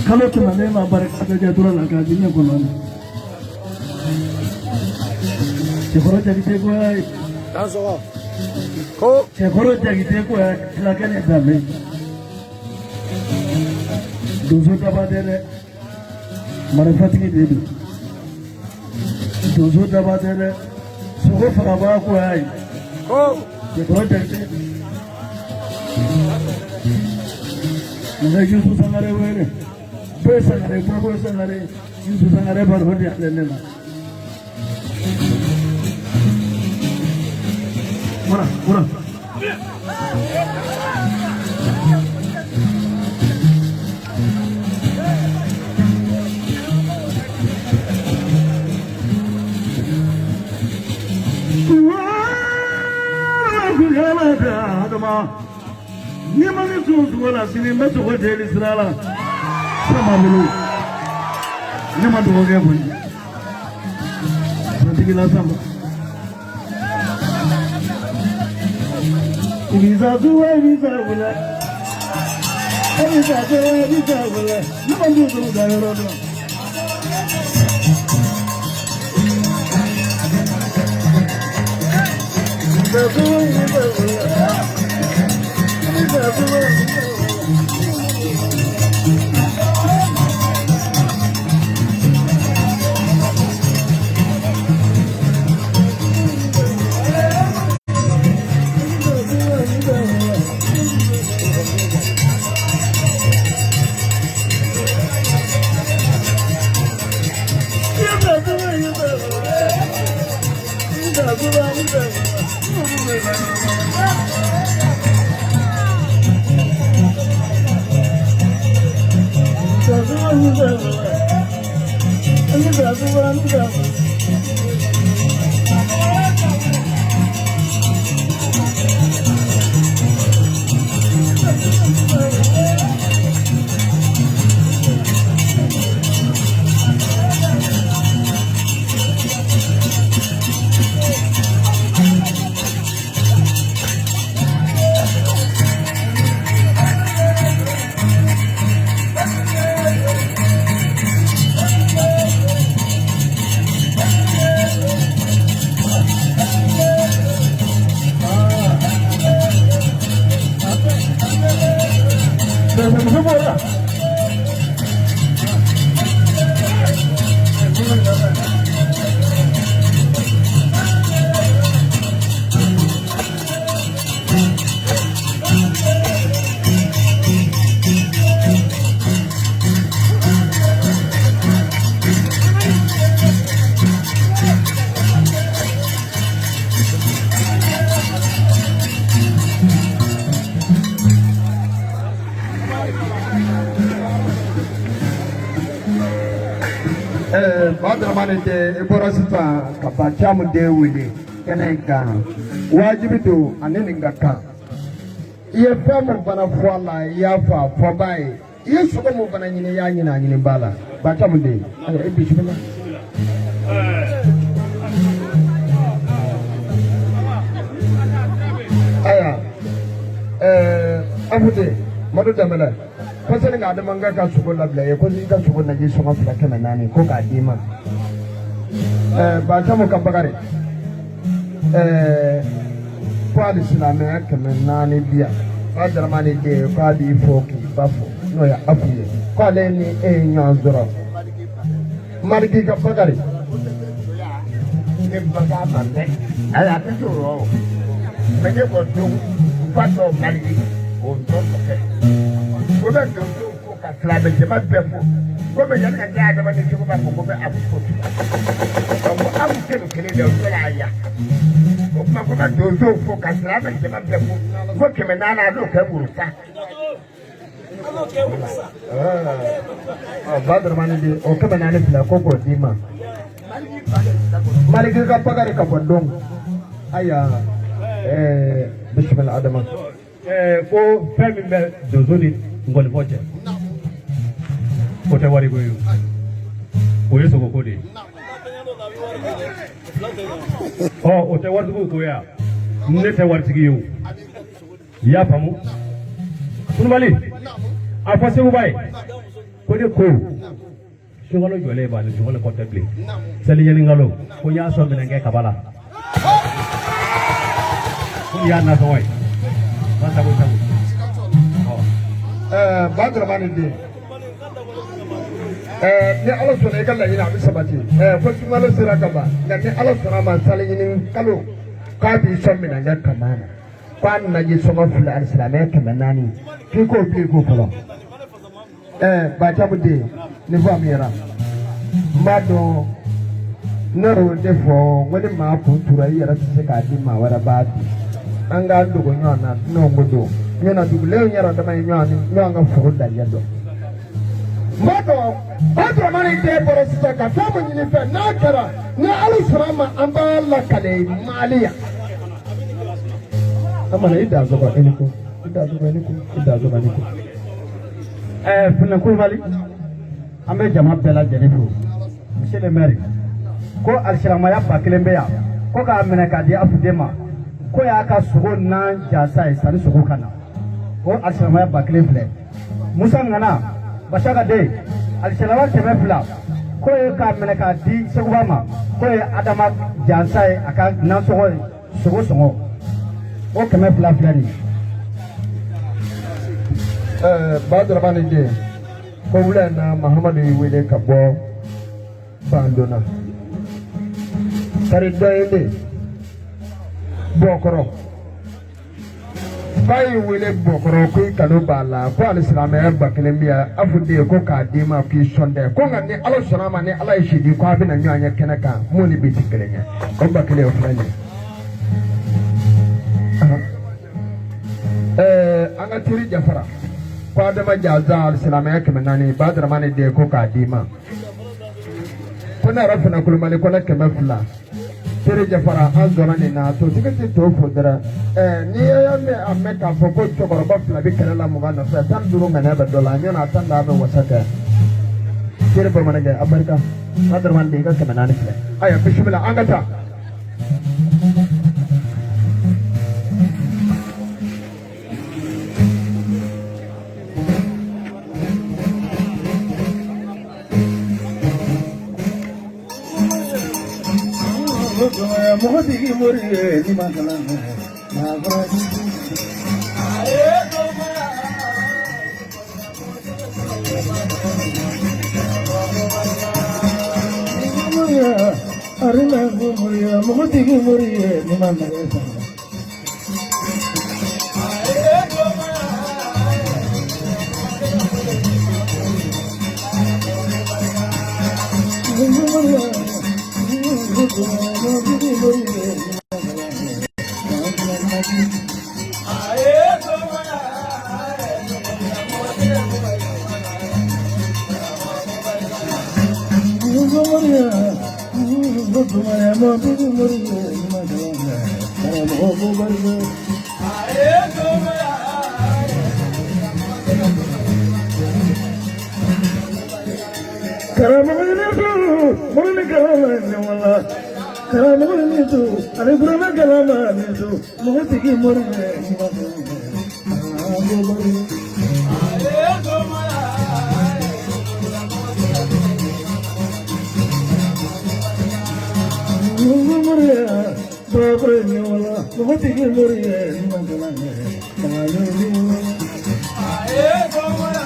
Kalo 100 ne ma barika da jatura la ka diɲɛ kɔnɔ. Cɛkɔrɔ Jakite ko ye. Dansɔgɔ. Ko. Cɛkɔrɔ Jakite ko ye fulakɛ ni danbe. Donso daba tɛ dɛ. Marifatigi de don. Donso daba tɛ dɛ. Sogo fagabaa ko y'a ye. Ko. Cɛkɔrɔ Jakite. Nka Yusu Sangare wele. Bɛɛ Sangare, Bɔbɔ Sangare, Yusu Sangare baro di ale ne ma. Mura, mura. Ni ma ne tun sogo la sini n bɛ sogo deli sira la fɛn b'an bolo ne ma dɔgɔkɛ koyi santigila sanba Ibiza zuwa Ibiza wula Ibiza zuwa Ibiza wula ne ma dun sogo da yɔrɔ dɔn. Ibiza zuwa Ibiza wula Ibiza zuwa Ibiza wula. Muso b'o la. Ba Dramane tɛ, i bɔra sisan ka ba caman den wele kɛnɛ in kan, wajibi don ani nin ka kan. I ye fɛn mun fana fɔ a la, i y'a fɔ a fɔba ye. I ye sogo mun fana ɲini, i y'a ɲini a ɲini ba la. Ba caman den, ayiwa, e bisimila. Ayiwa, Afute Madu Danbɛlɛ ko sani ka Adama ka sogo labila ye, ko i ka sogo naji sɔngɔ fila 400 ko k'a d'i ma. Ba caman ka bakari ko hali silamɛya 400 bi yan. Ba Dramane den k'a b'i fɔ k'i ba fɔ, n'o ye Afu ye, k'ale ni e ye ɲɔgɔn sɔrɔ. Maliki ka bakari ne baga ma mɛn, ayi, a tɛ se o yɔrɔ mɛ. Ne kɔ don fa tɔ Maliki o tɔ kɔfɛ ko bɛ donsow fo ka silamɛ jama bɛɛ fo, ko bɛ yanni ka kɛ adamaden cogo b'a fɔ ko bɛ abu fo tugun. Donc abu tɛ nin kelen dɛ, o tɛ k'a ya o kuma ko bɛ donsow fo ka silamɛ jama bɛɛ fo, ko 400 a n'o kɛ woro sa. Ɔ, Ba Dramane den, o 400 filɛ ko k'o d'i ma. Maliki ka Bakari ka bɔ don ayiwa bisimila Adama. Ko fɛn min bɛ donso ni nkɔnifɔ cɛ o tɛ wariko ye o ye sogoko de ye ɔ o tɛ waritigiw ko ye wa ne tɛ waritigi ye o i y'a faamu Kulubali a fɔ Seguba ye ko ne ko sunkalo jɔlen b'a ni sunkalo kɔ tɛ bilen seli ɲinikalo ko n y'a sɔn minɛ kɛ kaba la ko nin y'a nasɔngɔ ye ba sago sago. Ba Dramani den ni Ala sɔnna i ka laɲini a bɛ sabati ko sunkalo sera ka ban nka ni Ala sɔnna a ma sali ɲini kalo k'a b'i sɔn minɛ kɛ kaba la k'a naji sɔngɔ filɛ alisilamɛ 400 k'i k'o bi k'o fɔlɔ. Bacamu den ni faamuyara n b'a dɔn ne y'o de fɔ n ko ni maa kun tura i yɛrɛ tɛ se k'a di maa wɛrɛ b'a di an k'an dogo ɲɔgɔn na dunanw ko don ɲɔna dugulenw yɛrɛ dama ye ɲɔgɔn ni ɲɔgɔn ka foro dajɛ dɔn n b'a dɔn Ba Dramani den bɔra sisan ka fɛn min ɲini fɛ n'a kɛra ni Ala sɔnna a ma an b'a lakale Mali yan. Amana i dansogo i ni ko i dansogo i ni ko i dansogo i ni ko. Funɛ Kulubali an bɛ jama bɛɛ lajɛlen fo monsieur le maire ko alisilamaya 1000 bɛ yan ko k'a minɛ k'a di Afuden ma ko y'a ka sogo nan jasa ye sanni sogo ka na o alisilamaya 1000 filɛ Musa Ŋana Basaka den alisilamaya 200 ko ye k'a minɛ k'a di Seguba ma ko ye Adama jansa ye a ka nansɔngɔ ye sogo sɔngɔ o 200 filɛ nin ye. Ba Dramani den ko wula in na Mahamadu y'i wele ka bɔ Bandona kari dɔ ye bɛ Bɔkɔrɔ k'a y'i wele Bɔkɔrɔ ko i kanu b'a la ko hali silamɛya 1000 bɛ yan afu den ko k'a d'i ma k'i sɔn dɛ ko nka ni Ala sɔnna a ma ni Ala ye si di ko a bɛna ɲɔgɔn ye kɛnɛ kan mun ni bi tɛ kelen ye o 1000 o filɛ nin ye. An ka teri Jafara ko Adama Jansa silamɛya 400 Ba Dramani den ko k'a d'i ma ko ne yɛrɛ fana Kulubali ko ne 200 teri Jafara an sɔnna nin na totigi tɛ to fo dɛrɛ n'i y'a mɛn a mɛn k'a fɔ ko cɛkɔrɔba fila bɛ kɛlɛ la 20 nɔfɛ 15 ŋaniya bɛ dɔ la ɲɔnɔ a tan bɛ wasa kɛ teri bamanankɛ a barika Ba Dramani den i ka 400 filɛ ayiwa bisimila an ka taa. Mɔgɔtigi mori ye ni ma kalan maa fɔra. Arina moriya mɔgɔtigi mori ye ni ma nɛgɛ san. Mɔgɔtigi mori ye ni ma kalan. Mɔgɔtigi mori ye ni ma kalan. Karamɔgɔ ko barika. Karamɔgɔ ni su mori ni kalama ni wala karamɔgɔ ni su ani kuranɛ kalama ni su mɔgɔtigi mori ye ni ma kalan. Karamɔgɔ barika. Mɔgɔ ni wala mɔgɔtigi mori ye ni ma kalan. Karamɔgɔ wala.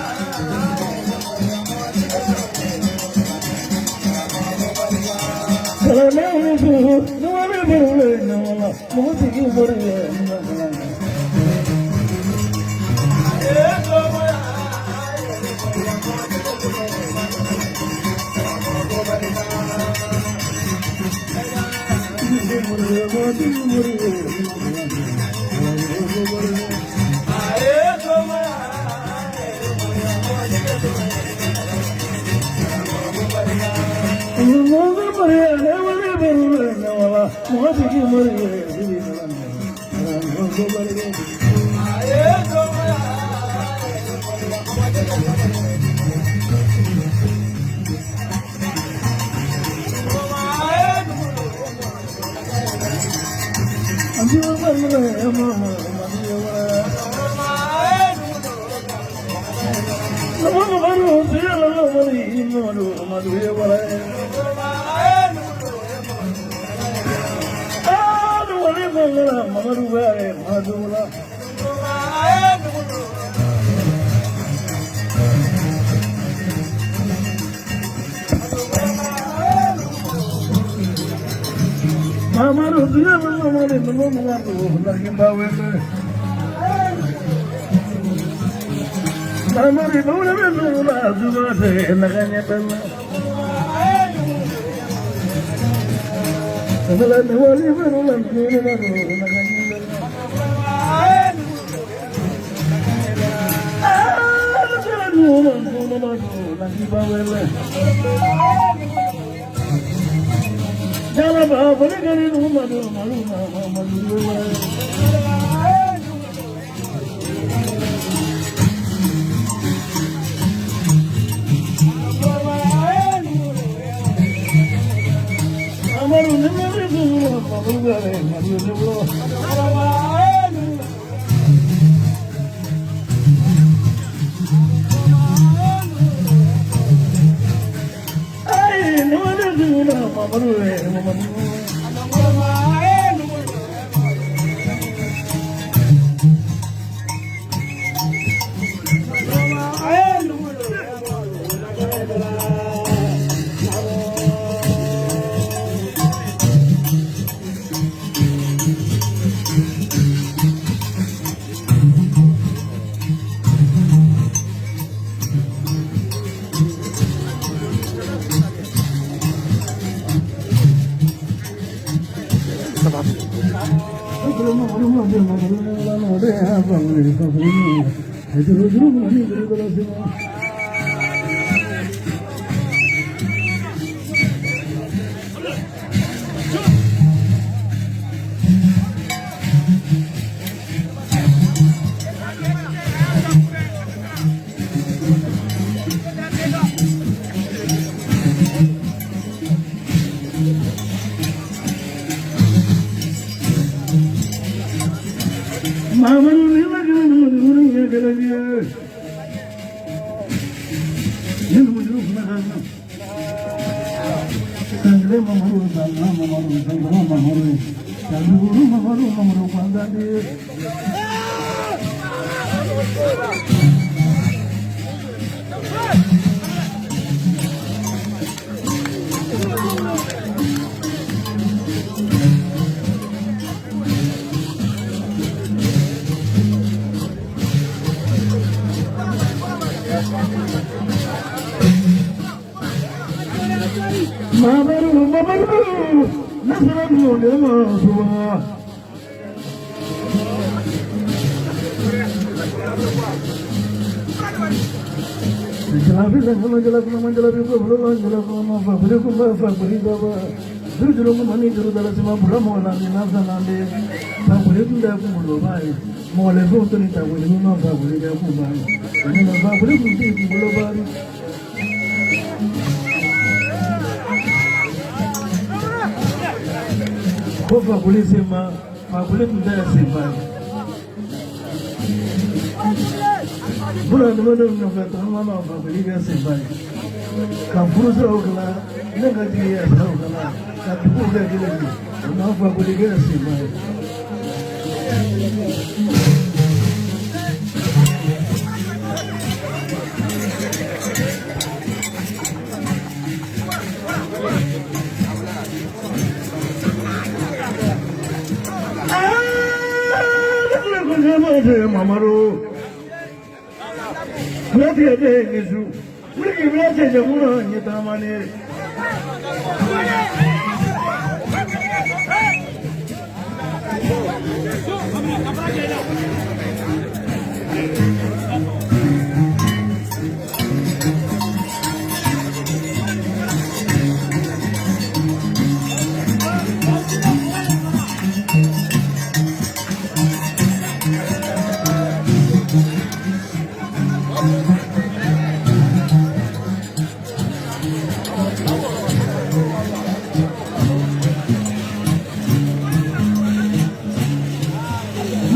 Karamɔgɔ su nuwale bolo ni wala mɔgɔtigi mori ye ni ma kalan. Mɔgɔtigi mori ye ni ma kalan. Karamɔgɔ barika. Mɔgɔ mori ye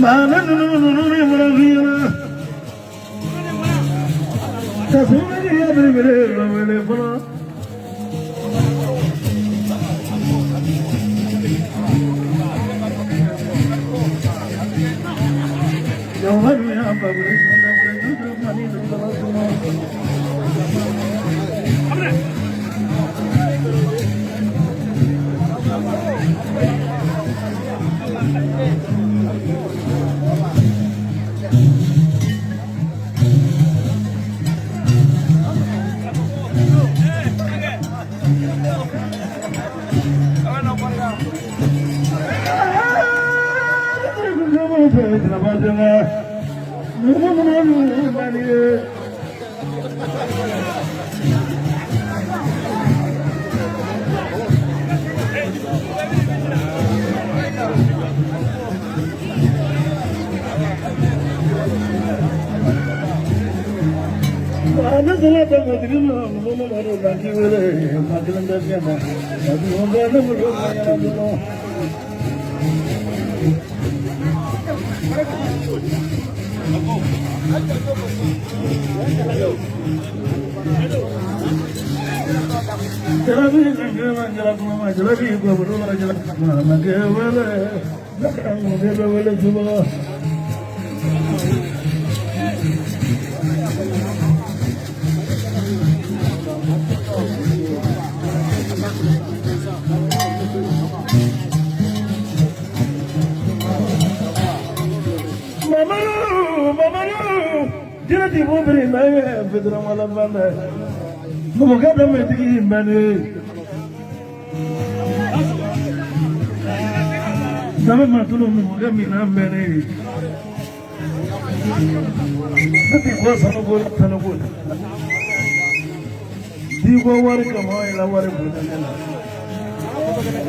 Maa ninnu mana f'i ɲɛna ka sumani ya belebele wele fɔlɔ.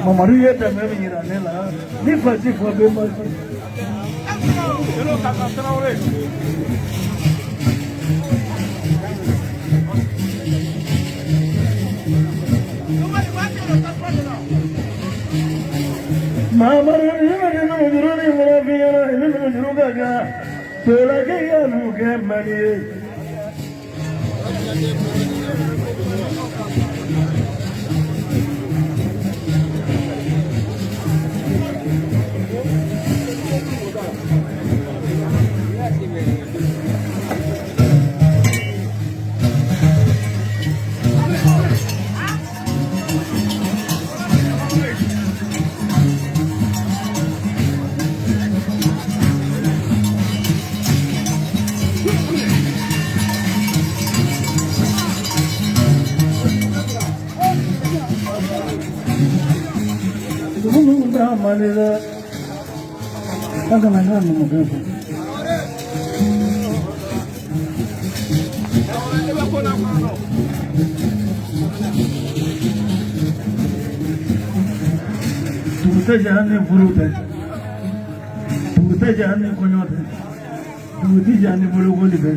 Mamadu ye dɛmɛ min yira ne la ni fasi fɔ bɛ ma se. Mamadu ni juru ni mara fi ɲɛna i ni juru ka kan tolakɛ ya numukɛ man ye. Dugu tɛ jɛ hali ni furu tɛ, dugu tɛ jɛ hali ni kɔɲɔ tɛ, dugu tɛ jɛ ni bolokoli tɛ,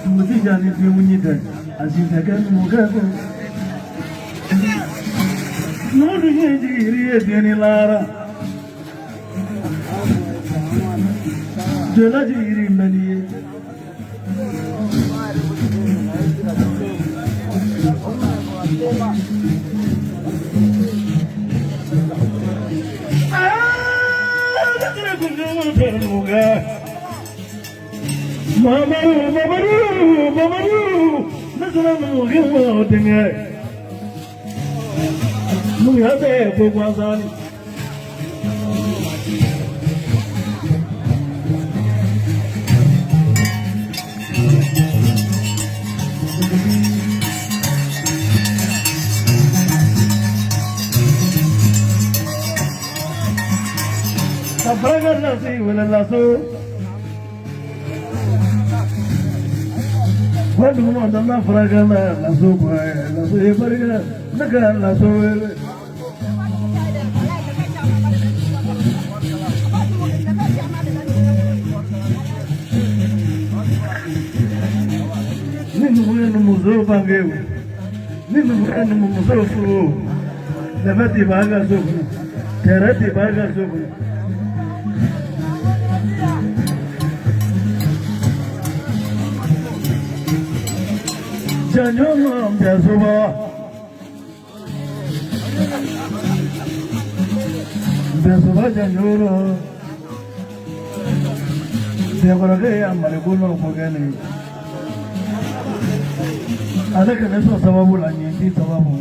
dugu tɛ jɛ ni denkundi tɛ, a si tɛ kɛ numukɛ kɔ. Numu dun ye jigiri ye denni lara. Jɔla jigiri mɛni ye. Mamadu, Mamadu, Mamadu, ne sera numukɛ ma o denkɛ. Numuya tɛ ko gansan ye. Ka baraka lase wele laso. Wa duguma dama faraka la laso kɔɛ laso ye barika ne ka laso wele. Ni numu ye numuso bange o, ni numu ye numumuso furu o, dɛmɛ ti b'a ka so kɔnɔ, tɛrɛ ti b'a ka so kɔnɔ. Janjo Nbesoba. Nbesoba Janjo. Bɛnkɔrɔkɛ ye a maliko n'o ko kɛ nin ye. Ale kɛlɛ sɔn sababu la nin ti sababu.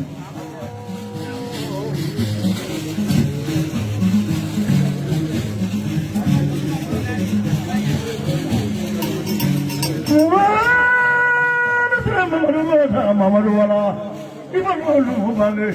Mamadu wala i ma olu bange.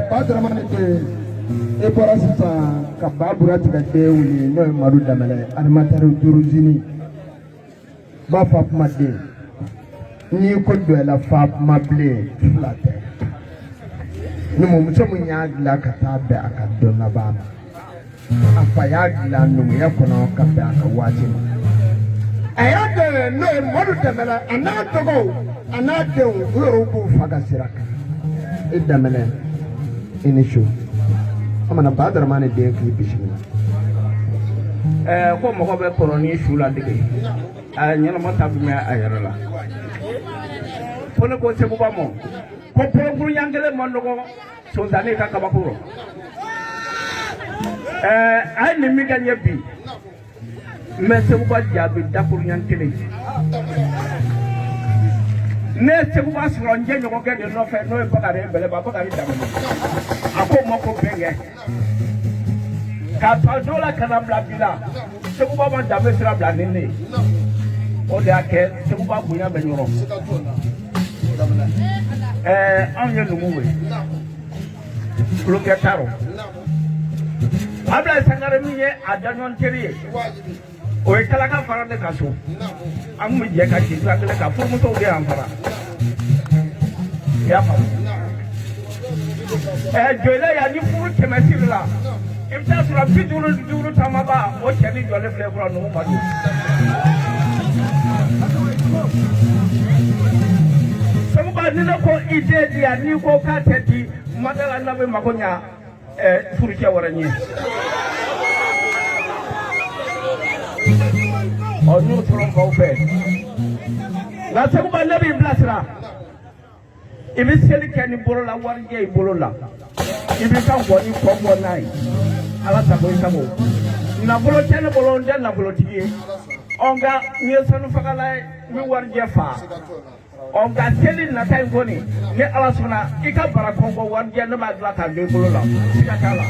Ba Dramane tɛ e bɔra sisan ka ba bura tigɛ den wuli n'o ye Madu Danbɛlɛ animateur d'origine ba Fatuma den n'i ko Dɔyɛlɛ Fatuma bilen fila tɛ numumuso min y'a dilan ka taa bɛn a ka don laban ma a fa y'a dilan numuya kɔnɔ ka bɛn a ka waati ma a y'a dɛmɛ n'o ye Madu Danbɛlɛ a n'a dɔgɔw a n'a denw u yɛrɛw b'u fa ka sira kan i Danbɛlɛ i ni su o mana Ba Dramane den k'i bisimila. Ko mɔgɔ bɛ kɔrɔ ni su ladege a ɲɛnama ta bɛ mɛn a yɛrɛ la fo ne ko Seguba ma ko pɔrɔnkuruɲan kelen ma nɔgɔ sonsannin ka kabako rɔ. A ye nin min kɛ n ye bi n bɛ Seguba jaabi dakuruɲan kelen. Ne ye Seguba sɔrɔ n jɛɲɔgɔnkɛ de nɔfɛ n'o ye Bakari Bɛlɛba Bakari Danbɛlɛ a ko n ma ko bɛnkɛ k'a to a don la ka na bila bi la Seguba ma danbe sira bila ni ne ye o de y'a kɛ Seguba bonya bɛ ɲɔrɔ. Anw ye numuw ye tulonkɛ t'a rɔ. Ablaye Sangare min ye a daɲɔgɔn teri ye o ye kalaka fara ne ka so an kun bɛ jɛ ka ci sira kelen kan furumusow de y'an fara i y'a faamu. Jɔyila yan ni furu kɛmɛ siri la i bɛ taa sɔrɔ 55 taamaba o cɛ ni jɔlen filɛ kɔrɔ numu ma don. Seguba ni ne ko i den di yan n'i ko k'a tɛ di madala n'a bɛ mako ɲa furucɛ wɛrɛ ɲɛ. Ɔ n'o sɔrɔ n faw fɛ nka Seguba ne b'i bilasira i bɛ seli kɛ ni bolo la warijɛ i bolo la i b'i ka ngɔni kɔ bɔ n'a ye ala sago i sago nafolo tɛ ne bolo n tɛ nafolotigi ye ɔ nka n ye sanufagala ye n bɛ warijɛ fa ɔ nka seli nata in kɔni ni ala sɔnna i ka bara kɔnkɔ warijɛ ne b'a dilan k'a don i bolo la siga t'a la.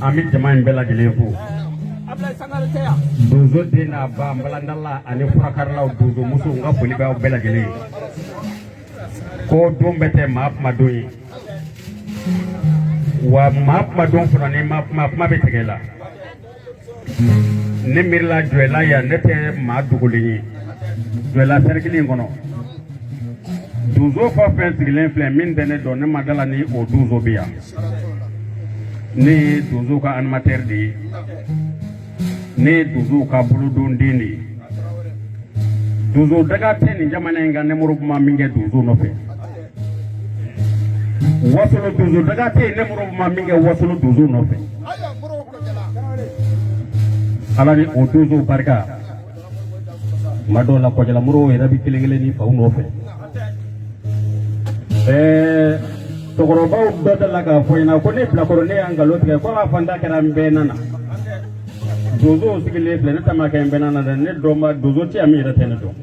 An bɛ jama in bɛɛ lajɛlen fo. Donso den n'a ba nbalandala ani furakarilaw donso musow n ka foli b'aw bɛɛ lajɛlen ye. Ko don bɛɛ tɛ maa kuma don ye. Wa maa kuma don fana, ni ma kuma, kuma bɛ tigɛ la. Ne miirila Joyila yan, ne tɛ maa dogolen ye Joyila cercle in kɔnɔ. Donso fɛn fɛn sigilen filɛ, min tɛ ne dɔn, ne ma da la ni o donso bɛ yan. Ne ye donso ka animateur de ye, ne ye donsow ka bolodonden de ye. Donso daga tɛ nin jamana in kan, ne Modibo ma min kɛ donso nɔfɛ. Wasolo donso daga tɛ yen, ne Modibo ma min kɛ Wasolo donso nɔfɛ. Ala ni o donsow barika. Tuma dɔw la, Kɔjala Modibo yɛrɛ bɛ kelen kelen ni faw nɔfɛ. Cɛkɔrɔbaw dɔ da la k'a fɔ ɲɛna ko ne bilakɔrɔ, ne y'an nkalon tigɛ ko a fɔ n ta kɛra n bɛɛ nana. Donsow sigilen filɛ, ne ta ma kɛ n bɛɛ nana dɛ. Ne dɔn ma donso tɛ yan min yɛrɛ tɛ ne dɔn.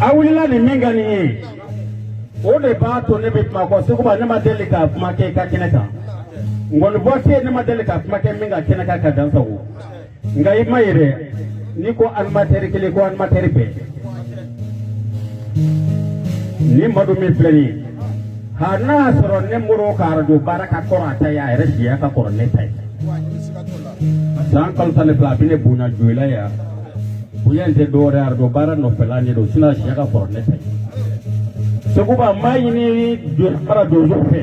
A wulila nin min ka nin ye, o de b'a to ne bɛ kuma kɔ. Seguba, ne ma deli ka kuma kɛ i ka kɛnɛ kan. Ngɔnibɔ tɛ yen, ne ma deli ka kuma kɛ min ka kɛnɛ kan ka dan sago. Nka i ma ye dɛ, n'i ko animateur kelen, ko animateur bɛɛ. Ni Madu min filɛ nin ye, ha, n'a y'a sɔrɔ ne Modibo ka arajo baara ka kɔrɔ a ta ye, a yɛrɛ siya ka kɔrɔ ne ta ye. San kalo 12, a bɛ ne bonya Joyila yan. Bonya in tɛ dɔwɛrɛ ye, arajo baara nɔfɛla ne don, sinon a siya ka kɔrɔ ne ta ye. Seguba, n b'a ɲini fara donso fɛ,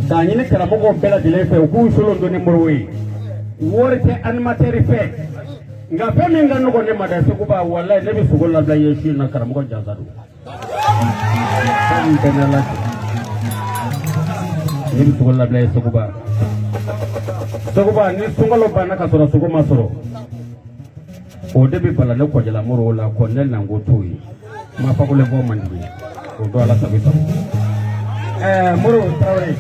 k'a ɲini karamɔgɔw bɛɛ lajɛlen fɛ, u k'u solon don ni Modibo ye. Wari tɛ animateur fɛ, nka fɛn min ka nɔgɔn ne ma dɛ, Seguba, walayi, ne bɛ sogo labila i ye su in na. Karamɔgɔ jansa don, fɛn min tɛ ne la, ne bɛ sogo labila i ye. Seguba, Seguba, ni sunkalo banna ka sɔrɔ sogo ma sɔrɔ, o de bɛ bala ne Kɔjala Modibo la kɔ. Ne nango t'o ye, kuma fakolen fɔ man di ye o don. Ala sago sago. Modibo Tarawele,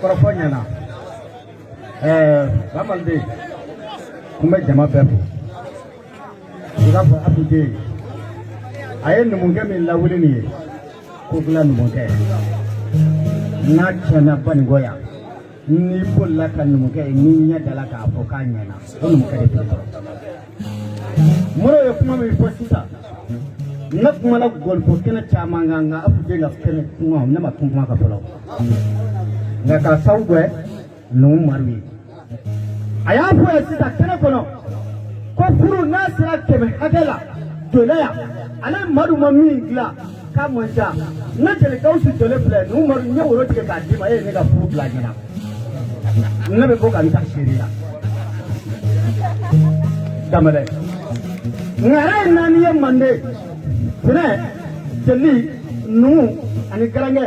kɔrɔfɔ ɲɛna. Bamaliden kun bɛ jama bɛɛ fo. I k'a fɔ Afiden a ye numukɛ min lawuli nin ye, ko dilan numukɛ n'a tiɲɛna Banikɔ yan, n'i bolila ka numukɛ ye, n'i ɲɛ dala k'a fɔ k'a ɲɛna, o numukɛ de t'e sɔrɔ. Modibo ye kuma min fɔ sisan, ne kumana gɔlifɔ kɛnɛ caman kan, nka Afiden ka kɛnɛ kuma, ne ma kuma kan fɔlɔ. Nka k'a sababu kɛ numu Madu ye, a y'a fɔ ye sisan kɛnɛ kɔnɔ ko furu n'a sera 100 hakɛ la Joyila yan, ale Madu ma min dilan k'a man ca. Ne jeli Gawusu jɔlen filɛ, numu Madu, n ye woro tigɛ k'a d'i ma, e ye ne ka furu bila a ɲɛna, ne bɛ bɔ ka n ta seereya. Daminɛ ŋara ye naani ye Manden: finɛ, jeli, numu ani garankɛ.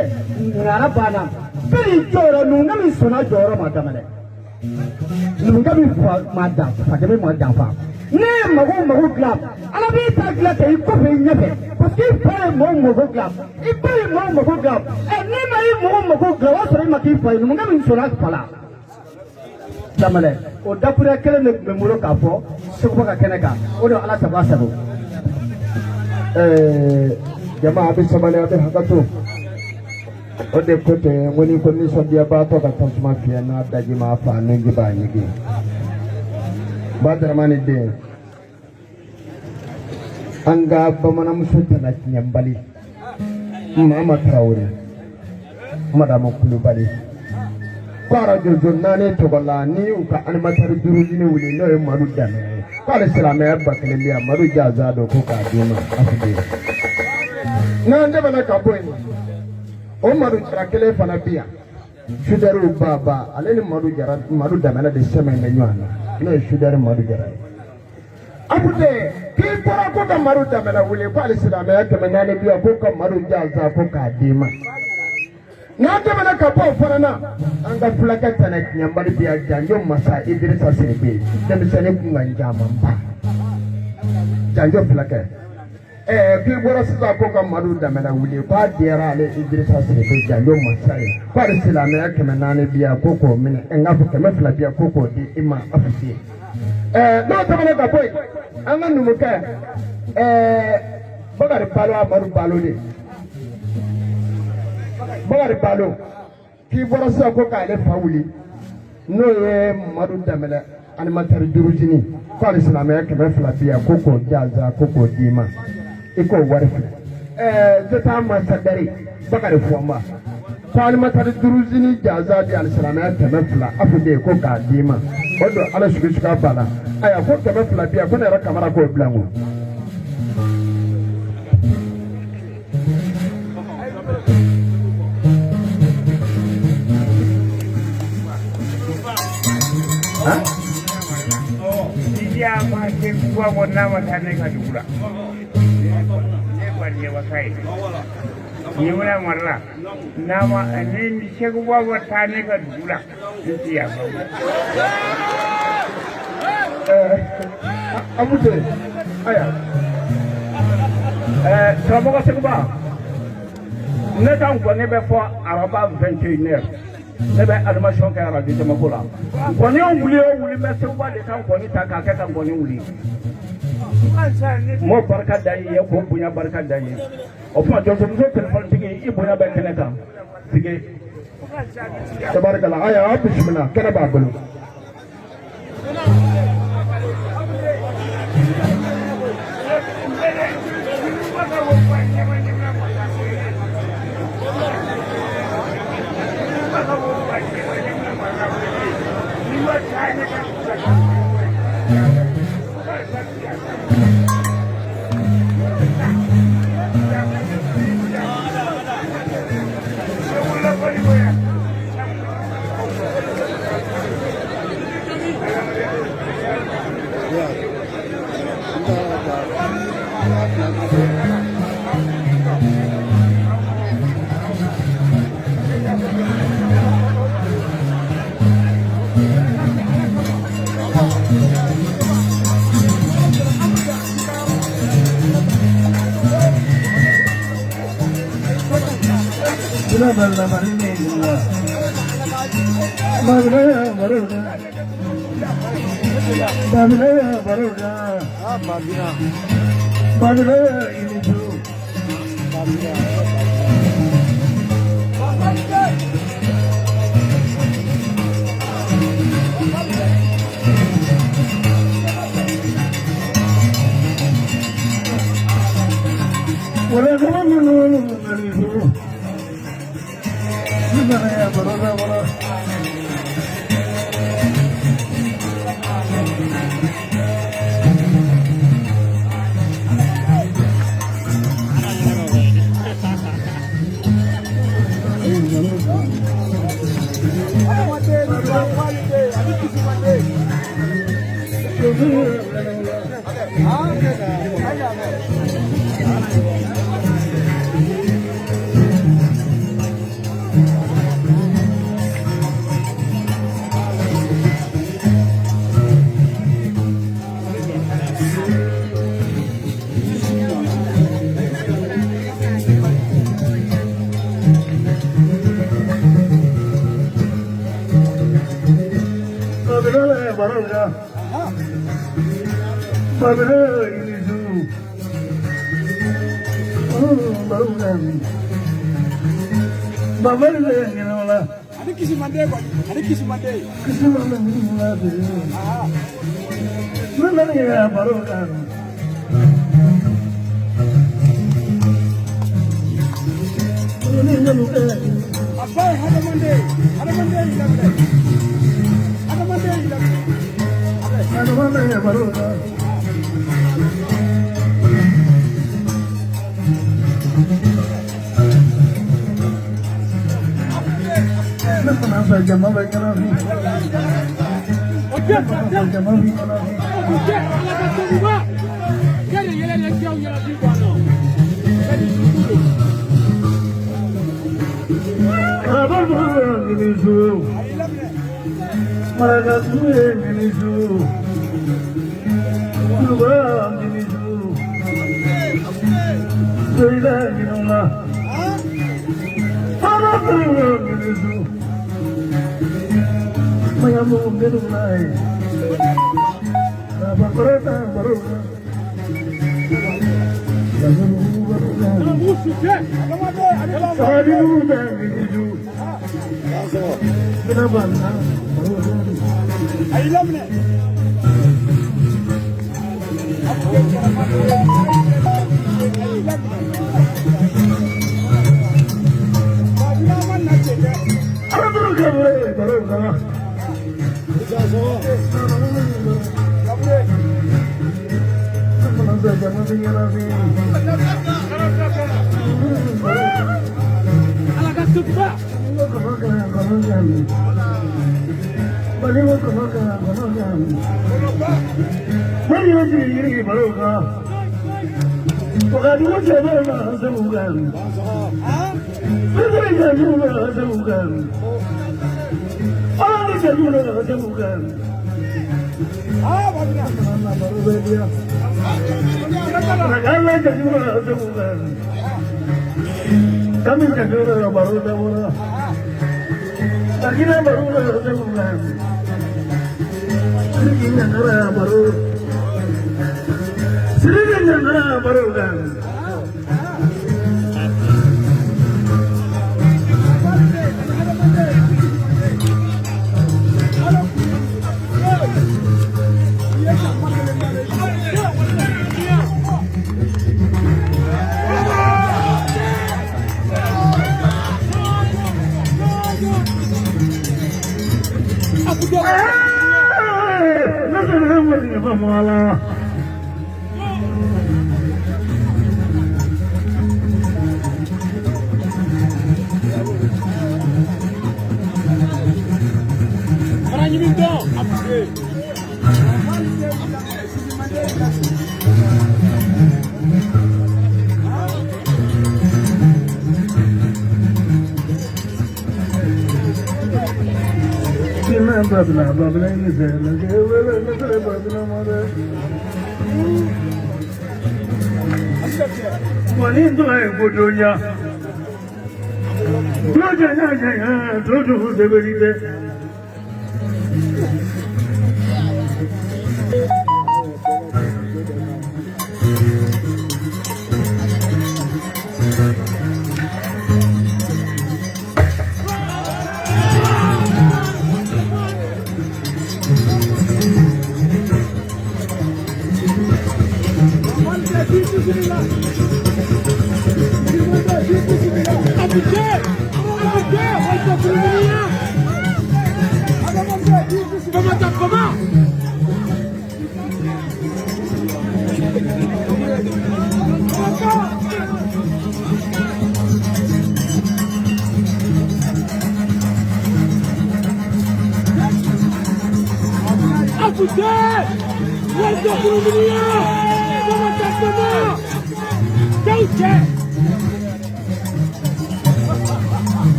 Ŋara banna, bɛɛ n'i jɔyɔrɔ. Numukɛ min sɔnna jɔyɔrɔ ma, daminɛ numukɛ min fa ma dan fakɛ ma janfa. Ne ye mago mago dilan, Ala b'i ta dilan kɛ i kɔfɛ, i ɲɛfɛ, parce que i fa ye mɔgɔw mago dilan, i ba ye mɔgɔw mago dilan. Ɛ, n'i ma i mɔgɔw mago dilan, o y'a sɔrɔ i ma k'i fa ye. Numukɛ min sɔnna fa la, daminɛ o dakuruya kelen de tun bɛ n bolo k'a fɔ Seguba ka kɛnɛ kan. O de, Ala sago a sago. Jama, a bɛ sabali, a bɛ hakɛto. O de ko ten, n ko n'i ko nisɔndiyabaatɔ ka tasuma fiyɛ, n'a daji ma fa, nunji b'a ɲigin. Ba Daramani den, an ka bamananmuso tɛna tiɲɛbali, Mama Tarawele, Madamu Kulubali, ko arajo naani tɔgɔ la, ni u ka animateur duuru ɲini wuli, n'o ye Madu Danbɛlɛ ye, k'ale silamɛya 1000 bi yan, Madu Jansa don, ko k'a d'i ma Afiden. N'an tɛmɛna ka bɔ yen, o Madu Jara kelen fana bi yan, sudɛriw ba ale ni Madu Jara, Madu Danbɛlɛ de sɛmɛ bɛ ɲɔgɔn na, n'o ye sudɛri Madu Jara ye. Afuden, k'i bɔra ko ka Madu Danbɛlɛ wuli, ko ale silamɛya 400 bi yan, ko ka Madu Jansa, ko k'a d'i ma. N'an tɛmɛna ka bɔ o fana na, an ka fulakɛ tɛnɛ tiɲɛbali bi yan, Janjo masa Idirisa Siribe, denmisɛnnin kun ka camanba, Janjo fulakɛ. K'i bɔra sisan ko ka Madu Danbɛlɛ wuli, k'a diyara ale Idirisa Siribe, Janjo masa ye, k'ale silamɛya 400 bi yan, ko k'o minɛ, n k'a fɔ 200 bi yan, ko k'o di i ma Afisi. N'o tɛmɛna ka bɔ yen, an ka numukɛ Bakari Balo, Amadu Balo de, Bakari Balo, k'i bɔra sisan ko k'ale fa wuli, n'o ye Madu Danbɛlɛ animateur d'origine, k'ale silamɛya 200 bi yan, ko k'o jansa, ko k'o d'i ma, i k'o wari filɛ. Jota masadari Bakari Fɔnba. Ko alimatari duruzini jaza di alisilamɛya 200 afu de ko k'a d'i ma o don ala sugu sugu ba la ayiwa ko 200 bi yan ko ne yɛrɛ kamara k'o bila n kun. Iya ma se kuwa ko n'a ma taa ne ka dugu la. Ne ba ye wasa ye. Ɲɛmina mara la. N'a ma ni Segu Baba taa ne ka dugu la. N ti yafa o ma. Amute ayiwa. Karamɔgɔ Seguba, ne ka nkɔni bɛ fɔ araba 21h. Ne bɛ animation kɛ radio Jamako la. Nkɔni wuli o wuli n bɛ Seguba de ka nkɔni ta k'a kɛ ka nkɔni wuli. N m'o barika da i ye k'o bonya barika da i ye. O tuma jɔnmuso telefɔnitigi i bonya bɛ kɛnɛ kan. Sigi. Tabarikala ayiwa aw bisimila kɛnɛ b'a bolo.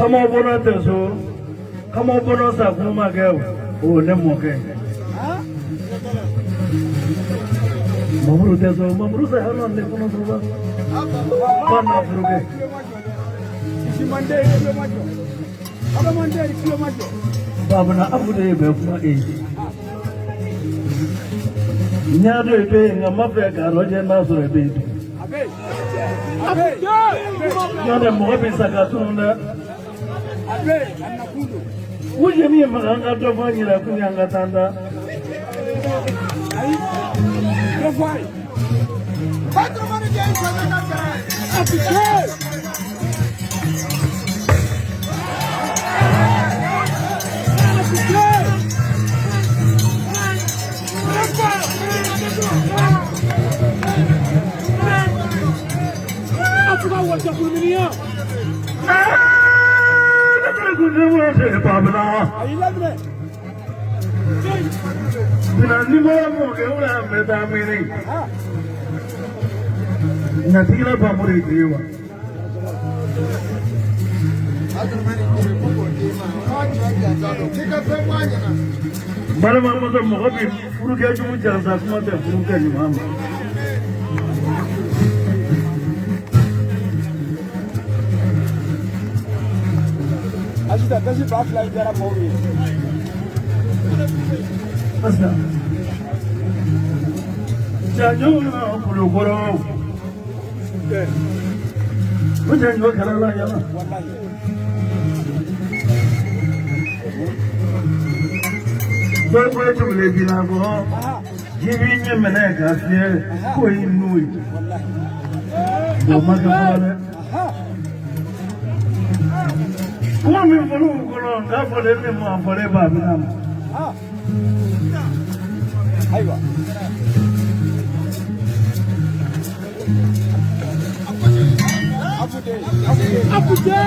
Kama bɔra tɛ so kama bɔra sa kuma kɛ o ne mɔkɛ mamuru tɛ so mamuru sa hali ne kɔnɔ sɔrɔ ba na furu kɛ babana afu de ye bɛ kuma e ye n y'a dɔn i bɛ yen nka n ma fɛ k'a lajɛ n'a sɔrɔ i bɛ yen n'o tɛ mɔgɔ bɛ sa ka tunun dɛ. U jeni ye makan ka dɔ fɔ an yɛrɛ kun y'an ka taa da. Natigila bamuri diwa. Balimamuso mɔgɔ bɛ furukɛ jugu jansa kuma tɛ furukɛ ɲuman ma. Asita bɛsi ba fila jara mɔgɔw ye. Pasa. Janjo na kulukɔrɔ. O janjo kɛra la yala. Bɛɛ tugule bina bɔ. Ji b'i ɲɛ minɛ k'a fiyɛ k'o y'i n'o ye. O ma kɛ fɔlɔ dɛ. Kuma min fɔlɔ kɔnɔ n k'a fɔlen ne ma a fɔlen ba bɛna ma. Ayiwa. Afude.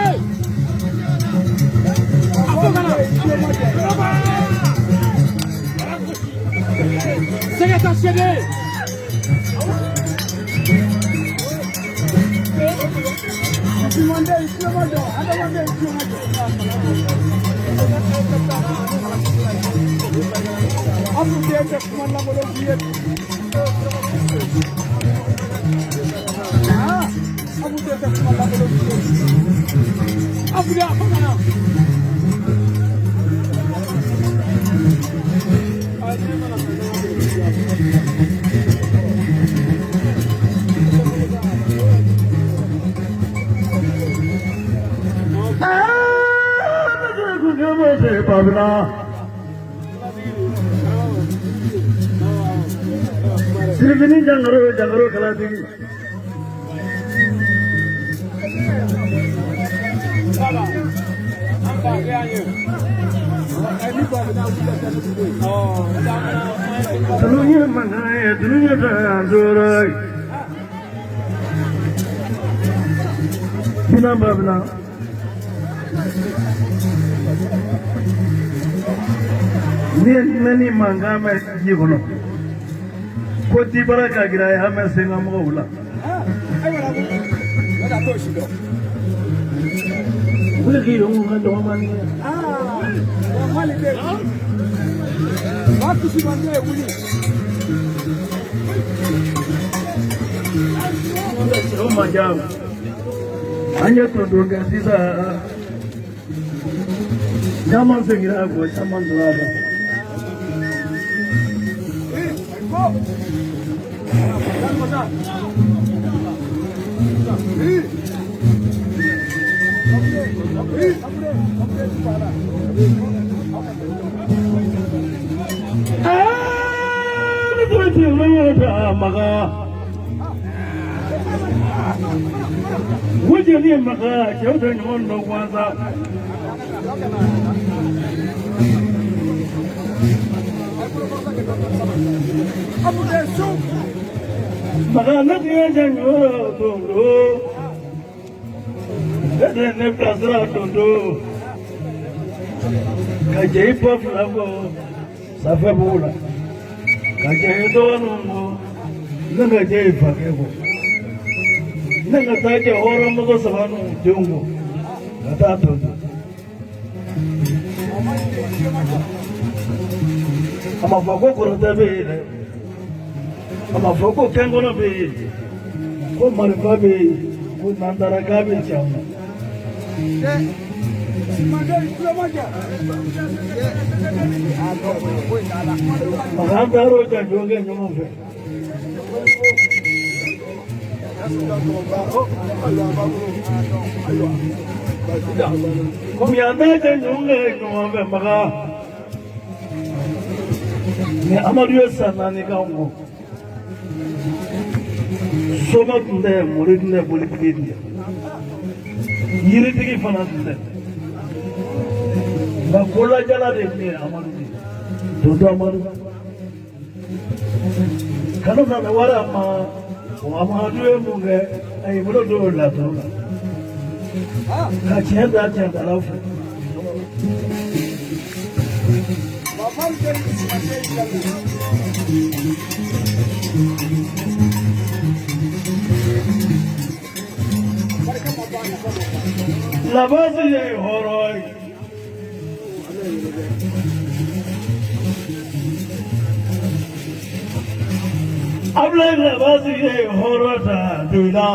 Sɛgɛ sɛgɛ. Sirifini jangaro jangaro kalatigi. Dunuya mangaye dunuya tanzoray. Bina babla. Ni mankan mɛn ji kɔnɔ ko dibara ka gira ye an bɛ sen ka mɔgɔw la. Wuli k'i yɛrɛ ka dɔgɔmani ye. Cɛw ma ja an ye tɔntɔn kɛ sisan caman seginna a kɔ caman donna a kan. Ne ka taa kɛ hɔrɔnmɔgɔ saba n'u denw kɔ ka taa tɔ to. A ma fɔ ko kɔrɔtɛ bɛ yen dɛ, a ma fɔ ko kɛnkɔnɔ bɛ yen, ko marifa bɛ yen, ko nandaraka bɛ cɛw na. Makan taar'o janjo kɛ ɲɔgɔn fɛ. Komi an t'a janjo kɛ ɲɔgɔn fɛ Makan. Ni Amadu ye san 4 k'anw kɔ. Soma tun tɛ, mori tun tɛ, bolitigi tun tɛ, yiritigi fana tun tɛ. Nka kolajala de tun ye Amadu ye. Tonton Amadu. Kanu nana wari ma, o Amadu ye mun kɛ? A y'i bolo don laturu la. Ka tiɲɛ da tiɲɛtalaw fɛ. Labasi ye hɔrɔn ye. Abulayi Labasi ye hɔrɔn ta Joyila.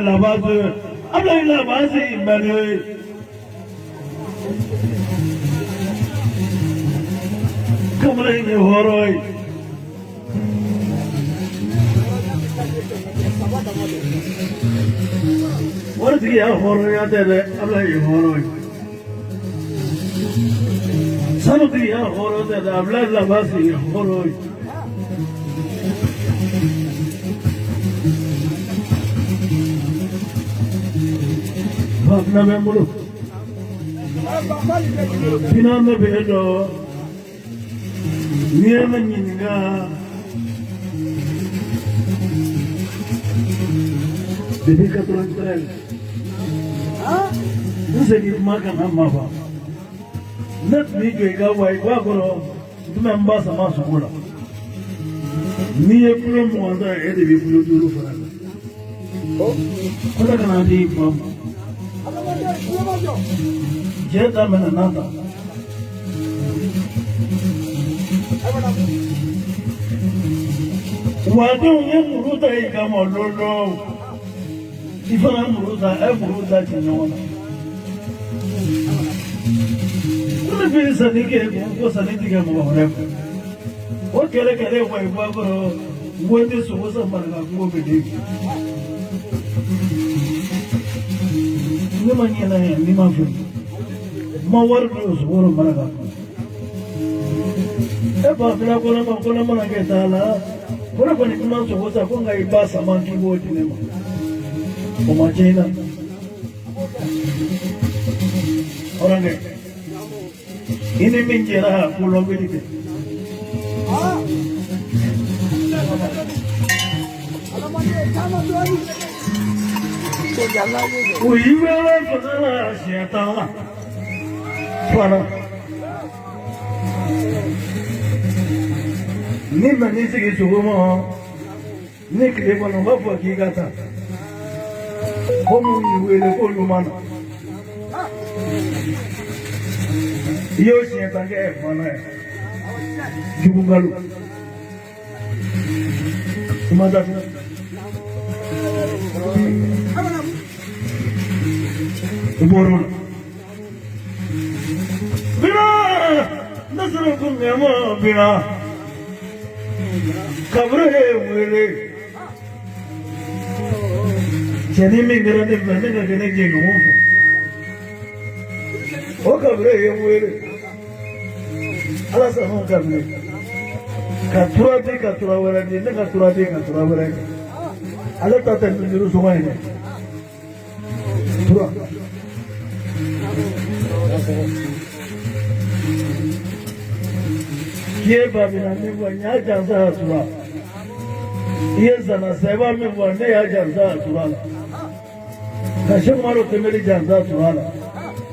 Labasi, Abulayi Labasi mɛnɛ. Kamalen ye hɔrɔn ye. Waritigi y'a hɔrɔnya tɛ dɛ, Abulayi ye hɔrɔn ye. Sanutigi y'a hɔrɔn tɛ dɛ, Abulayi Labasi ye hɔrɔn ye. Fafina bɛ n bolo. Bina ne bɛ e dɔn. N'i ye ne ɲininka. Depuis 93. N segin kuma kana ma ban. Ne tun b'i jɔ i ka wa i b'a kɔrɔ n tun bɛ n ba sama sogo la. N'i ye kulo 20 ta e de bɛ kulo 5 fara kan. Ko ne kana di i fa ma. Cɛ ta mɛnɛ n'a ta. Wadenw ye muru ta i kama lolo. I fana muru ta, ɛ muru ta ci ɲɔgɔn na. Ne bɛ sanni kɛ ko sanni ti kɛ mɔgɔ wɛrɛ fɛ. O kɛlɛ kɛlɛ wa i bɔ a kɔrɔ n ko n tɛ sogo san maraka kungo bɛ den. Ne ma ɲinɛ ni ma fɛ. N ma wari don sogo la maraka kungo. E ba fila kɔnɔ ma kɔnɔ mana kɛ t'a la. Ko ne kɔni ma sogo san ko nka i ba sama k'i b'o di ne ma. O ma tiɲɛ i la. Hɔrɔnkɛ. I ni min jɛra ko lɔbili kɛ. U y'i wele fanga la siɲɛ 10 la. Fana. Ni nan'i sigi sogo ma ni tile kɔnɔ u b'a fɔ k'i ka taa. Ko mun y'i wele k'olu ma na. I y'o siɲɛ 10 kɛ fana ye. Jugukalo. I ma datugu. I bɔr'o la. Bina! Ne sera ko ŋɛma bina. Kaburu ye wele. Cɛnin min kɛra ne fɛ, ne ka kɛ ne jɛɲɔgɔn fɛ. O kaburu ye wele. Ala sɔnna kaburu. Ka tura di ka tura wɛrɛ di, ne ka tura di ka tura wɛrɛ di. Ale ta tɛ duuru sɔngɔ ye dɛ. Tura. K'i ye babina min fɔ, n y'a jansa a tura. I ye zana sɛba min fɔ, ne y'a jansa a tura la. Ka Sekumaru Tɛnbeli jansa a tura la.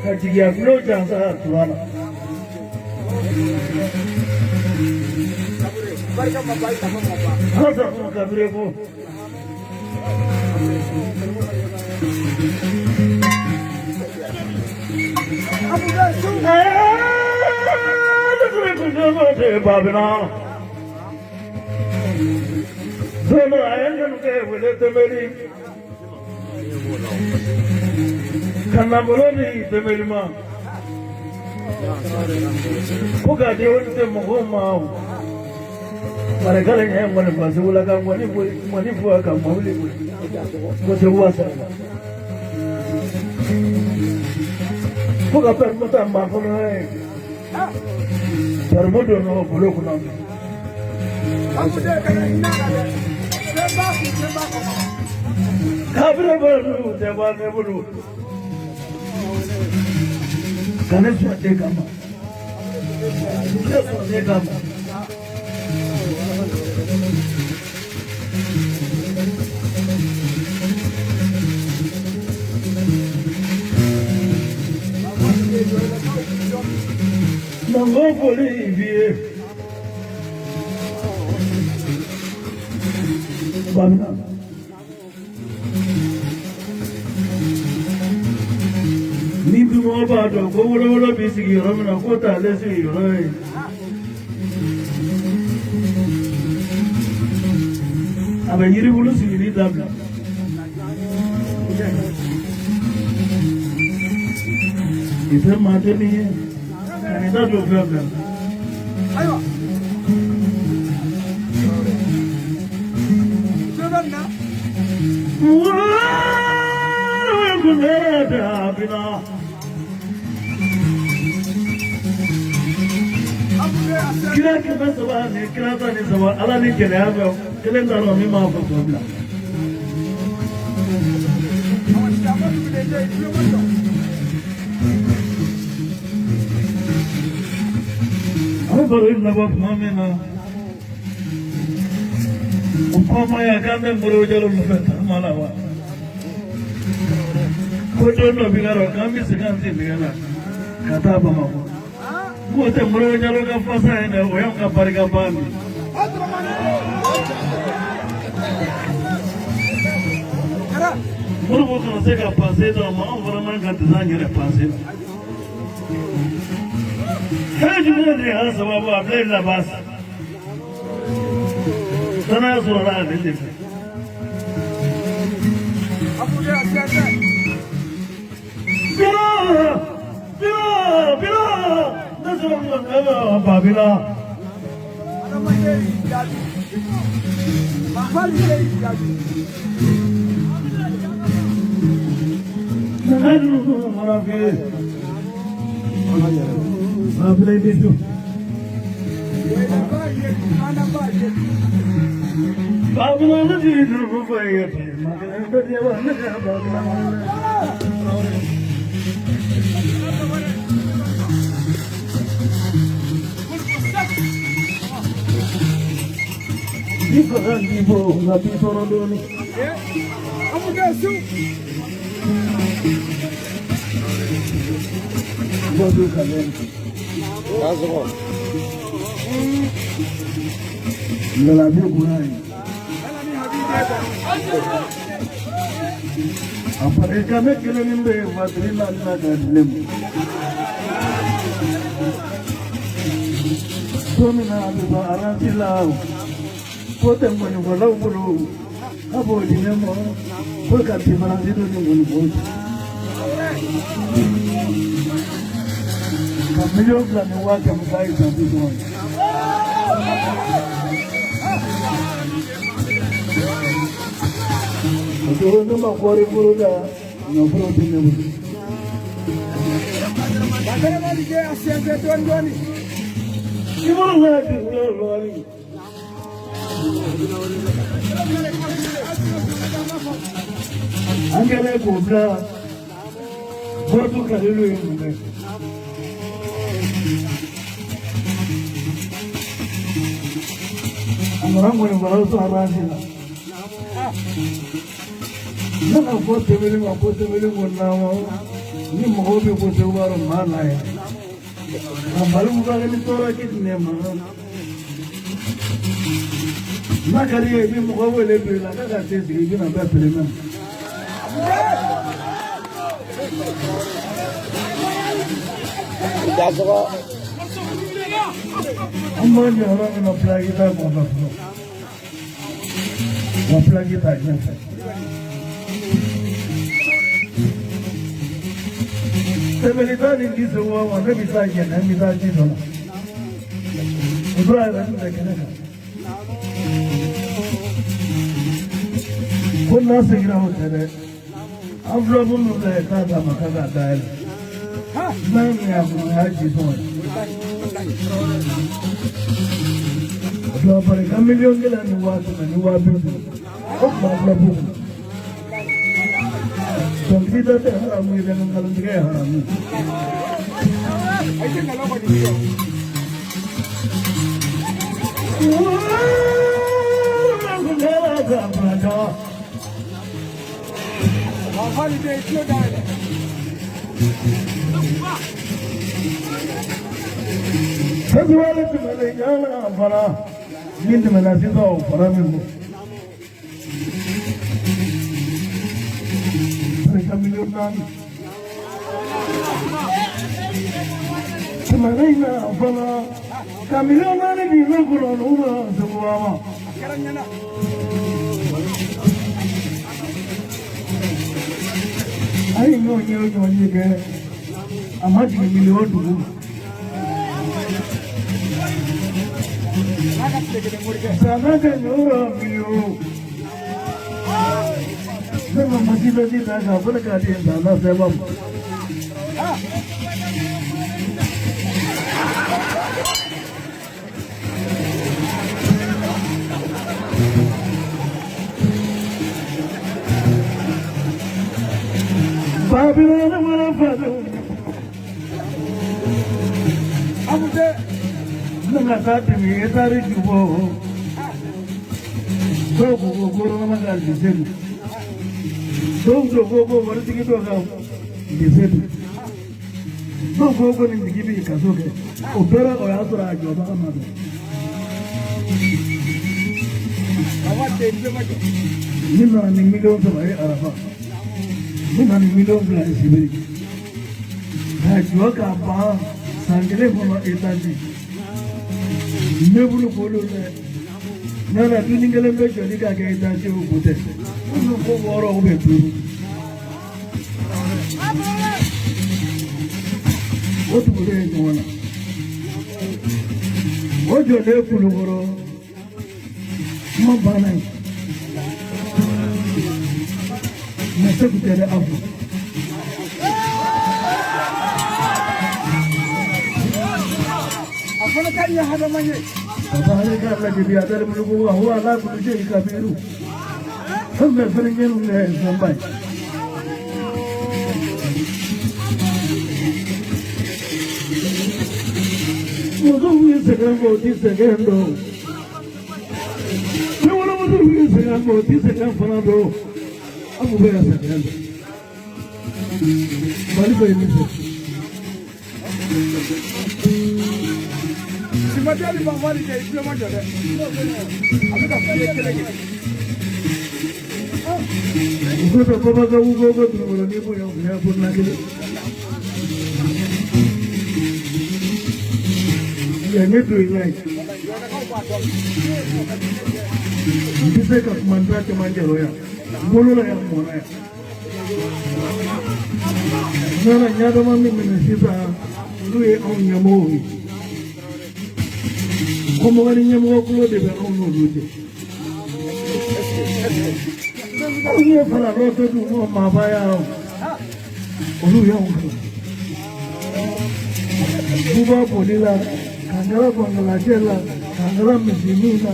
Ka Jigiya Bulon jansa a tura la. Ala sɔrɔ kabire ko. Babina. Don dɔ a ye n kanu kɛ wele tɛmɛli. Ka nafolo di tɛmɛli ma. Ko k'a di olu tɛ mɔgɔw ma o. Marikale ɲɛ ŋɔni fa segu la ka ŋɔni boli ŋɔni fɔ ka mɔbili boli. Ko segu wa sara la. Ko ka pɛrɛmɔ ta maa kɔnɔ ye. Pɛrɛmɔ don o bolo kɔnɔ. Kabire bolo tɛ bɔ ne bolo. Ka ne sɔn ne kama. Ne sɔn ne kama. Mango foli b'i ye. Babina. Ni dumɔgɔ b'a dɔn ko wolowolo b'i sigi yɔrɔ min na k'o t'ale sigi yɔrɔ ye. A bɛ yiribulu sigili dabila. I tɛ maa denni ye ka n'i da don fɛn fɛn na. Ayiwa. Tulo bɛ nin na. Kira 300 ni kira 13 ala ni gɛlɛya bɛ kelen t'a dɔn min b'a fɔ k'o bila. An bɛ baro in labɔ tuma min na o kɔma ya k'an bɛ Moribo Jalo nɔfɛ taama la wa ko don dɔ b'i ka dɔn k'an bɛ segin an sen nɛgɛ la ka taa Bamakɔ k'o tɛ Moribo Jalo ka fasa ye dɛ o y'anw ka barikaba de ye. Moribo kana se ka pase dɔrɔn ma anw fana man ka dɛsɛ an yɛrɛ pase la. Fɛn jumɛn de y'a sababu a bila laban danaya sɔrɔla ale de fɛ. Bila bila bila ne sɔrɔ babila. Babila i bɛ so. Babila ne ti duuru fɔ i ye babila. Ni faga k'i bɔ nka b'i tɔɔrɔ dɔɔnin. Bɔdu kalɛ. Ngalabi kunna ye. A farikame kelen min bɛ yen fatiri la na ka di ne ma. Don min na a bɛ bɔ aransi la ko tɛ ŋɔnifɔlaw bolo k'a b'o di ne ma ko ka diferansi don ni ŋɔnifɔw cɛ. Ka 2,100,000 k'a ye santi dɔrɔn ye. O cogo ne ma kɔɔri foro da ɲɔforo tɛ ne bolo. I bolo ka dugu lɔɔni. An kɛlen k'o bila bɔtu kalilu ye mun kɛ. A nana ŋɔnifɔlaw sɔrɔ aransi la. Ne ka fɔ tɛmɛli ma ko tɛmɛli ko naama ni mɔgɔw bɛ ko segu b'a dɔn maa na yɛrɛ. Nka Mali furakɛli tɔɔrɔ ki di ne ma. N'a ka di ye i bɛ mɔgɔ wele don i la k'a ka te sigi i bɛna bɛɛ pere mɛn. An b'an jɔ yɔrɔ min na pilaki t'a kɔfɛ fɔlɔ. Wa pilaki t'a ɲɛfɛ. Tɛmɛli t'a ni ji segu ma ne bɛ taa jɛnɛ n bɛ taa ji dɔ la. O tora yɛrɛ tun tɛ kɛnɛ kan. Ko n'a seginna o tɛ dɛ. Enveloppe min filɛ k'a d'a ma k'a k'a dayɛlɛ. N'a ye min y'a kɔnɔ o y'a ji sɔngɔ ye. O tora bari ka 1,150,000 o tun bɛ enveloppe kɔnɔ. Dɔnkili da tɛ haramu ye dɛ, nka nkalontigɛ ye haramu ye. Festival tɛmɛnen ɲana fana min tɛmɛna sisan o fana min bɔ. Barika 4 miliyɔn. Tɛmɛnen na fana ka 4 miliyɔn di ne kɔnɔ n'u ma segu ma. A ye ɲɔgɔn ye o ɲɔgɔn ye kɛ a ma jigin miliyɔn dugu ma. Sana kɛ ɲɔgɔn miliyɔn. Ne ma masi bɛ di ta k'a fɔ ne k'a di Sana sɛbɛn ma. Babila wala fadu. Ne ka taa tɛmɛ e taari ju bɔ. Dɔw ko ko gouvernement ka lycée don. Dɔw ko ko waritigi dɔ ka lycée don. Dɔw ko ko nin tigi b'i kaso kɛ. O bɛɛ la o y'a sɔrɔ a jɔbaga ma dɔn. Min nana ni 3 miliyɔn ye araba. Min nana ni 2 miliyɔn ye sibiri. K'a jɔ k'a ban san kelen kɔnɔ étage. Meuble bolo dɛ. Nana duni kelen bɛ jɔli k'a kɛ étage o ko tɛ. Minnu ko wɔɔrɔ ou bien duuru. O tugulen ye ɲɔgɔn na. O jɔlen Kulukɔrɔ kuma banna yen. Mɛ Segu tɛ dɛ afu. Baba ale ka lajɛ a dali muluku wa huwa ala kulli shay'in kabiru. Fɛn bɛɛ fɛnɛ ɲɛ ninnu ye fɛnba ye. Musow ye sɛgɛn kɛ o ti sɛgɛn dɔn. Ni wolomusow ye sɛgɛn kɛ o ti sɛgɛn fana dɔn. An bɛ ka sɛgɛn dɔn. Mali bɛ ye min fɛ. Muso tɛ bɔba ka wuko ko dugukolo ni bonya bonya ko na kelen. Yan ye don i la ye. N tɛ se ka kuma n ta cɛmancɛ rɔ yan. N wolola yan, n mɔna yan. Nana ɲadama min minɛ sisan olu ye anw ɲɛmɔgɔw ye. Kɔmɔgɔ ni ɲɛmɔgɔ kulo de bɛ anw n'olu cɛ. Anw ye faralɔ to d'u ma maaba ya olu y'anw kalan. Buba boli la, k'an kɛra gɔngɔlajɛ la, k'an kɛra misi min na,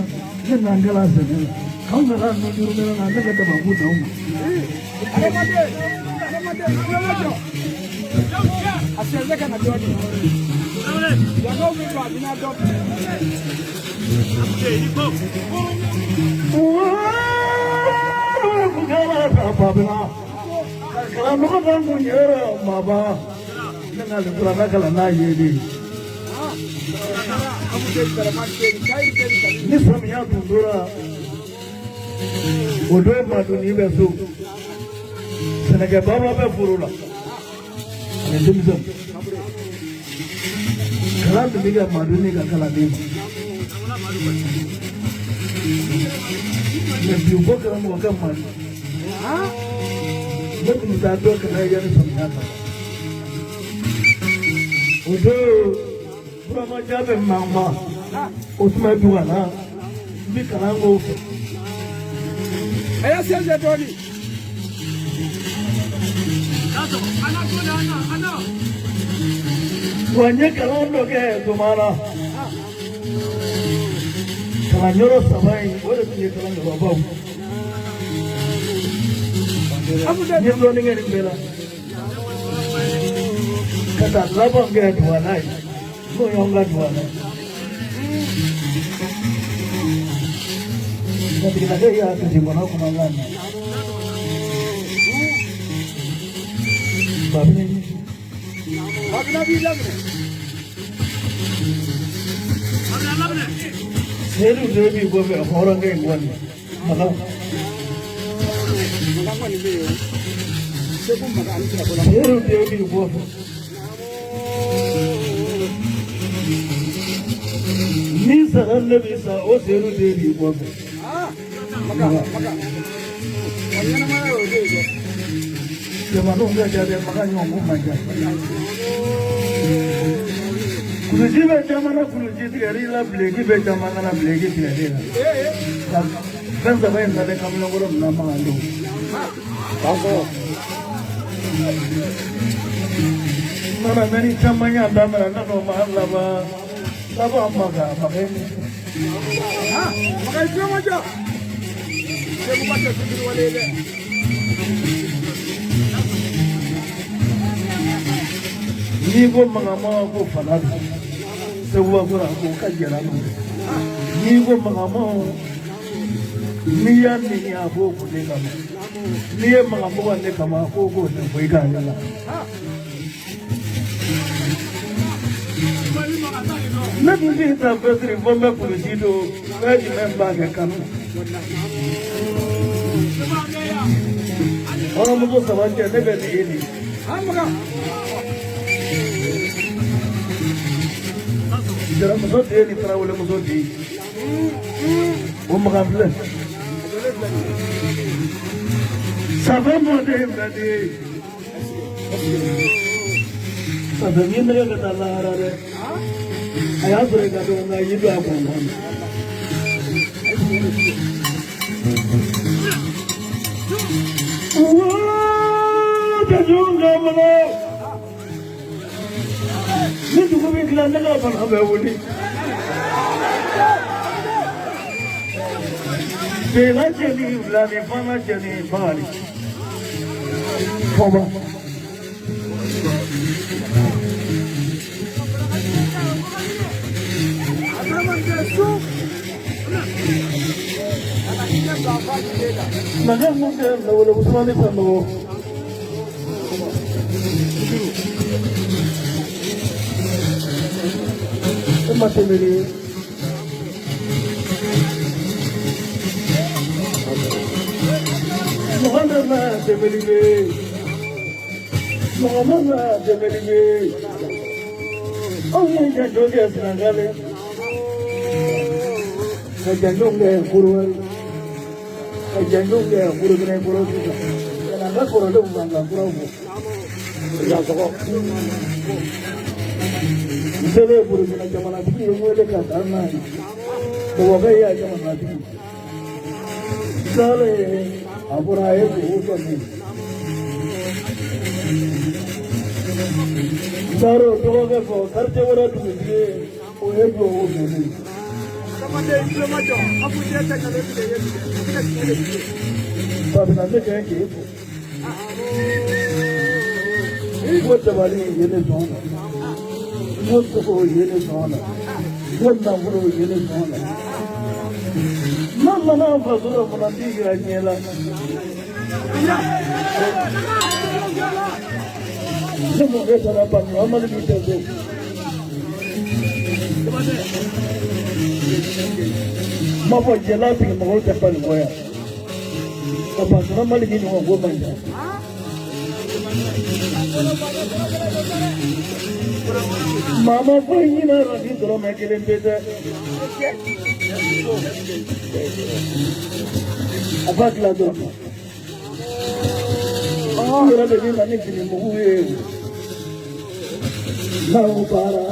ne n'an kɛra sɛnɛ la. K'anw nana nujuru minɛ na, ne ka dabaku d'anw ma. Karamɔgɔ b'an kun yɛrɛ maaba ne n'ale kura ka kalan n'a ye de. Ni samiya tun tora o don Madoni bɛ so, sɛnɛkɛbaba bɛ foro la ani denmisɛnw. Kalan tun bɛ kɛ Madoni ka kalanden ma. Mɛ bi u ko karamɔgɔ kɛ Mali. Ne tun bɛ taa dɔ kɛlɛ yanni samiya ka ban. O don Buramaja bɛ Mama, o tun bɛ Dugana, n bɛ kalan k'o fɛ. A y'a sɛnsɛn dɔɔnin. Wa n ye kalan dɔ kɛ Zomana. Kalanyɔrɔ saba in, o de tun ye kalanyɔrɔbaw. N ye dɔɔnin kɛ nin bɛɛ la. Ka taa laban kɛ Duwana ye. N'o y'anw ka Duwana ye. Jatigilakɛ y'a kasi kɔnɔ kɔnɔna na. Babini. Babina b'i laminɛ. Seyidu de b'i kɔfɛ hɔrɔnkɛ in kɔni. Makan. Makan kɔni bɛ yen o. Segu Makan ani Sirabɔla. Seyidu de b'i kɔfɛ. Ni sara ne b'i sa, o Seyidu de b'i kɔfɛ. Makan Makan. Wa ɲɛnamaya y'o de ye dɛ. Jamanaw ka ca dɛ, Makan ɲɔgɔn ko man ca. Kulusi bɛ caman na, kulusi tigɛr'i la, bileki bɛ caman na, bileki tigɛr'i la. Ka fɛn saba in ta ne kamalenkɔrɔ ninnu na Makan don. N nana mɛ ni caman y'a daminɛ, n nan'o ma laban laban Makan Makan. Makan i tulo ma jɔ. Segu ba tɛ fitiriwale ye dɛ. N'i ko Makan ma ko fana don, Seguba ko ko ka jɛra n'o ye. N'i ko Makan ma, n'i y'a nɛni a b'o ko ne kama. N'i ye Makan mɔgɔ ne kama, a ko k'o tɛ foyi k'ale la. Ne tun tɛ taa fɛsiri fo n bɛ kulusi don, fɛn jumɛn b'a kɛ kanu. Hɔrɔnmuso saba cɛ, ne bɛ nin e de ye. Makan. Jaramuso den ni tarawelemuso den. O Makan filɛ. Safa mɔden bɛ di. Safa n ye nɛgɛ ka taa lahara dɛ. A y'a sɔrɔ i ka dɔgɔ nka y'i don a kɔnɔ. Ni dugu bɛ tila, ne ka bana bɛ wuli. Bela cɛ ni fila ni fana cɛ ni bakari. Fɔba. Abdurahman tɛ su. Ka hinɛ bila a fa jige la. Makan mun kɛ lawale Usumani Sanogo. E ma tɛmɛ ni. Mɔgɔ bɛ ma tɛmɛli bɛ. Mɔgɔ ma ma tɛmɛli bɛ. Anw ye janjo kɛ Senegali. Ka janjo kɛ Korowari. Ka janjo kɛ Burukina kɔrɔ sisan. Ka na an ka kɔrɔlenw kan ka kuraw bɔ. N selen Burukina, jamanatigi ye n wele ka taa n'a ye. Bɔbɔkɛ y'a jamanatigi. Salen a bɔra a ye dugu dɔ min. N taara o dɔgɔkɛ fɔ quartier wɛrɛ dugutigi ye, o ye duwawu kɛ ne ye. Adamaden i tulo ma jɔ. Afu den tɛ nkalon tigɛ ye bi dɛ. A bɛ ka tiɲɛ de f'i ye. Babina ne kɛ k'e fo. N ko dabali ye ne sɔn na. N ko sogo ye ne sɔn na. N ko nafolo ye ne sɔn na. N'a nana n faso la fana, n t'i yira diɲɛ la. Ne mɔkɛ taara ban, Amadu b'i tɛ so. N b'a fɔ jɛla sigi mɔgɔw tɛ bali kɔ yan. Ka patɔrɔn Maliki ɲɔgɔn ko man ca. Maa ma foyi ɲin'a rɔ ni dɔrɔmɛ kelen pe tɛ. A b'a tila dɔrɔn. Anw yɛrɛ de bɛ na ni fini mugu ye. N'aw baara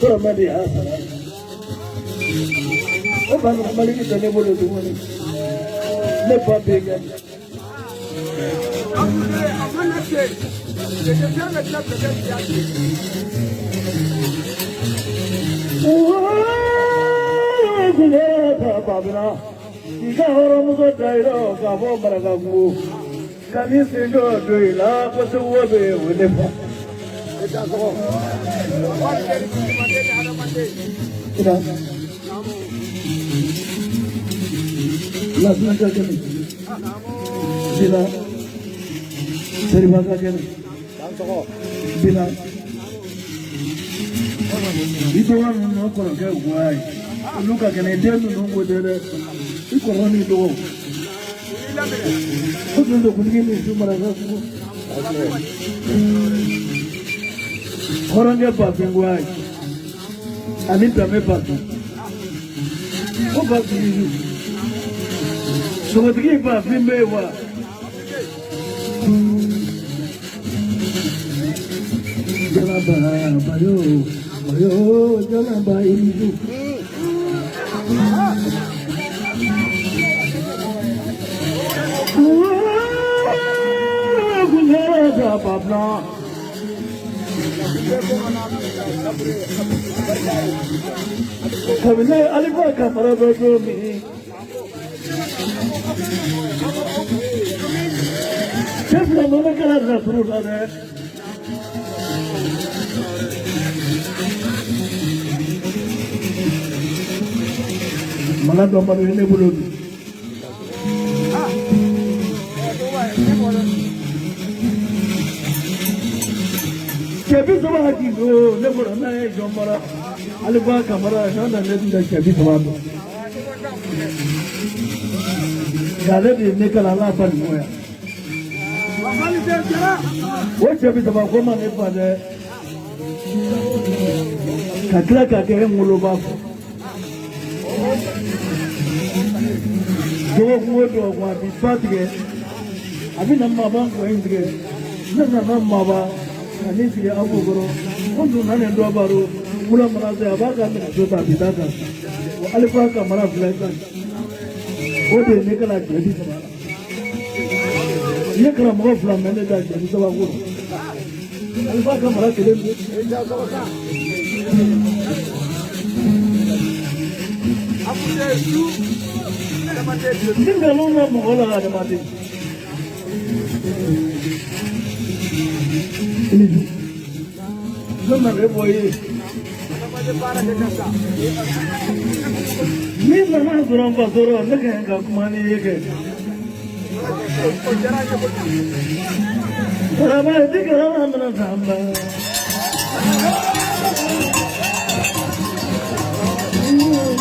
dɔrɔmɛ de y'a sara. O patɔrɔn Maliki tɛ ne bolo tuguni. Ne ba bɛ kɛ. I ka hɔrɔnmuso da i rɔ k'a fɔ marakakungo ka ni sen jɔ don i la ko segu bɛ o ne fa. Lasina ka kɛnɛ. Bila. Seriba ka kɛnɛ. Bila. I dɔgɔ ninnu kɔrɔkɛ guwa ye. Olu ka kɛnɛ den ninnu ko tɛ dɛ. I kɔrɔ ni dɔgɔ. O tun don kuntigi ni su maraka kungo. Hɔrɔnkɛ bafin guwa ye. Ani danbe bafin. O bafin yi. Sogotigi bafin bɛ yen wa? Jalaba bayo bayo jalaba ilu. Gulera babla. Kabini Alifa Kamara bɛ don min. Cɛ fila nɔnɔ kɛra laturu la dɛ. Mana dɔ malo ye ne bolo bi. Cɛ bi saba ka don ne bolo n'a ye jɔn mara Alifa Kamara n'an na ne tun tɛ cɛ bi saba dɔn. Nka ale de ye ne kalan ala balimaya. O cɛ bi saba ko ma ne fa dɛ. Ka tila k'a kɛ n woloba fɔ. Dɔgɔkun o dɔgɔkun a bɛ ba tigɛ, a bɛ na maaba nkɔ in tigɛ. Ne nana maaba ka ne sigi aw kɔrɔ. Ko donna nin dɔ baro wula mana se a b'a ka nɛgɛso ta a bɛ taa kan. O Alifa Kamara filɛ sisan. O de ye ne kalan cɛ bi saba la. I ye karamɔgɔ fila mɛn ne da cɛ bi saba ko. Alifa Kamara kelen don. Ni nkalon bɛ mɔgɔ la adamaden. I ni su. Ne nana e bɔ i ye. Ni nana sɔrɔ n faso rɔ ne ka ɲi ka kuma n'i ye kɛ. Karama ti karama mana sanba.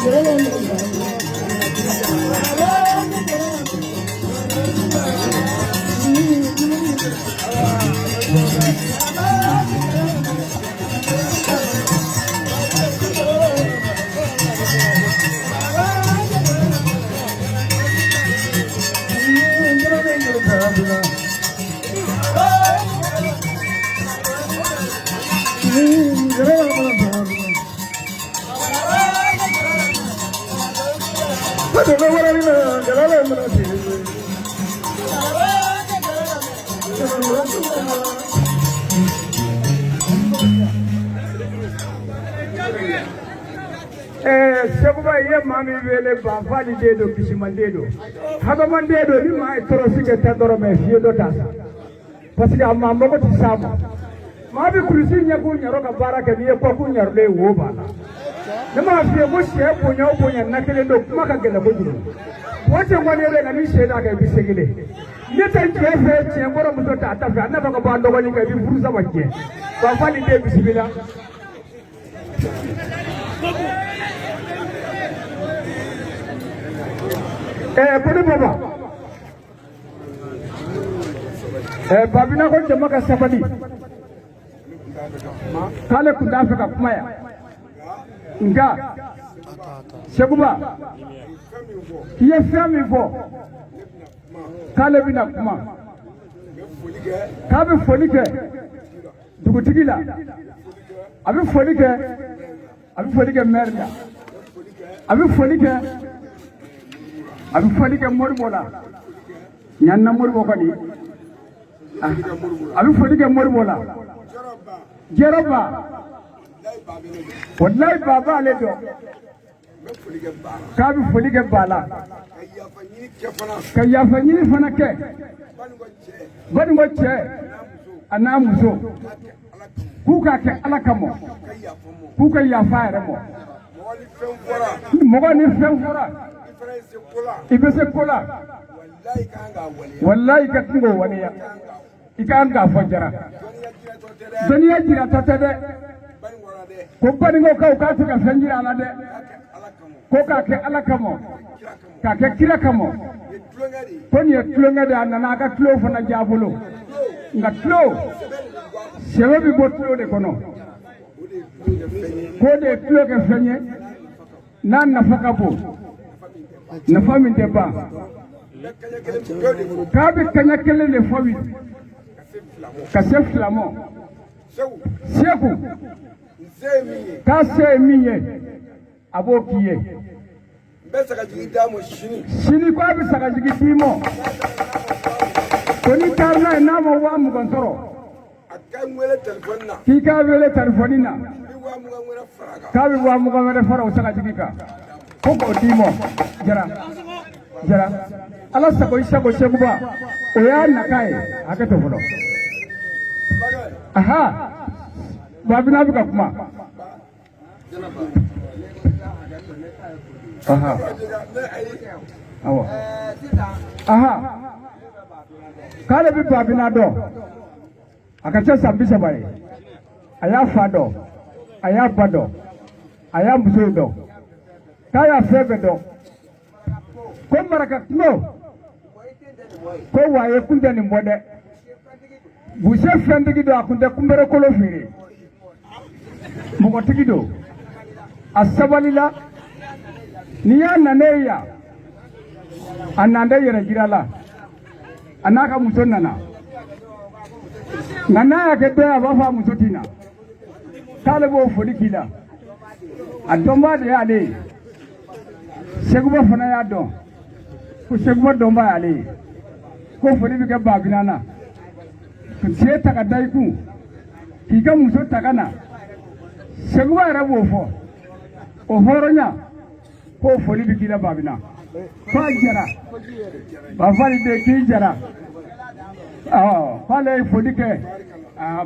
Karama mana sanba. Sekuba i ye maa min wele banfali den don kisiman den don hadamaden don ni maa ye tɔɔrɔsi kɛ tɛ dɔrɔmɛ fiye dɔ t'a sa parce que a maa mago tɛ s'a ma maa bɛ kulusi ɲɛkun ɲɛrɔ ka baara kɛ n'i ye kɔkun ɲɛrɔlen ye wo b'a la ne m'a f'i ye ko sɛ bonya o bonya na kelen don kuma ka gɛlɛn kojugu o cɛ kɔni ye dɛ nka ni sɛ d'a kan i bɛ se kelen ne tɛ cɛ fɛ tiɲɛ kɔrɔ muso t'a ta fɛ a nafa ka bɔ a dɔgɔnin kan i bɛ furu saba tiɲɛ banfali den bisimila. Ko ne baba Babina ko jama ka sabali k'ale tun t'a fɛ ka kuma yan nka Sekuba k'i ye fɛn min fɔ k'ale bɛna kuma k'a bɛ foli kɛ dugutigi la a bɛ foli kɛ a bɛ foli kɛ maire la a bɛ foli kɛ a bɛ foli kɛ Moribo la Ɲanina Moribo kɔni a bɛ foli kɛ Moribo la Jɛrɛba walayi ba b'ale dɔn k'a bɛ foli kɛ ba la ka yafa ɲini fana kɛ Banikɔ cɛ a n'a muso k'u k'a kɛ Ala kama k'u ka yafa yɛrɛ ma mɔgɔ ni fɛn fɔra i bɛ se ko la walayi i ka kan k'o waleya i ka kan k'a fɔ Jara dɔnniya jiratɔ tɛ dɛ ko Banikɔkaw k'a tɛ ka fɛn jira a la dɛ ko k'a kɛ Ala kama k'a kɛ kira kama ko nin ye tulonkɛ de ye a nana a ka tulon fana diya a bolo nka tulon sɛbɛ bɛ bɔ tulon de kɔnɔ k'o de ye tulon kɛ fɛn ye n'a nafa ka bon nafa min tɛ ban k'a bɛ kaɲɛ kelen de fɔ bi ka se fila ma Seku k'a se ye min ye a b'o k'i ye sini ko a bɛ sagajigi d'i ma ko n'i taara n'a ye n'a ma 20,000 sɔrɔ k'i k'a wele telefɔni na k'a bɛ 20,000 wɛrɛ fara o sagajigi kan ko k'o d'i ma Jara Jara Ala sago i sago Sekuba o y'a naka ye hakɛ to fɔlɔ aha Babina bɛ ka kuma aha awɔ aha k'ale bɛ Babina dɔn a ka ca san 30 ye a y'a fa dɔn a y'a ba dɔn a y'a musow dɔn k'a y'a fɛn bɛɛ dɔn ko maraka kungo ko waye kun tɛ nin bɔ dɛ buse fɛntigi don a kun tɛ kunbɛrɛ kolo feere mɔgɔtigi don a sabalila n'i y'a nanen yan a nan tɛ yɛrɛ jira la a n'a ka muso nana nka n'a y'a kɛ dɔ ye a b'a fɔ a muso tɛ na k'ale b'o foli k'i la a dɔnbaa de y'ale ye Sekuba fana y'a dɔn ko Sekuba dɔnbaa y'ale ye ko foli bɛ kɛ Babina na sen ta ka da i kun k'i ka muso ta ka na Sekuba yɛrɛ b'o fɔ o hɔrɔnya k'o foli bɛ k'i la Babina k'a jara Bafali de k'i jara ɔ k'ale ye foli kɛ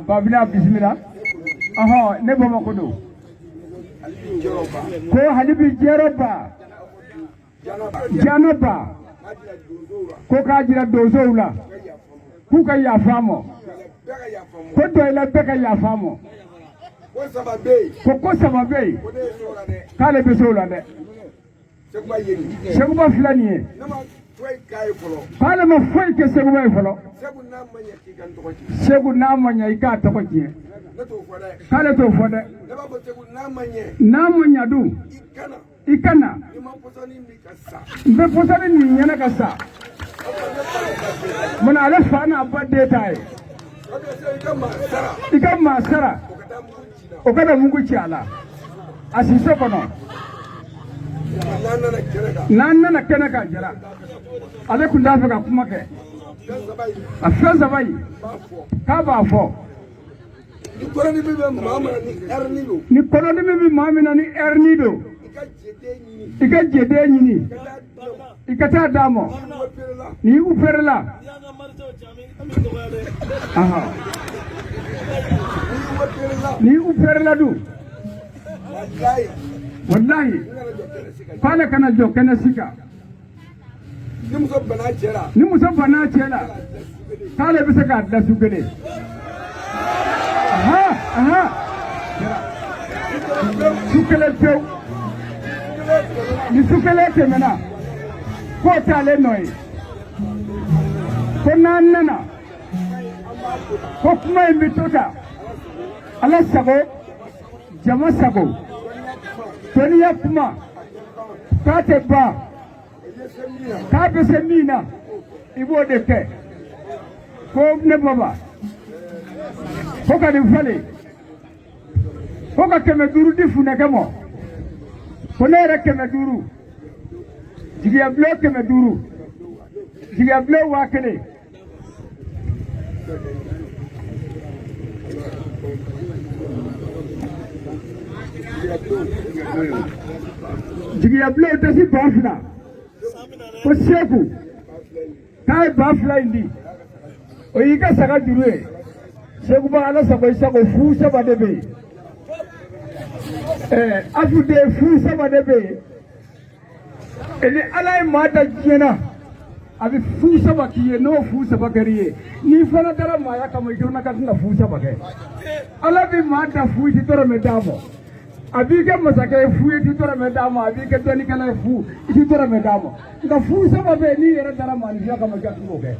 Babina bisimila ɔhɔn ne Bamakɔ don ko hali bi Jɛrɛba Janaba ko k'a jira donsow la k'u ka yafa ma ko dɔ i la bɛɛ ka yafa ma ko saba bɛ yen k'ale bɛ se o la dɛ Sekuba filɛ nin ye k'ale ma foyi kɛ Sekuba ye fɔlɔ Seku n'a ma ɲɛ i k'a tɔgɔ tiɲɛ k'ale t'o fɔ dɛ n'a ma ɲɛ dun i ka na n bɛ pɔsɔni nin ɲɛnɛ ka sa munna ale fa n'a ba den t'a ye i ka maa sara o ka na mugu ci a la a si so kɔnɔ n'an nana kɛnɛ kan Jara ale tun t'a fɛ ka kuma kɛ a fɛn saba in k'a b'a fɔ ni kɔnɔdimi bɛ maa min na ni ɛrini don i ka jeden ɲini i ka taa d'a ma n'i operela n'i operela dun walahi k'ale kana jɔ kɛnɛ si kan ni muso banna cɛ la k'ale bɛ se k'a dilan su kelen aha aha su su kelen pewu ni su kelen tɛmɛna k'o t'ale nɔ ye ko n'an nana ko kuma in bɛ to tan ala sago jama sago dɔnniya kuma k'a tɛ ban k'a bɛ se min na i b'o de kɛ ko ne baba ko ka nin falen ko ka 500 di funɛkɛ ma ko ne yɛrɛ 500 jigiyabilen 500 jigiyabilen 1000. Jigiyabilen tɛ se 2000 ko Seku k'a ye 2000 in di o y'i ka saga juru ye Sekuba ala sago i sago fu saba de bɛ yen afu de fu saba de bɛ yen ni ala ye maa da diɲɛ na a bɛ fu saba k'i ye n'o fu saba kɛr'i ye n'i fana dara maaya kama i fana ka kan ka fu saba kɛ ala bɛ maa da fu i tɛ dɔrɔmɛ d'a ma a b'i kɛ masakɛ ye fu i tɛ dɔrɔmɛ d'a ma a b'i kɛ dɔnnikɛla ye fu i tɛ dɔrɔmɛ d'a ma nka fu saba bɛ yen n'i yɛrɛ dara maaninfinya kama i ka kan k'o kɛ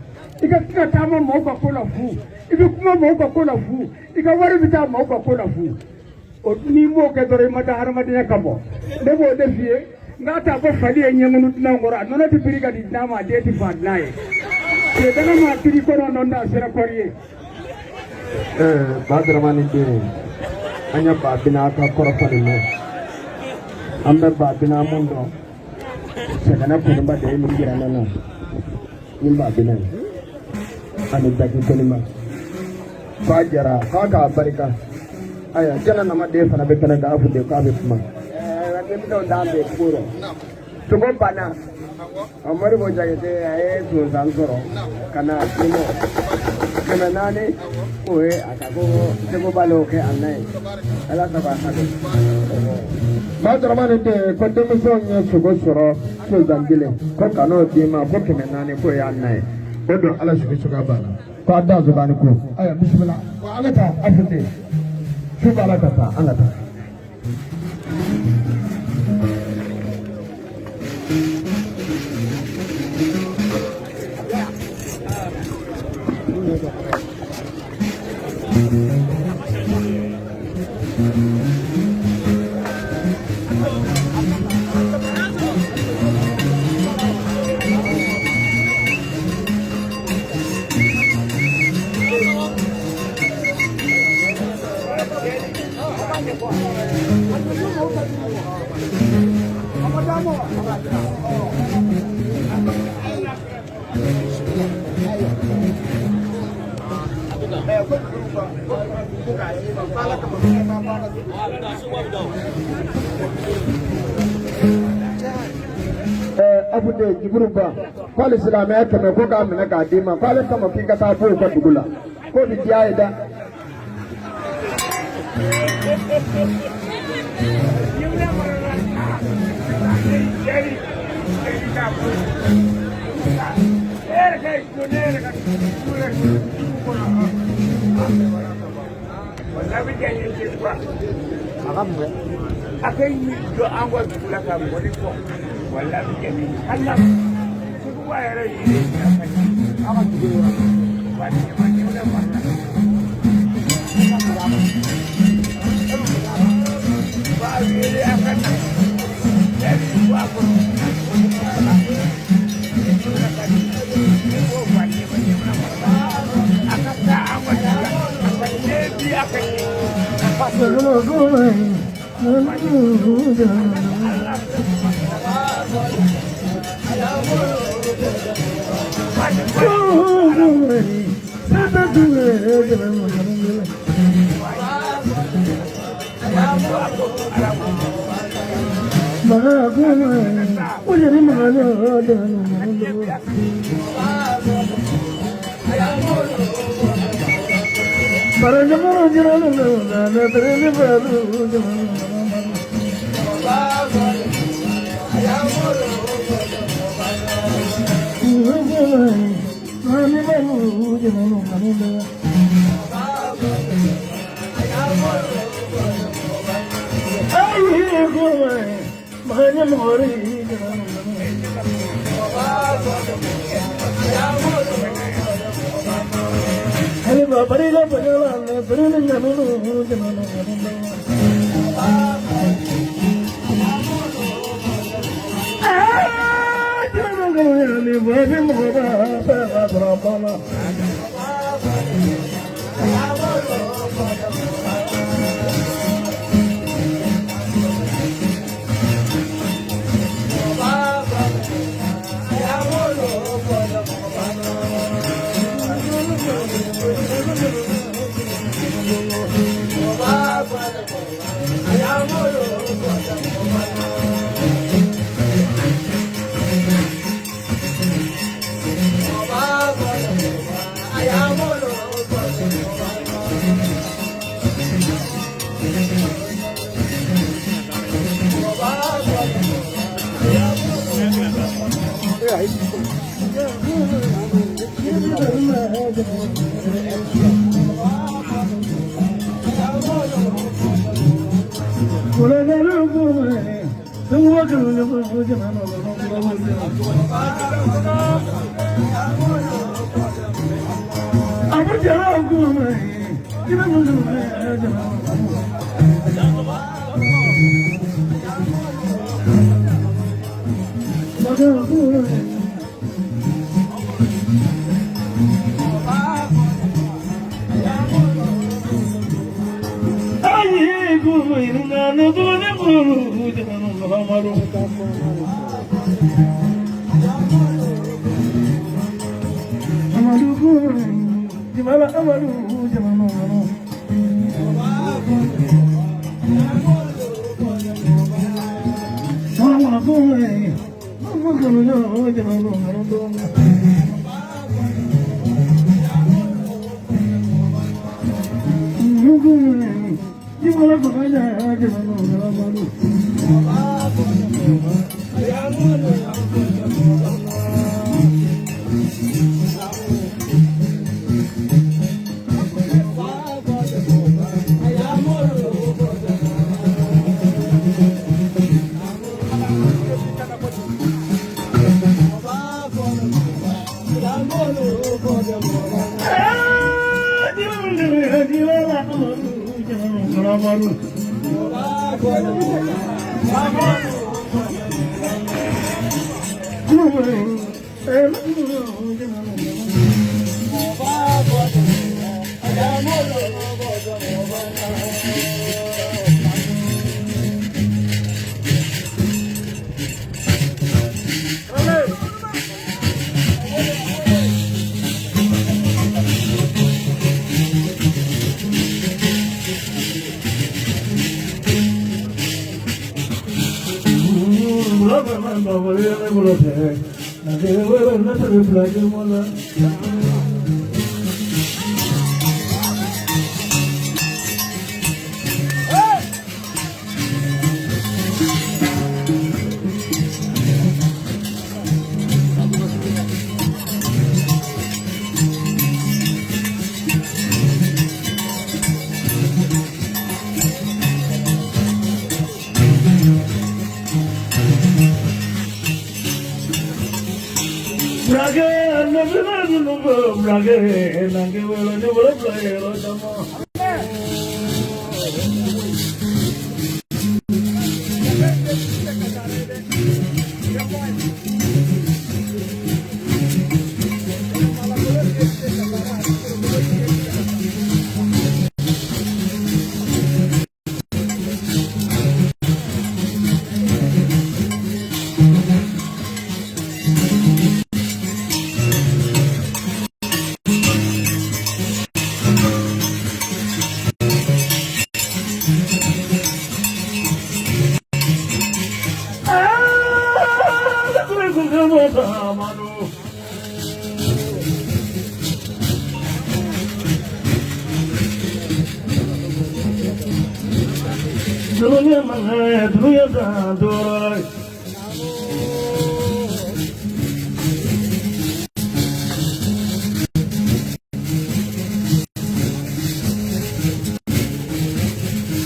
i ka kan ka taama maaw ka ko la fu i bɛ kuma maaw ka ko la fu i ka wari bɛ taa maaw ka ko la fu o n'i m'o kɛ dɔrɔn i ma da hadamadenya kama ne b'o de f'i ye n k'a ta ko fali ye ɲɛŋunu dunan kɔrɔ a nɔnɔ tɛ biri ka di dunan ma a den tɛ fa dunan ye tile dama ma kiri kɔnɔ nɔ n'a sera kɔri ye. Ba Dramani den an ye ba bina ka kɔrɔfɔ nin mɛn an bɛ ba bina mun dɔn sɛgɛnɛ kɔniba de ye nin jira ne na nin ba bina ye ani daki kɔniba k'a jara k'a k'a barika ayiwa jɛnɛ nama den fana bɛ kɛnɛ kan a fɔ de k'a bɛ kuma. Denmisɛnw t'an bɛn tugu rɔ sogo banna Modibo Jakite a ye sonsan sɔrɔ ka na di ma 400 o ye a ka ko Sekuba l'o kɛ a na ye ala sago a sago. Ba Dramani den ko denmisɛnw ye sogo sɔrɔ sonsan kelen ko ka n'o d'i ma ko 400 k'o y'a na ye o don ala sigi suga banna k'a da sogo ni ko ayiwa bisimila an ka taa a fɔ ten su b'a la ka taa an ka taa. Abude Jibiru Ba k'ale silamɛya 100 ko k'a minɛ k'a d'i ma k'ale kama k'i ka taa fo ka dugu la k'o bɛ diya ye dɛ. A ka jɔ an ka dugu la ka mɔni fɔ walahi jɛni hali na Sekuba yɛrɛ ye an ka dugu wa ba wele a ka na jɛni bɔ a kɔnɔ a ka taa an ka dugu la a ka den bi a ka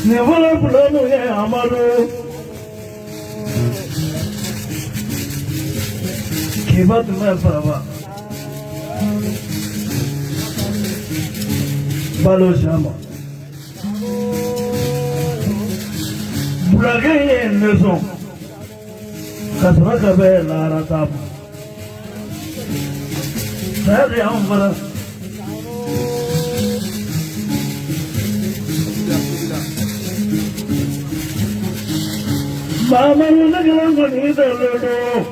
Ne voilà pour le Keba tun bɛ Faraba Balo Sama Bulakɛ ye ne sɔn ka sɔrɔ ka bɛ lahara t'a ma saya de y'anw fara. Mamadu ne kelen kɔni dalen don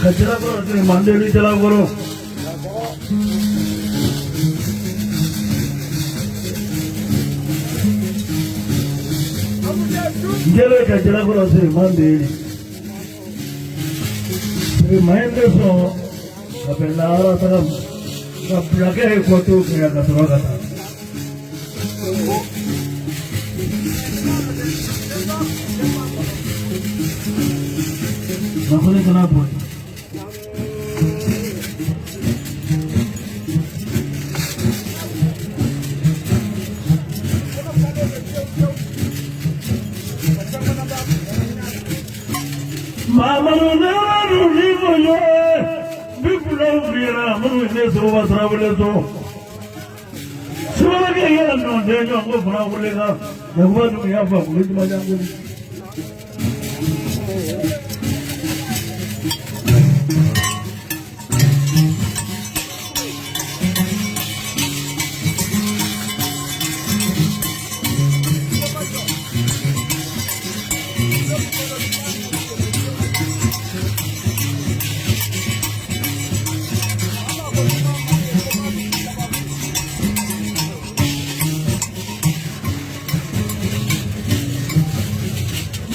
ka jalakɔrɔ to yen mandeli jalakɔrɔ. N kɛlen ka jalakɔrɔ to yen mandeli. Maa in bɛ sɔn ka bɛn lahara taga ma ka bilakɛ ye kɔtɔ kɛ ka sɔrɔ ka taa. Nafolo kana bɔ. Mamadu ne ni fɔ bi kulaw fiyɛra minnu ne sɔrɔba tarawele sɔrɔ. Subarakɛ yɛlɛ nɔ den ɲɔgɔn ko fana wele kan Yakuba dun y'a fɔ kulu juma jan kulu.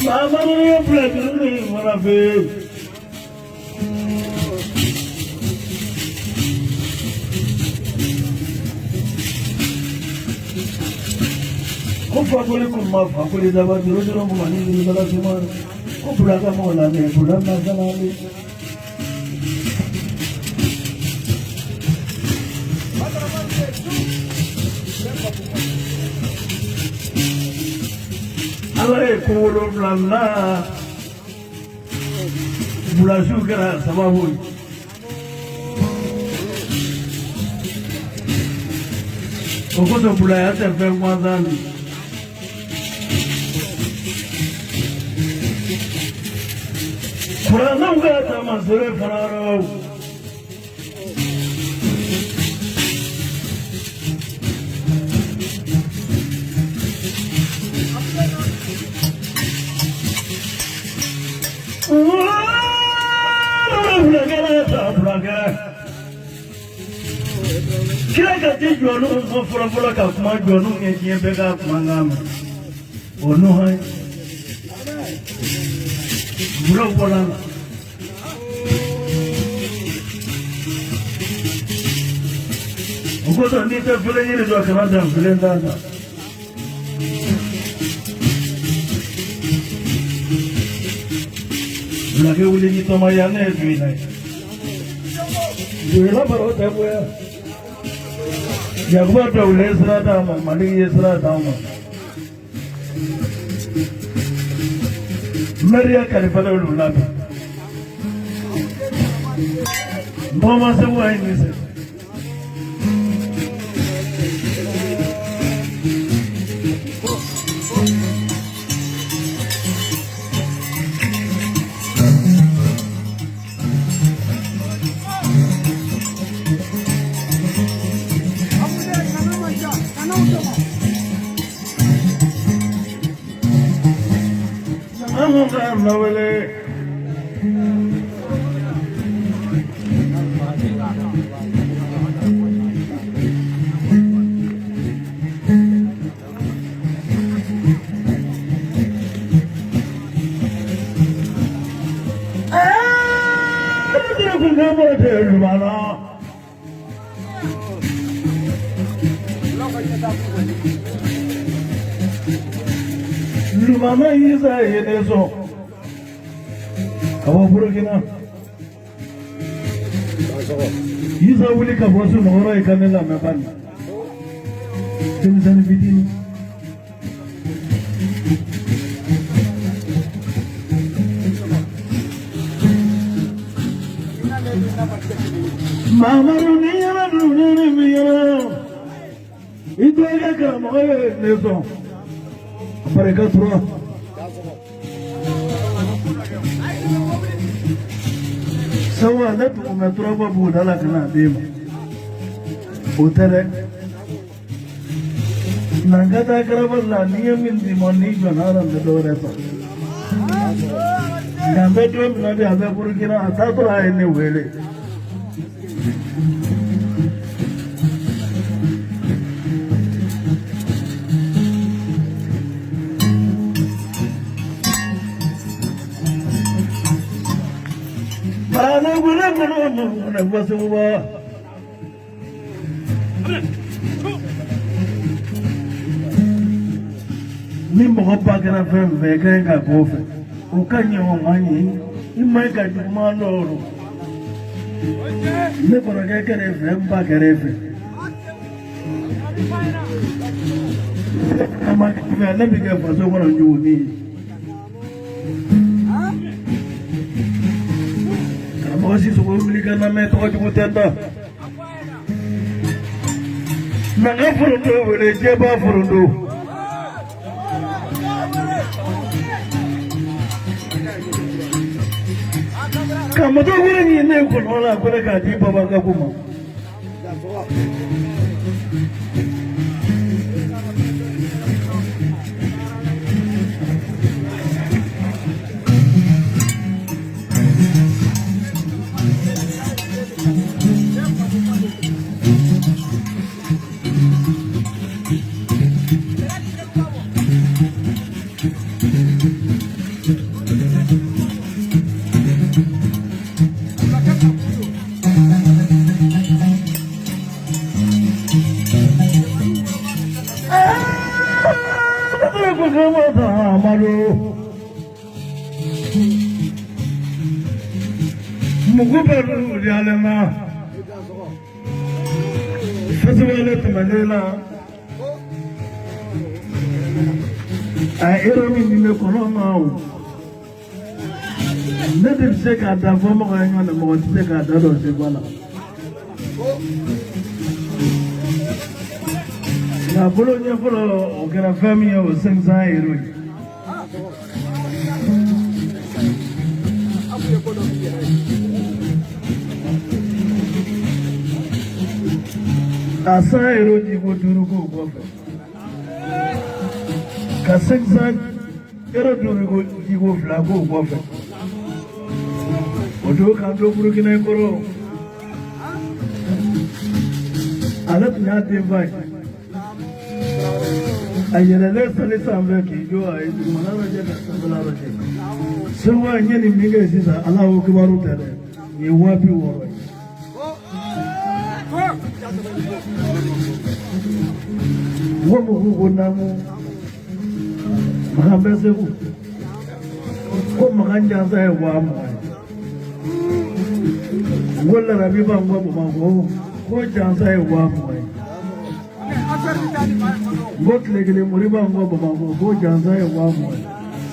Mamadu ye filɛ ni fana fɛ yen. Ko fakoli kun ma fakoli daba juru juru kuma ni juru dala suma ko bulaka mɔgɔ la mɛ bula ma kana le. Ala ye ko wolonwula na bulasiw kɛra sababu ye. O kosɔn bulaya tɛ fɛn gansan di. Kuranɛw ka taamasere fana rɔ. Kira ka di jɔnniw ma fɔlɔ fɔlɔ ka kuma jɔnniw ye diɲɛ bɛɛ ka kuma kan mɛn o nuhan ye bulaw bɔra a la. O kosɔn n'i tɛ filen ɲini dɔn kana dan filen t'a kan. Bulakɛ wuli ni tɔma ya ne ye dugu in na ye. Dugu baro tɛ bonya. Yakuba dawule ye sira d'a ma, Maliki ye sira d'a ma. Mɛriya kalifalen olu la bi. Bɔma segu a ye nin sen. An ka lawele. Lumana Isa ye ne sɔn ka bɔ Burukina. Isa wuli ka bɔ sunɔgɔrɔ ye ka ne lamɛn bani. Denmisɛnnin fitinin. Mamadu ni yɛrɛ dun ni mi yɛrɛ i tɛ kɛ karamɔgɔ ye ne sɔn barika tura. Sabu ne tun bɛ turabɔ buguda la ka na d'e ma o tɛ dɛ na n ka taa garaba la n'i ye min d'i ma n'i jɔnna a la n bɛ dɔ wɛrɛ san nka n bɛ don min na bi a bɛ Burukina a taatɔ a ye ne wele. Ni mɔgɔ ba kɛra fɛn fɛn i ka ɲi ka k'o fɛ o ka ɲi o ma ɲi i ma ɲi ka juguman dɔw don ne kɔrɔkɛ kɛra e fɛ n ba kɛra e fɛ a ma fɛ ne bɛ kɛ faso kɔnɔ jugunin ye. Karamɔgɔ Sisoko wuli ka lamɛn tɔgɔ jugu tɛ n da. Na n ka foronto wele jɛba foronto. Ka moto wɛrɛ ɲini ne kɔnɔ la ko ne k'a di Baba Gaku ma. Mugu bɛ wuli na festival tɛmɛnen na a ye yɔrɔ min di ne kɔnɔ ma o ne de bɛ se k'a da fɔ mɔgɔ ye ɲɔgɔn na mɔgɔ tɛ se k'a da dɔn seba la nka bolo ɲɛ fɔlɔ o kɛra fɛn min ye o 500 euro ye. Ka 100 euro di ko duuru k'o kɔfɛ ka 500 euro duuru ko di ko fila k'o kɔfɛ o don k'an to Burukina kɔrɔ ale tun y'a denba ye a yɛlɛlen sali sanfɛ k'i jɔ a ye dugumana lajɛ ka sanfɛla lajɛ segu a ɲɛ nin min kɛ sisan ala ko kibaru tɛ dɛ nin ye 60 000 ye. N ko mɔgɔw ko naamu Makan bɛ Segu ko Makan jansa ye 20 000 ye n ko larabi b'an kɔ Bamakɔ ko jansa ye 20 000 ye n ko tile kelen mori b'an kɔ Bamakɔ ko jansa ye 20 000 ye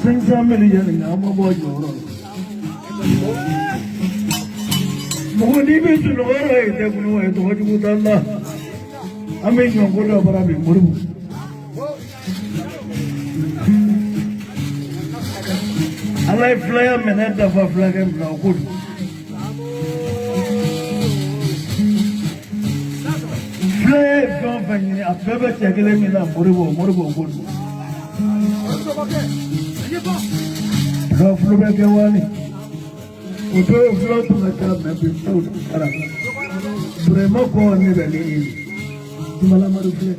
500 000 ye nin an ma bɔ jɔyɔrɔ la mɔgɔ n'i bɛ sunɔgɔ yɔrɔ ye tɛ kɔnɔ ye tɔgɔ jugu t'an na an bɛ ɲɔnko dɔ bara bi Moribo. Ala ye filaya minɛ dafa filakɛ min na o ko don. Filaya ye fɛn o fɛn ɲini a bɛɛ bɛ cɛ kelen min na Moribo Moribo ko don. Fula fulo bɛ kɛ wani o don fulaw tun ka ca mɛ bi fulaw taara Burema kɔ ne bɛ ne ye Jumalamadu filɛ.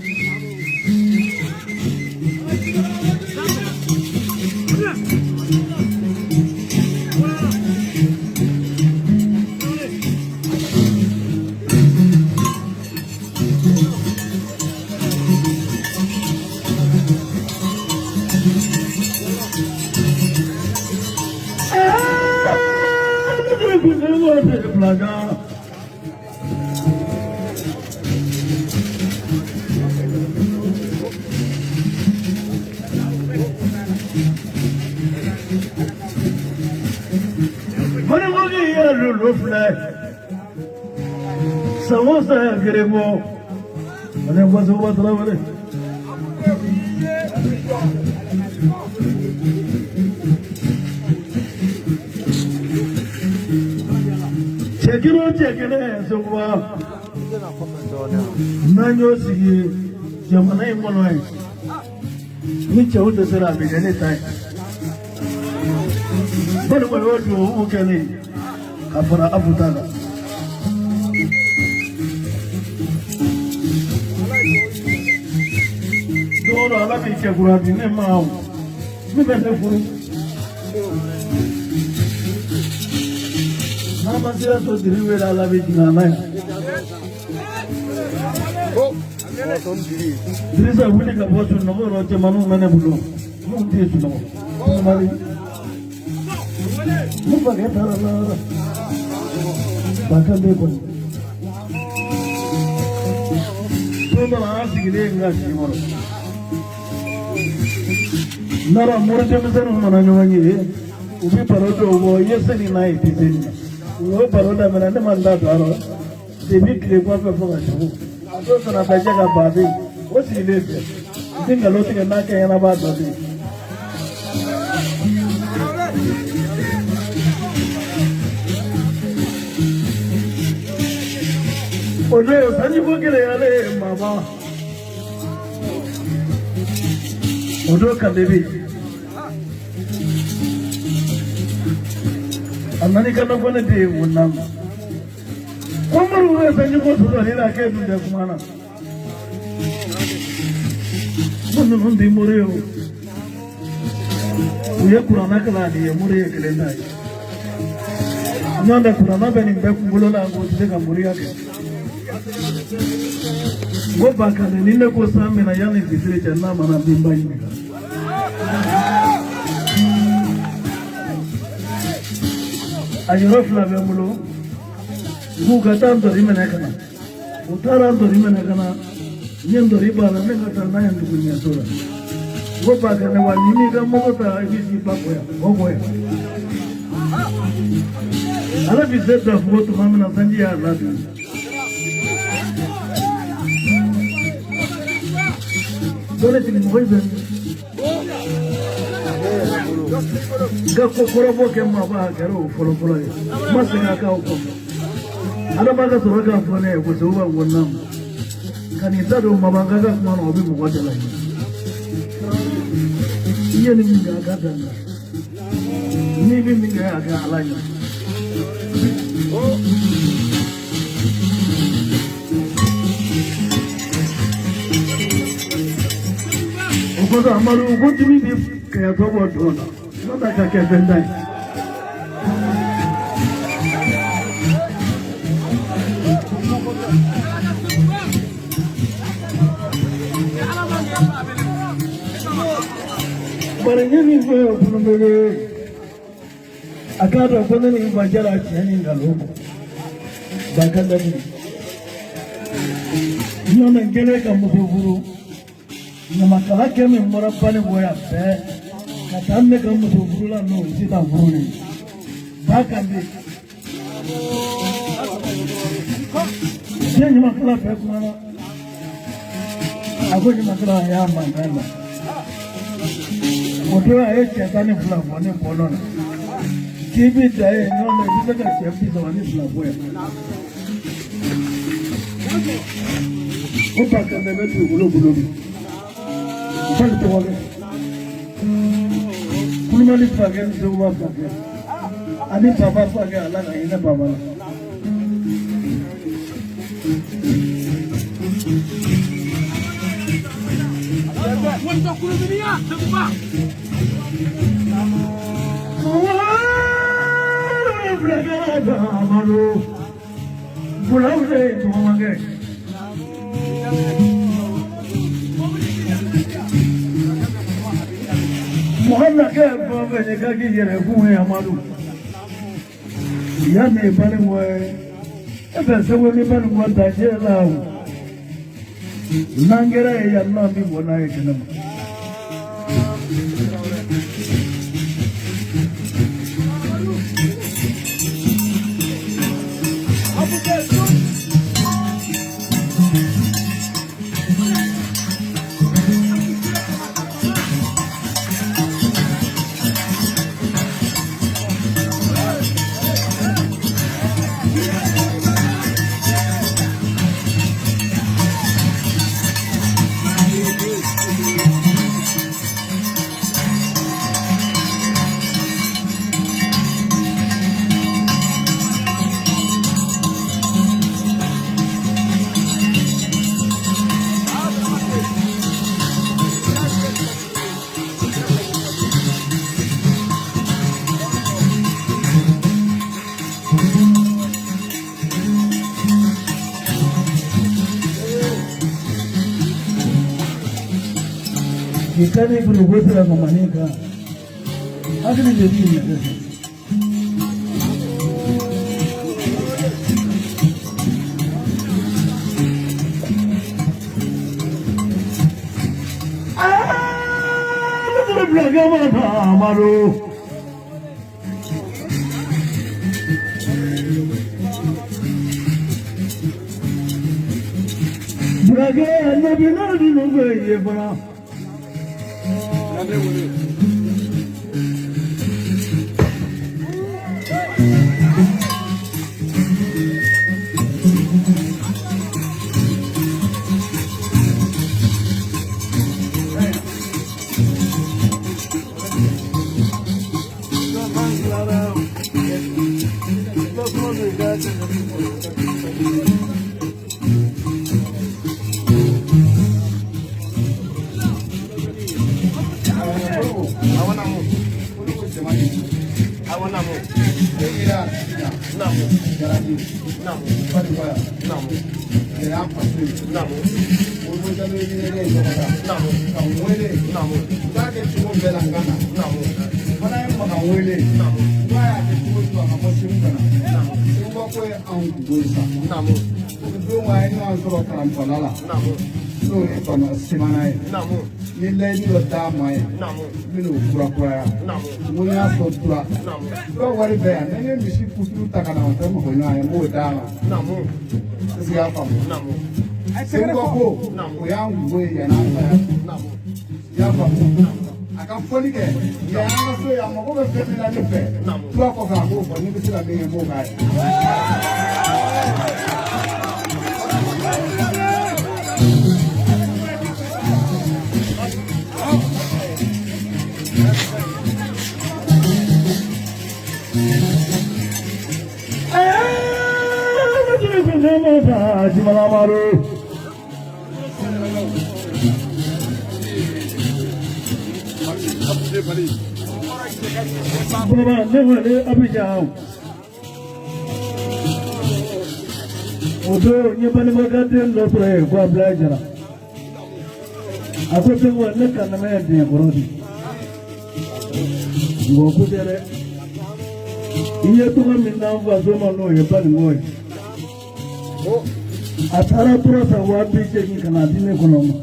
Filɛ. San o san y'a kelen bɔ ale ko Sekuba Tarawele. Cɛ kelen o cɛ kelen Sekuba n'an y'o sigi jamana in kɔnɔ yen ni cɛw dɛsɛra a bɛ kɛ ne ta ye. Walima y'o duwawu kɛlen ka fara Afu ta kan. Don o don Ala b'i cɛ kura di ne ma o min bɛ ne furu. N'a ma sira to diri wele Ala bɛ jigin a la yan. Dirisa wuli ka bɔ sunɔgɔ rɔ cɛmaninw bɛ ne bolo minnu tɛ sunɔgɔ. Kulubali ne fakɛ taara lahara Bakande kɔni. Don dɔ la an sigilen n ka si kɔrɔ. Nara mori denmisɛnninw nana ɲɔgɔn ye u bɛ baro dɔw bɔ i ye se nin na i tɛ se nin na. U y'o baro daminɛ ne ma n da don a rɔ. Depi tile kɔfɛ fo ka sugu. A dɔw fana bɛ jɛ ka baden o sigilen fɛ. N tɛ nkalon tigɛ n'a kɛ ɲɛnabaa dɔ bɛ yen. O don sanjiko gɛlɛyalen ye maaba. O don Kande bɛ yen. A nana i ka na fɔ ne den ye mun na ma. Ko moriw bɛ sanjiko sɔsɔli la k'e dun tɛ kuma na. Ko ninnu tɛ mori ye o. U ye kuranna kalan ani ye mori ye kelen ta ye. N'o tɛ kuranna bɛ nin bɛɛ kunkolo la k'o tɛ se ka moriya kɛ. N ko Bakande ni ne ko san bɛna yanni fitiri cɛ n'a mana n ba ɲininka. A yɔrɔ fila bɛ n bolo. N k'u ka taa ntori minɛ ka na. U taara ntori minɛ ka na. N ye ntori b'a la ne ka taa n'a ye dugu ɲɛso la. N ko Bakande wa n'i m'i ka moto ta i bɛ t'i ba kɔ yan o kɔ yan. Ale bɛ se Dafugo tuma min na sanji y'a ladon. Dɔnni sigi mɔgɔ bɛ min? N ka ko kɔrɔbɔ kɛ maaba a kɛra o fɔlɔ-fɔlɔ ye. N ma segin a kan o kɔfɛ. Adama ka sɔrɔ k'a fɔ ne ye ko Sekuba n ko naamu. Ka n'i da don maaba ka kuma na o bɛ mɔgɔ jalaki. I ye nin min kɛ a ka dan na. N'i bɛ min kɛ a ka Ala ɲɛ. O kɔsɔn Amadu ko dimi bɛ kɛyatɔ bɔ dɔn na n'o tɛ ka kɛ fɛn ta ye. Bari n ye min fɔ Kulubali a k'a dɔn ko ne ni n fa jɛra tiɲɛ ni nkalon kɔ Bakanda min n'o tɛ n kɛlen ka muso furu ɲamakala kɛ min bɔra Banikɔ yan bɛɛ ka taa ne ka muso furu la n'o ye sisan furu de ye Bakande diɲɛ ɲamakala bɛɛ kumana a ko ɲamakala a y'a mankan na o don a ye cɛ 12 bɔ ne bɔlɔ la k'i bɛ da yen n'o tɛ i bɛ se ka cɛ 32 bɔ yan o Bakande bɛ dugukolo bolo bi fali tɔgɔ kɛ Kulubali fakɛ ni Sekuba fakɛ ani baba fakɛ ala ka hinɛ baba la. Bulaw de ye tɔgɔmakɛ. Mɔgɔ na kɛ fɛn o fɛn ye k'a k'i yɛrɛ kun ye Amadu. Yanni Banikɔ ye e bɛ segu ni Banikɔ dancɛ la o. N'an kɛra ye yan nɔ an bɛ bɔ n'a ye kɛnɛma. K'i ka ne bolo ko sira kɔmani kan hakili de b'i minɛ sisan. Ne tun bɛ bila kɛ ma Amadu. Burakɛ nabi nabi ninnu ye fana. Ni layidu dɔ d'a ma ye n bɛn'o kurakuraya n ko n y'a sɔrɔ tura dɔw wari bɛ yan ni ne ye misi kuturu ta ka na o tɛ mɔgɔ ɲɔgɔn ye n b'o d'a ma est ce que i y'a faamu Seguba ko o y'an kungo ye yann'an ka yan i y'a faamu a ka fɔli kɛ yan an ka so yan a mago bɛ fɛn min na ne fɛ tura kɔfɛ a b'o fɔ ni bɛ se ka min kɛ n b'o k'a ye. Baba ne wele Abidjan. O don n ye balimakɛ den dɔ sɔrɔ yen ko Abulayi Jara. A ko Segu ne ka nɛmɛ ye dingɛkɔrɔ de. Mɔgɔ ko tɛ dɛ. I ye tɔgɔ min d'an faso ma n'o ye Baninko ye. A taara tura san 80,000 ka na di ne kɔnɔ ma.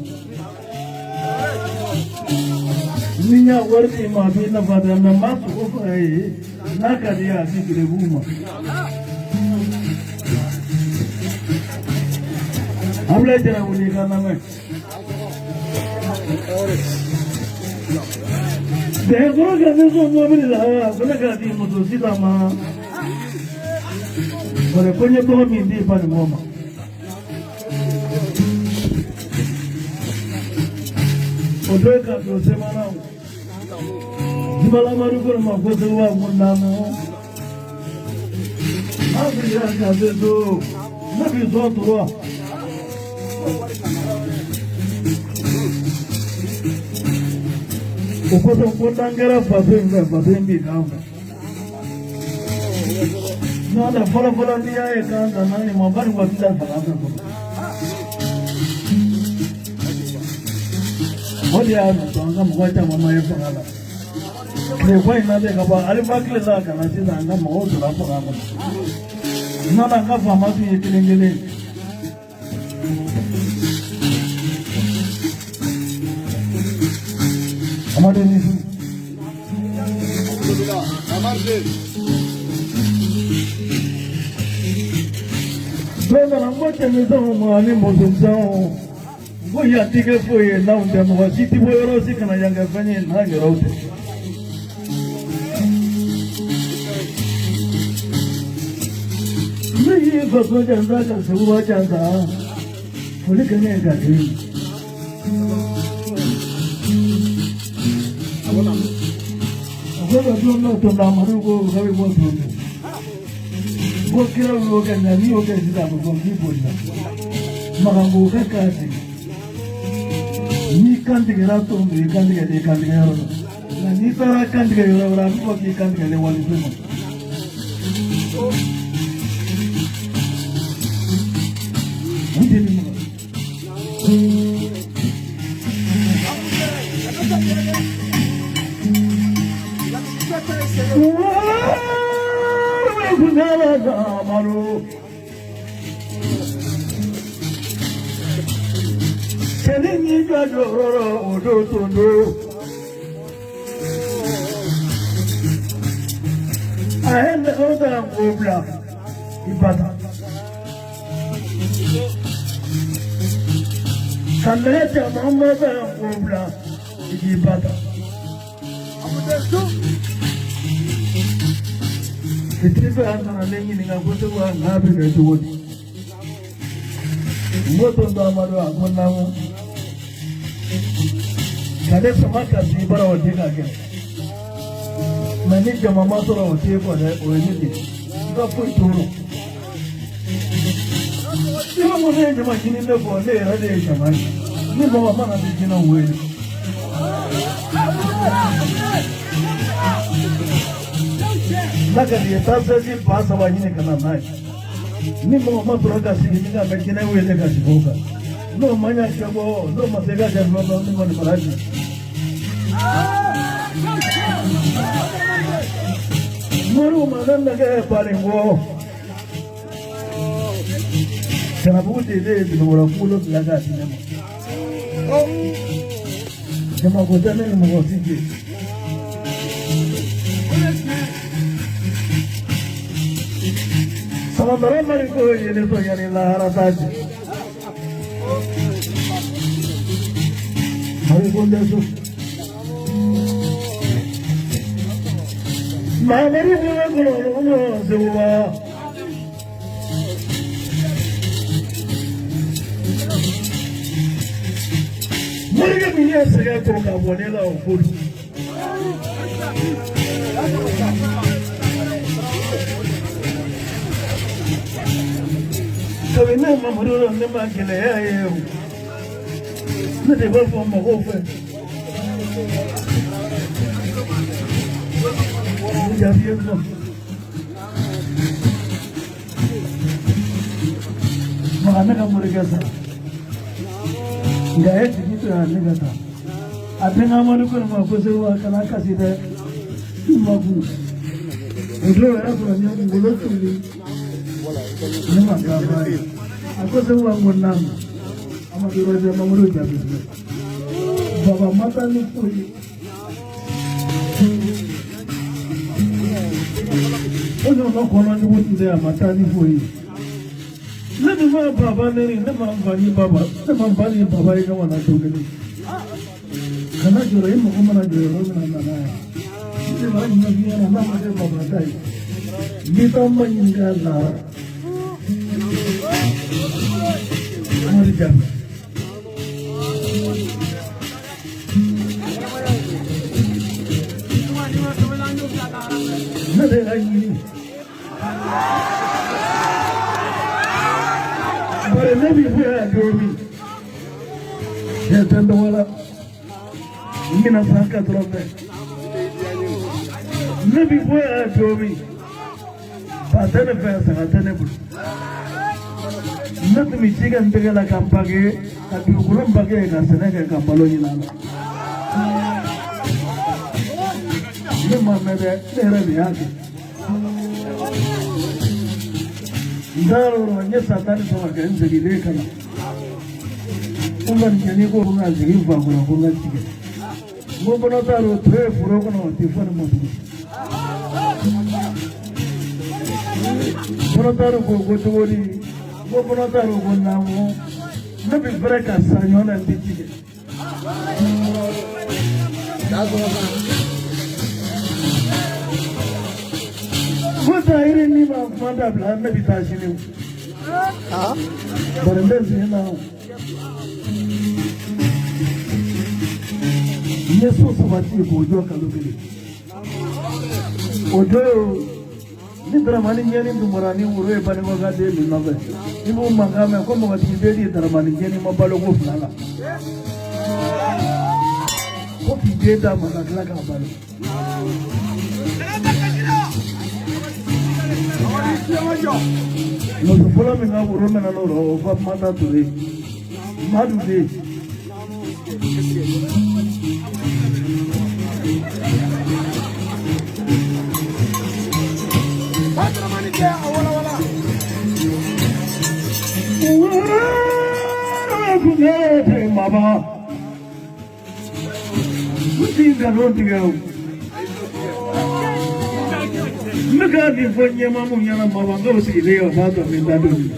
Ni n y'a wari d'i ma a b'i nafa dɛ mɛ n b'a sogo faga ye n'a ka di ye a di gerebuw ma. Abulayi Jara wuli i ka lamɛn. Dɛnkɔrɔ ka ne sɔn mɔbili la ko ne k'a di muso sisan ma. Bari ko n ye tɔgɔ min di Baninko ma. O don ka don semana Jibala Amadu ko ne ma ko Seguba ko naamu. N'a fili ka se so ne b'i sɔn tura. O kosɔn ko n'an kɛra faso in fɛ faso in b'i kan fɛ. N'o tɛ fɔlɔ fɔlɔ n'i y'a ye k'an nana nin ma bari waati la fanga bɛ kɔnɔ. O de y'a to an ka mɔgɔ caman ma ye fanga la. Tile ko in na de ka bɔ Alifa tile la ka na sisan an ka mɔgɔw donna fanga kɔnɔ. N'o tɛ an ka faama tun ye kelen kelen ye. Amadu ni su. Don dɔ la n ko cɛmisɛnw ma ani musomisɛnw n ko yan ti kɛ foyi ye n'anw tɛ mɔgɔ si ti bɔ yɔrɔ si ka na yan kɛ fɛn ye n'an yɛrɛw tɛ. Ne y'i faso jansa ka Seguba jansa foli kɛ ne ye ka di. A ko ka don dɔ Tonton Amadu ko k'a bɛ bɔ Tonton. Ko kiraw y'o kɛ nka n'i y'o kɛ sisan a bɛ fɔ k'i bolila. Makan ko kɛ k'a sigi. N'i kan tigɛra Tonton i kan tigɛlen i kan tigɛ yɔrɔ la. Nka n'i taara kan tigɛ yɔrɔ wɛrɛ a bɛ fɔ k'i kan tigɛlen walifɛn ma. U deli ma. Kunala Amadu. Cɛni ni jɔ jɔyɔrɔ o don tondo. A ye nɛgɛw ta k'o bila i ba ta. Ka nɛgɛ caman ma ta k'o bila i k'i ba ta. Fitiri fɛ a nana ne ɲininka ko segu a n'a bɛ kɛ cogo di. N ko tonton Amadu a ko naamu. Ka ne sama ka sigi bara o tɛ ka kɛ. Mɛ ni jama ma sɔrɔ o t'e kɔ dɛ, o ye ne de ye. N ka foyi t'o rɔ. I b'a fɔ ne ye jama ɲini ne kɔ, ne yɛrɛ de ye jama ye. Ni mɔgɔ mana ni jinɛw wele. N'a ka di ye taa sɛsi 3000 ɲini ka na n'a ye. Ni mɔgɔ ma sɔrɔ ka sigi ni ka bɛ jinɛ wele ka sigi o kan. N'o ma ɲa kɛ bɔ, n'o ma se ka kɛ fɛn fɛn, ne kɔni baraji. Moriw ma ne nɛgɛ balen kɔ. Kanabugu de ye binɔgɔrɔ kunkolo bila k'a di ne ma. Jamako tɛ ne ni mɔgɔ si cɛ. Samandara Mariko ye ne sɔn yanni lahara ta cɛ. Mariko tɛ so. Mamadu bɛ kɔnɔ Seguba. Morikɛ min ye sɛgɛn ko ka bɔ ne la o ko don. Kabini ne Mamadu la ne ma gɛlɛya ye o. Ne de b'a fɔ mɔgɔw fɛ. Ni jaabi ye sɔn. Maka ne ka morikɛ sara. Nka a ye jigi to yan ne ka taa. A denkɛ Amadu ko ne ma ko Segu a kana kasi dɛ. I ma kun. O don o y'a sɔrɔ n ye kunkolo toli. Ne ma taa ba ye. A ko Segu a ko naamu. Amadu Rɔjɛ Mamadu jaabi filɛ. Baba ma taa ni foyi ye. O ɲɔgɔnna kɔnɔjugu tun tɛ a ma taa ni foyi ye. Ne dun ma baba neni, ne ma n fa ni baba, ne ma n fa ni baba ye ɲɔgɔn na don kelen. Kana jɔrɔ, i mago mana jɔ yɔrɔ min na, na n'a ye. Ne b'a ɲɛf'i ɲɛna n'a ma kɛ baba ta ye. N b'i taa n ba ɲininka la. Amadu jaabi. Ne de y'a ɲini. Bari ne b'i fɛ yan don min. Cɛ tɛ n dɔgɔ la. N bɛna san 80. Ne b'i bɔ yan don min. Ba tɛ ne fɛ, saga tɛ ne bolo. Ne tun bɛ ji kɛ n tɛgɛ la ka bage, ka dugukolo bage ka sɛnɛ kɛ ka balo ɲini a la. Ne ma mɛn dɛ, ne yɛrɛ de y'a kɛ. N taara o yɔrɔ n ye san 13 kɛ n seginnen ka na. N kɔni cɛnin ko n ka segin fa kɔnɔ ko n ka ci kɛ. N ko kɔnɔ t'a rɔ, to ye foro kɔnɔ o tɛ fɔ ne ma tugun. Kɔnɔ t'a rɔ ko cogo di? N ko kɔnɔ t'a rɔ ko naamu. Ne bɛ fɛrɛ ka sa ɲɔgɔn na n tɛ ci kɛ. Ko Tahiri ni ma kuma dabila ne bɛ taa sini o. Bari n bɛ sen na o. N ye so sabati k'o jɔ kalo kelen. O don ni Daramani ɲɛni dun bɔra ni woro ye Banikɔka den min nɔfɛ, i b'o mankan mɛn ko mɔgɔtigi den ni Daramani ɲɛni ma balo ko fila la. Ko k'i den d'a ma ka tila k'a balo. Muso fɔlɔ min ka woro mɛnna n'o rɔ, o Fatumata Ture, Madu den. Maba n ti nkalon tigɛ o n bɛ ka nin fɔ ɲɛmaa mun ɲɛna Maba n k'o sigilen ye o b'a dɔn n bɛ n da don nin na.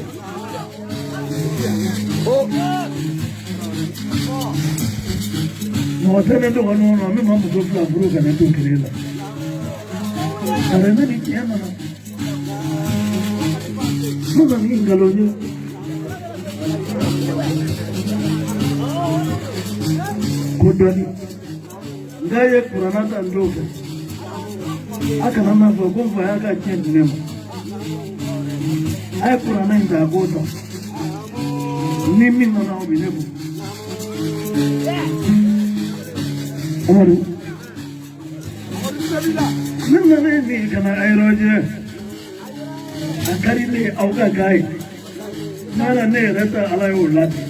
Mɔgɔ tɛ ne dɔgɔninw na min ma muso fila furu ka ne to kelen la. Bari ne ni tiɲɛ nana. Ne nana ni nkalon ye. Ko dɔɔni. N'a ye kuranna ta n t'o fɛ. A kana n'a fɔ ko n fa y'a ka tiɲɛ di ne ma. A ye kuranna in ta a k'o ta. Ni min nana o bɛ ne bɔ. Amadu. Ne nana ni ka na a yɔrɔ jɛ. A ka di ne ye aw ka k'a ye. N'a na ne yɛrɛ ta Ala y'o latigɛ.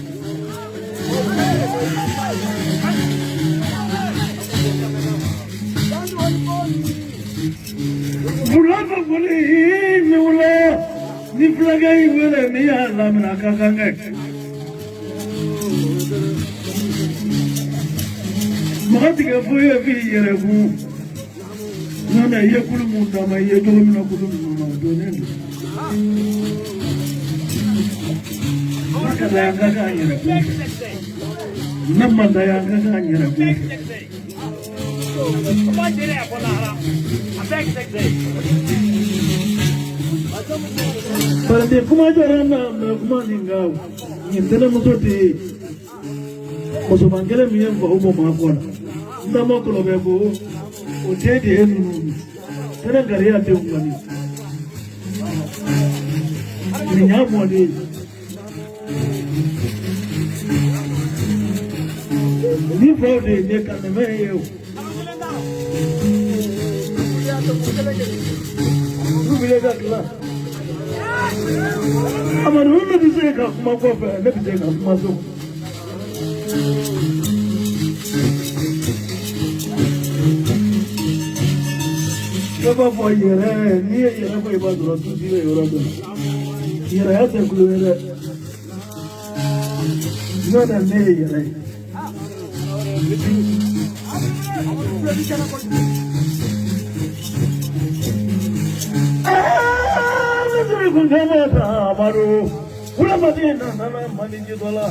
Fula ka foli ni wula ni fulakɛ y'i wele n'i y'a laminɛ a ka kan kɛ. Mɔgɔ tigɛ foyi ye f'i yɛrɛ kun. N'o tɛ i ye kulu mun d'a ma i ye cogo min na kulu ninnu na o donnen don. N'a ka d'a ye an ka k'an yɛrɛ kun fɛ. N'a man d'a ye an ka k'an yɛrɛ kun fɛ. Bari kuma jɔra n na mɛ kuma nin kan nin tɛnɛmuso tɛ yen. Musoman kelen min ye n faw bɔ maa kɔ la n taama kɔlɔbɛ ko o den de ye ninnu ye tɛnɛ gariya denw kɔni nin y'a mɔden ye. Ni faw de ye ne kanɛmɛ ye o. U wele ka tila. Amadu ne bɛ se ka kuma kɔfɛ ne bɛ se ka kuma so. Ne b'a fɔ yɛrɛ n'i ye yɛrɛ fɔ i b'a sɔrɔ tusi bɛ yɔrɔ dɔ la. Yɛrɛya tɛ kulo ye dɛ. N'o tɛ ne ye yɛrɛ ye. Ne tun kun tɛ ta Amadu. Wulamaden nana mandi ji dɔ la.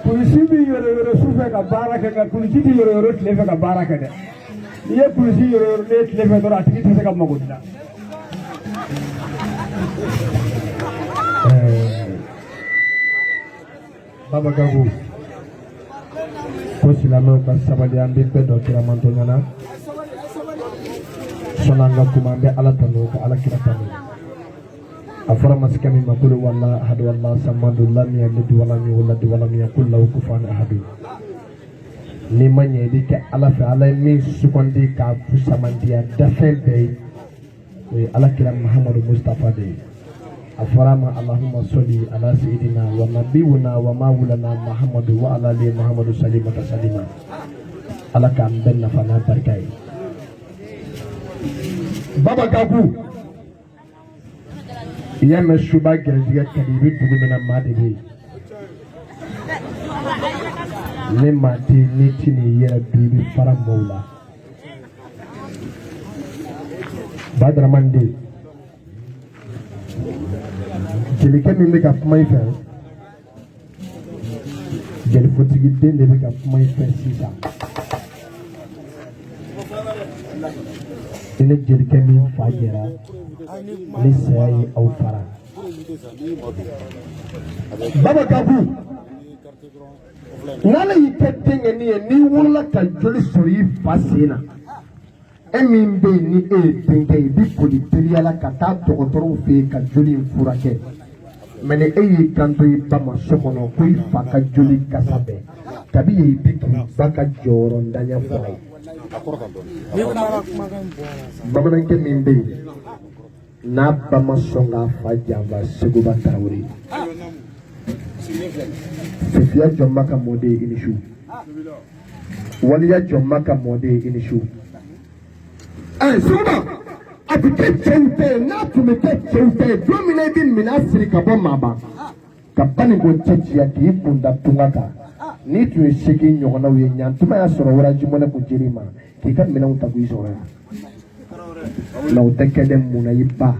Kulisi bɛ yɛrɛ yɛrɛ su fɛ ka baara kɛ nka kulisi tɛ yɛrɛ yɛrɛ tile fɛ ka baara kɛ dɛ. N'i ye kulisi yɛrɛ yɛrɛ ne tile fɛ dɔrɔn a tigi tɛ se ka mago dilan. Baba Gago ko silamɛw ka sabali an bɛ bɛɛ dɔn kiramantɔ ɲɛna sɔnni an ka kuma an bɛ Ala tanu ka Ala kira tanu. A fɔra masakɛ min ma kul huwallahu ahadu Allahu samadu lam yalid walam yulad walam yakul lahu kufuwan ahadu. N'i ma ɲɛ i bɛ kɛ Ala fɛ, Ala ye min sugandi k'a fusamandiya dafɛn bɛɛ ye, o ye Ala kira Mahamadu Mustafa de ye. A fɔra a ma Allahumma sɔli ala seyidina wa nabiyuna wa mawlana Mahamadu wa ala ali Mahamadu salima tasalima. Ala k'an bɛɛ nafa n'a barika ye. Baba Gaku, i y'a mɛn suba gɛrɛjɛgɛ ka di, i bɛ dugu min na maa de bɛ yen. Ni maa tɛ yen, n'i ti n'i yɛrɛ dun, i bɛ fara maaw la. Badarama den, jelikɛ min bɛ ka kuma i fɛ, jelifotigi den de bɛ ka kuma i fɛ sisan. I ni jelikɛ min fa jɛra, ni saya ye aw fara. Baba Gaku, n'Ala y'i kɛ denkɛnin ye, n'i wolola ka joli sɔrɔ i fa sen na, e min bɛ yen ni e ye denkɛ ye, i bɛ boli teliya la ka taa dɔgɔtɔrɔw fɛ yen ka joli in furakɛ. Mɛ ni e y'i kanto i ba ma so kɔnɔ ko i fa ka joli kasa bɛɛ, kabi yen i bɛ k'i ba ka jɔyɔrɔ ntanya fɔ a ye. Bamanankɛ min bɛ yen n'a ba ma sɔn k'a fa janfa, Seguba Tarawele, Fifiya Jɔnba ka mɔden, i ni su. Waliya Jɔnba ka mɔden, i ni su. Ɛ Seguba, a tun tɛ cɛw ta ye, n'a tun bɛ kɛ cɛw ta ye don min na i bɛ minɛn siri ka bɔ Maba ka Baninko cɛciya k'i kun da tunga kan, n'i tun ye seegin ɲɔgɔnnaw ye, ɲantuma y'a sɔrɔ waraji mɔnɛ kun dir'i ma k'i ka minɛnw ta k'i sɔrɔ yan. Mɛ o tɛ kɛ dɛ. Mun na i ba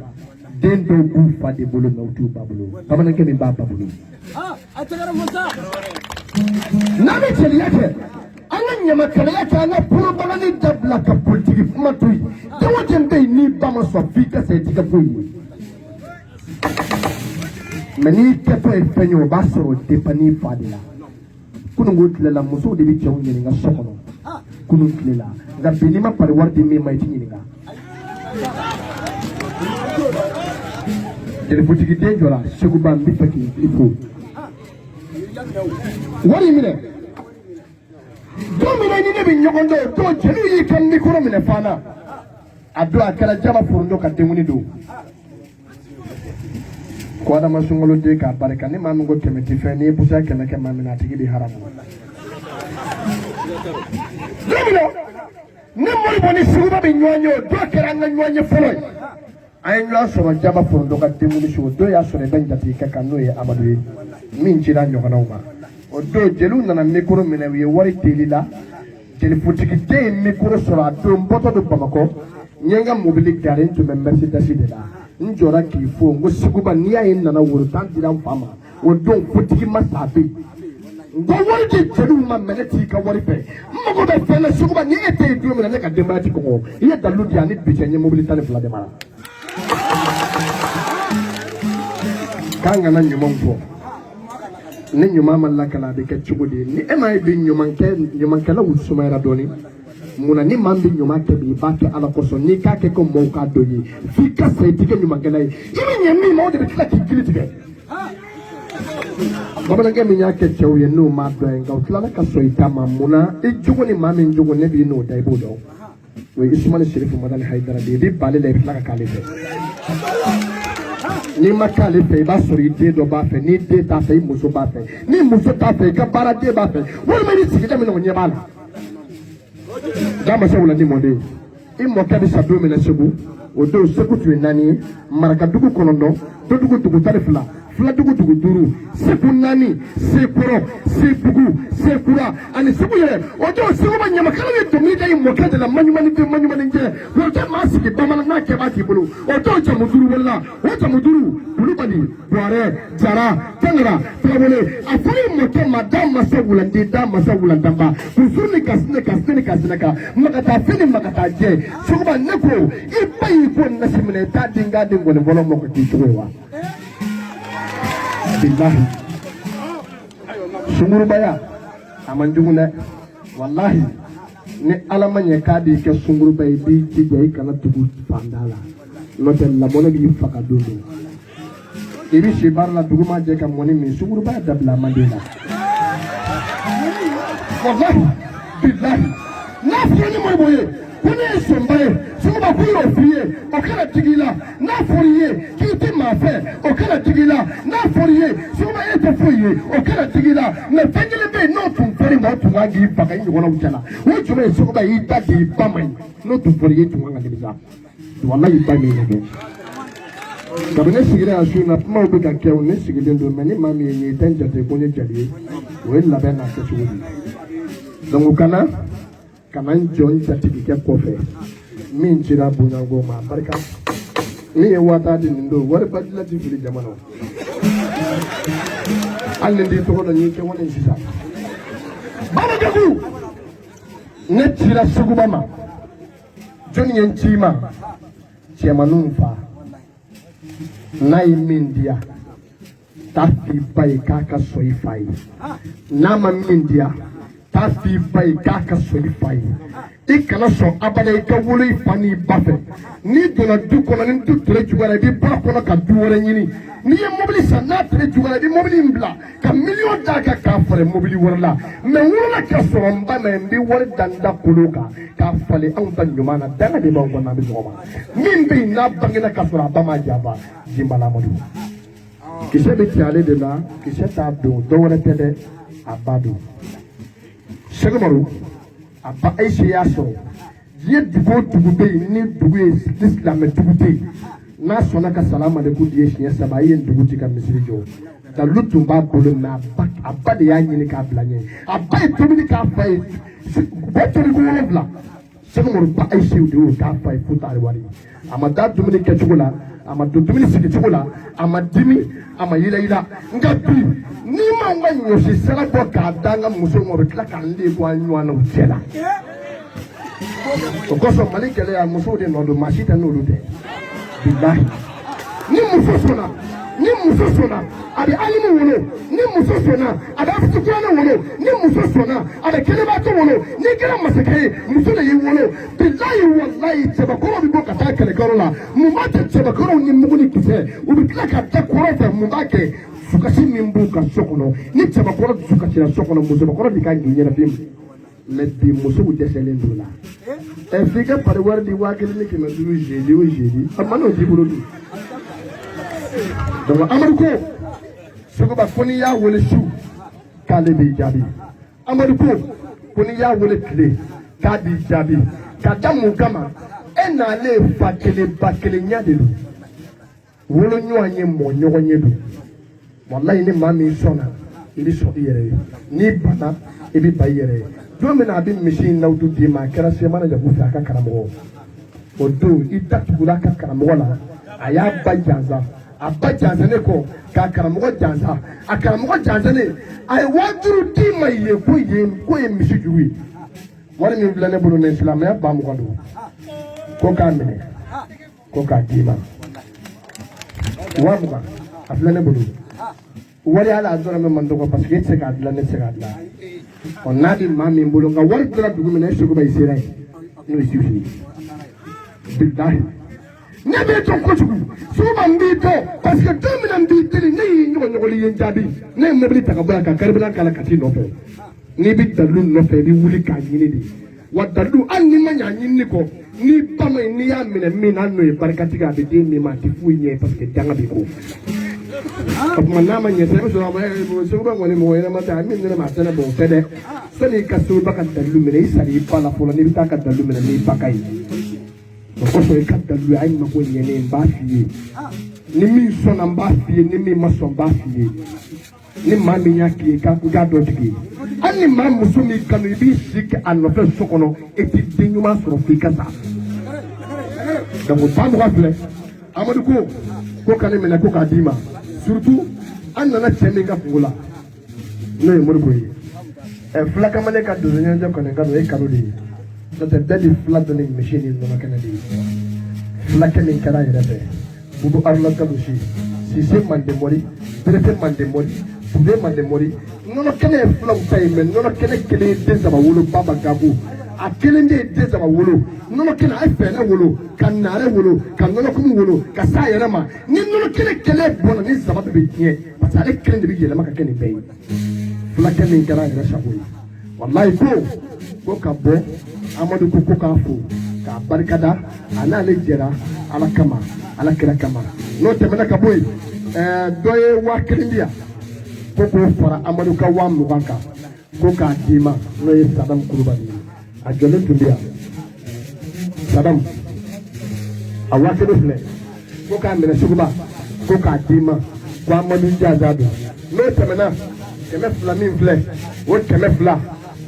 den dɔw b'u fa de bolo, mɛ u t'u ba bolo? Bamanankɛ min b'a ba bolo, n'an bɛ jeliya kɛ, an ka ɲamakalaya kɛ, an ka propagande dabila ka politiki kuma to yen. Den o den bɛ yen n'i ba ma sɔn f'i ka sa, i t'i ka foyi ye. Mɛ n'i kɛtɔ ye fɛn ye, o b'a sɔrɔ o dépend i fa de la. Kununko tile la, musow de bɛ cɛw ɲininka so kɔnɔ kunun tile la, nka bi n'i ma pari wari di min ma, i ti ɲininka. Jelifotigi den jɔra, Seguba, n bɛ fɛ k'i fo. Wari minɛ don min na ni ne bɛ ɲɔgɔn dɔn, o don jeliw y'i ka mikoro minɛ fana. A don a kɛra jaba forondo ka denkundi don ko adama sunkalo den k'a barika. Ni maa min ko kɛmɛ ti fɛn, n'i ye busa kɛmɛ kɛ maa min na, a tigi bɛ haramu. Don min na ne Moribo ni Seguba bɛ ɲɔgɔn ye, o don kɛra an ka ɲɔgɔn ye fɔlɔ ye. An ye ɲɔgɔn sɔrɔ jaba forondo ka denkundi su. O don y'a sɔrɔ i bɛ n jatigikɛ kan, n'o ye Amadu ye min cira ɲɔgɔnnaw ma. O don jeliw nana mikoro minɛ, u ye wari deli la. Jelifotigi den ye mikoro sɔrɔ a don, n bɔtɔ don Bamakɔ, n ye n ka mobili gare, n tun bɛ Mercedes de la, n jɔra k'i fo. N ko Seguba, n'i y'a ye n nana, woro tan dira n fa ma. O don fotigi ma sa, a bɛ yen. N ko wari di jeliw ma, mɛ ne t'i ka wari fɛ, n mago bɛ fɛn na. Seguba, ni e tɛ yen don min na, ne ka denbaya ti kɔngɔ. I ye dalilu di yan ni bi cɛ, n ye mobili 12 de mara. K'an kana ɲumanw fɔ, ni ɲuman ma lakala, a bɛ kɛ cogo di? Ni e m'a ye bi, ɲumankɛ ɲumankɛlaw sumayara dɔɔnin. Munna ni maa min bɛ ɲuman kɛ bi, i b'a kɛ Ala kosɔn? N'i k'a kɛ ko mɔgɔw k'a dɔn ye, f'i ka sa, i t'i kɛ ɲumankɛla ye. I bɛ ɲɛ min ma, o de bɛ tila k'i kili tigɛ. Bamanankɛ min y'a kɛ cɛw ye, n'o m'a dɔn ye, nka o tilala ka sɔn i ta ma. Munna i jogo ni maa min jogo, ne b'i n'o da, i b'o dɔn. O ye Isumani Serifu Madani Hayidara de ye. I bɛ b'ale la, i bɛ tila ka k'ale fɛ. N'i ma k'ale fɛ, i b'a sɔrɔ i den dɔ b'a fɛ. N'i den t'a fɛ, i muso b'a fɛ. N'i muso t'a fɛ, i ka baaraden b'a fɛ, walima i sigida min na, o ɲɛ b'a la. Ja masa wula ni mɔden, i mɔkɛ bɛ sa don min na Segu, o don Segu tun ye naani ye: Marakadugu 9, Dodugu dugu 12, Filadugu dugu 5, Segu naani, Sekɔrɔ, Sebugu, Sekura ani Segu yɛrɛ. O don Segu ma ɲamakalaw ye dɔnkili da i mɔkɛ de la: maɲumanin den, maɲumanin jɛ, o tɛ maa sigi bamanan n'a kɛbaa t'i bolo. O don jamu 5 wolola, o jamu 5: Kulubali, Buwarɛ, Jara, Tangara, Tarawele. A fɔra i mɔkɛ ma da masa wulanden, da masa wulandanba, k'u ni ka sinɛ ka sinɛ ka sinɛ ka makata fɛn ni makata jɛ. Seguba, ne ko i ba y'i ko nasi minɛ, i t'a den k'a den gɔni fɔlɔ ma ko k'i cogo ye wa? Bilahi, sungurubaya a man jugu dɛ. Walahi, ni Ala ma ɲɛ k'a b'i kɛ sunguruba ye, i b'i jija i kana tugu fanda la, n'o tɛ lamɔnɛ b'i faga don dɔ. I bɛ si baara la, dugu ma jɛ ka mɔni min, sunkuruba y'a dabila a man di la. Walahi bilahi, n'a fɔra ni Modibo ye ko ne ye sɔnba ye, Suguba ko y'o f'i ye, o kana digi i la. N'a fɔra i ye k'i tɛ maa fɛ, o kana digi i la. N'a fɔra i ye Suguba e tɛ foyi ye, o kana digi i la. Mɛ fɛn kelen bɛ yen, n'o tun fɔra i ma, o tun kan k'i faga i ɲɔgɔnnaw cɛla. O ye jumɛn ye? Suguba y'i da di i ba ma ye, n'o tun fɔra i ye, i tun kan ka nimisa. Walahi, ba min kɛ kabini ne sigira yan su in na, kumaw bɛ ka kɛ o, ne sigilen don. Mɛ ni maa min ye n ye, i tɛ n jate ko n ye jali ye. O ye labɛn n'a kɛcogo de ye. Donc kana ka na n jɔ n jatigikɛ kɔfɛ min cira bonyanko ma, a barika min ye waa di nin don wari badila ti fili jama na. Hali ni t'i tɔgɔ dɔn, n y'i kɛwale in sisan. Baba Gaku, ne cira Seguba ma. Jɔnni ye n ci ma? Cɛmaninw fa n'a ye min diya, taa f'i ba ye k'a ka sɔn i fa ye. N'a ma min diya, taa f'i ba ye k'a ka sɔn i fa ye. I kana sɔn abada i ka wolo i fa n'i ba fɛ. N'i donna du kɔnɔ, ni du tere juguyara, i bɛ bɔ a kɔnɔ ka du wɛrɛ ɲini. N'i ye mobili san, n'a tere juguyara, i bɛ mobili in bila ka miliyɔn d'a kan k'a falen mobili wɛrɛ la. Mɛ n wolola ka sɔrɔ n ba, mɛ n bɛ wari da n da kolo kan k'a falen. Anw ta ɲuman na, danga de b'anw kɔnɔ. An bɛ sɔgɔma min bɛ yen, n'a bangena ka sɔrɔ a ba ma janfa, Jinbala Amadu kisɛ bɛ ci ale de la, kisɛ t'a don. Dɔ wɛrɛ tɛ dɛ, a ba don. Sɛgɛmaru a ba Ayise y'a sɔrɔ diɲɛ dugu o dugu bɛ yen, ni dugu ye, ni silamɛ dugu tɛ yen, n'a sɔnna ka salamaleku di ye siɲɛ 3, a ye dugu ci ka misiri jɔ. Dalilu tun b'a bolo, mɛ a ba de y'a ɲini k'a bila ɲɛ. A ba ye tobili k'a fa ye, bɛɛ tobi ko 7. Sɛgɛmaru ba Ayise de y'o k'a fa ye. Futa wari a ma da dumuni kɛcogo la, a ma don dumuni sigicogo la, a ma dimi, a ma yilayila. Nka bi, n'i ma n ka ɲɔsi sara bɔ k'a da an ka musow ma, u bɛ tila k'an lebu an ɲɔgɔnnaw cɛ la. O kosɔn Mali gɛlɛya, musow de nɔ don, maa si tɛ n'olu tɛ. Bilahi, ni muso sɔnna, ni muso sɔnna, a bɛ alimu wolo. Ni muso sɔnna, a bɛ afikuranɛ wolo. Ni muso sɔnna, a bɛ kɛnɛbaatɔ wolo. N'i kɛra masakɛ ye, muso de y'i wolo. Bilahi walayi, cɛbakɔrɔw bɛ bɔ ka taa kɛlɛkɛyɔrɔ la, mun b'a kɛ? Cɛbakɔrɔw ni mugu ni kisɛ, u bɛ tila ka da kɔrɔ fɛ. Mun b'a kɛ? Dusukasi min b'u ka so kɔnɔ, ni cɛbakɔrɔ dusu kasira so kɔnɔ, musobakɔrɔ de kan k'i ɲɛnafin. Mɛ bi musow dɛsɛlen don la. Ɛ, f'i ka pari wari di 1500 jeudi o jeudi, a ma n'o t'i bolo dun. Donc Amadu ko Seguba, ko n'i y'a wele su, k'ale b'i jaabi. Amadu ko n'i y'a wele tile, k'a b'i jaabi. Ka da mun kama? E n'ale fa kelen ba kelen ɲɛ de don, wolo ɲɔgɔn ye, mɔ ɲɔgɔn ye don. Walayi, ni maa min sɔnna, i bɛ sɔn i yɛrɛ ye. N'i banna, i bɛ ban i yɛrɛ ye. Don min na a bɛ misi in nawudu d'i ma, a kɛra Semana Jago fɛ, a ka karamɔgɔ. O don i da tugura a ka karamɔgɔ la, a y'a ba jansa, a ba jansa ne kɔ k'a karamɔgɔ jansa, a karamɔgɔ jansa ne. A ye 5000 d'i ma yen, ko yen k'o ye misi juru ye. Wari min filɛ ne bolo nin, silamɛya 20,000 don, ko k'a minɛ ko k'a d'i ma. 20,000 a filɛ ne bolo. Wari hali a dɔrɔmɛ man dɔgɔ, parce que e tɛ se k'a dilan, ne tɛ se k'a dilan. Ɔ, n'a bɛ maa min bolo, nka wari dira dugu min na, e Seguba i sera yen, n'o ye Sisi. Bilahi, ne b'i dɔn kojugu, Seguba, n b'i dɔn, parce que don min na n b'i deli, ne y'i ɲɔgɔɲɔgɔli ye, n jaabi. Ne ye mobili ta ka bɔ yan ka carburant k'a la ka t'i nɔfɛ. N'i bɛ dalilu nɔfɛ, i bɛ wuli k'a ɲini de. Wa dalilu, hali n'i ma ɲɛ a ɲinini kɔ, n'i ba ma ɲi, n'i y'a minɛ min na, hali n'o ye barikatigi, a bɛ den min ma, a tɛ foyi ɲɛ, parce que danga b'i kɔ. O tuma n'a ma ɲɛ sisan, i bɛ sɔrɔ a ma Seguba kɔni mɔgɔ ɲɛnama tɛ, a min ne ma, a tɛ ne bɔ, o tɛ dɛ. Sani i ka Seguba ka dalilu minɛ, i sara i ba la fɔlɔ. N'i bɛ taa ka dalilu minɛ n'i ba ka ɲi, o kosɔn i ka dalilu a ye mako ɲɛ ne ye. N b'a f'i ye, ni min sɔnna, n b'a f'i ye, ni min ma sɔn, n b'a f'i ye. Ni maa min y'a k'i ye, k'a k'a dɔn tigi ye. Hali ni maa muso min kanu, i b'i si kɛ a nɔfɛ so kɔnɔ, e t'i den ɲuman sɔrɔ f'i ka sa. Donc 20,000 filɛ. Amadu ko ka ne minɛ ko k'a d'i ma. Surtout an nana cɛ min ka kungo la, n'o ye Moribo ye. Ɛ, fila kamalen ka donso ɲɛnajɛ kɔni ka don, e kanu de ye. N'o tɛ, bɛɛ bi fila dɔn ni misi ni nɔnɔ kɛnɛ de ye. Fulakɛ min kɛra a yɛrɛ fɛ, Bubu Aruna Galusi Sise, Mandemɔri Berete, Mandemɔri Bube, Mandemɔri nɔnɔ kɛnɛ ye filaw ta ye. Mɛ nɔnɔ kɛnɛ kelen ye den saba wolo. Baba Gago A kelen de ye den saba wolo, nɔnɔ kɛnɛ a ye fɛɛrɛ wolo, ka naare wolo, ka nɔnɔkumu wolo, ka s'a yɛrɛ ma. Ni nɔnɔ kɛnɛ kɛlɛ bɔnna, ni saba bɛɛ bɛ tiɲɛ, parce que ale kelen de bɛ yɛlɛma ka kɛ nin bɛɛ ye. Fulakɛ min kɛra a yɛrɛ sago ye, walayi ko ka bɔ Amadu ko k'a fo k'a barikada, a n'ale jɛra Ala kama, Ala kira kama. N'o tɛmɛna ka bɔ yen, dɔ ye 1000 di yan ko k'o fara Amadu ka 20,000 kan ko k'a d'i ma, n'o ye Sadamu Kulubali ye. A jɔlen tun bɛ yan. Sadamu, a 1000 filɛ ko k'a minɛ Suguba ko k'a d'i ma, ko Amadu jaza don. N'o tɛmɛna, 200 min filɛ, o 200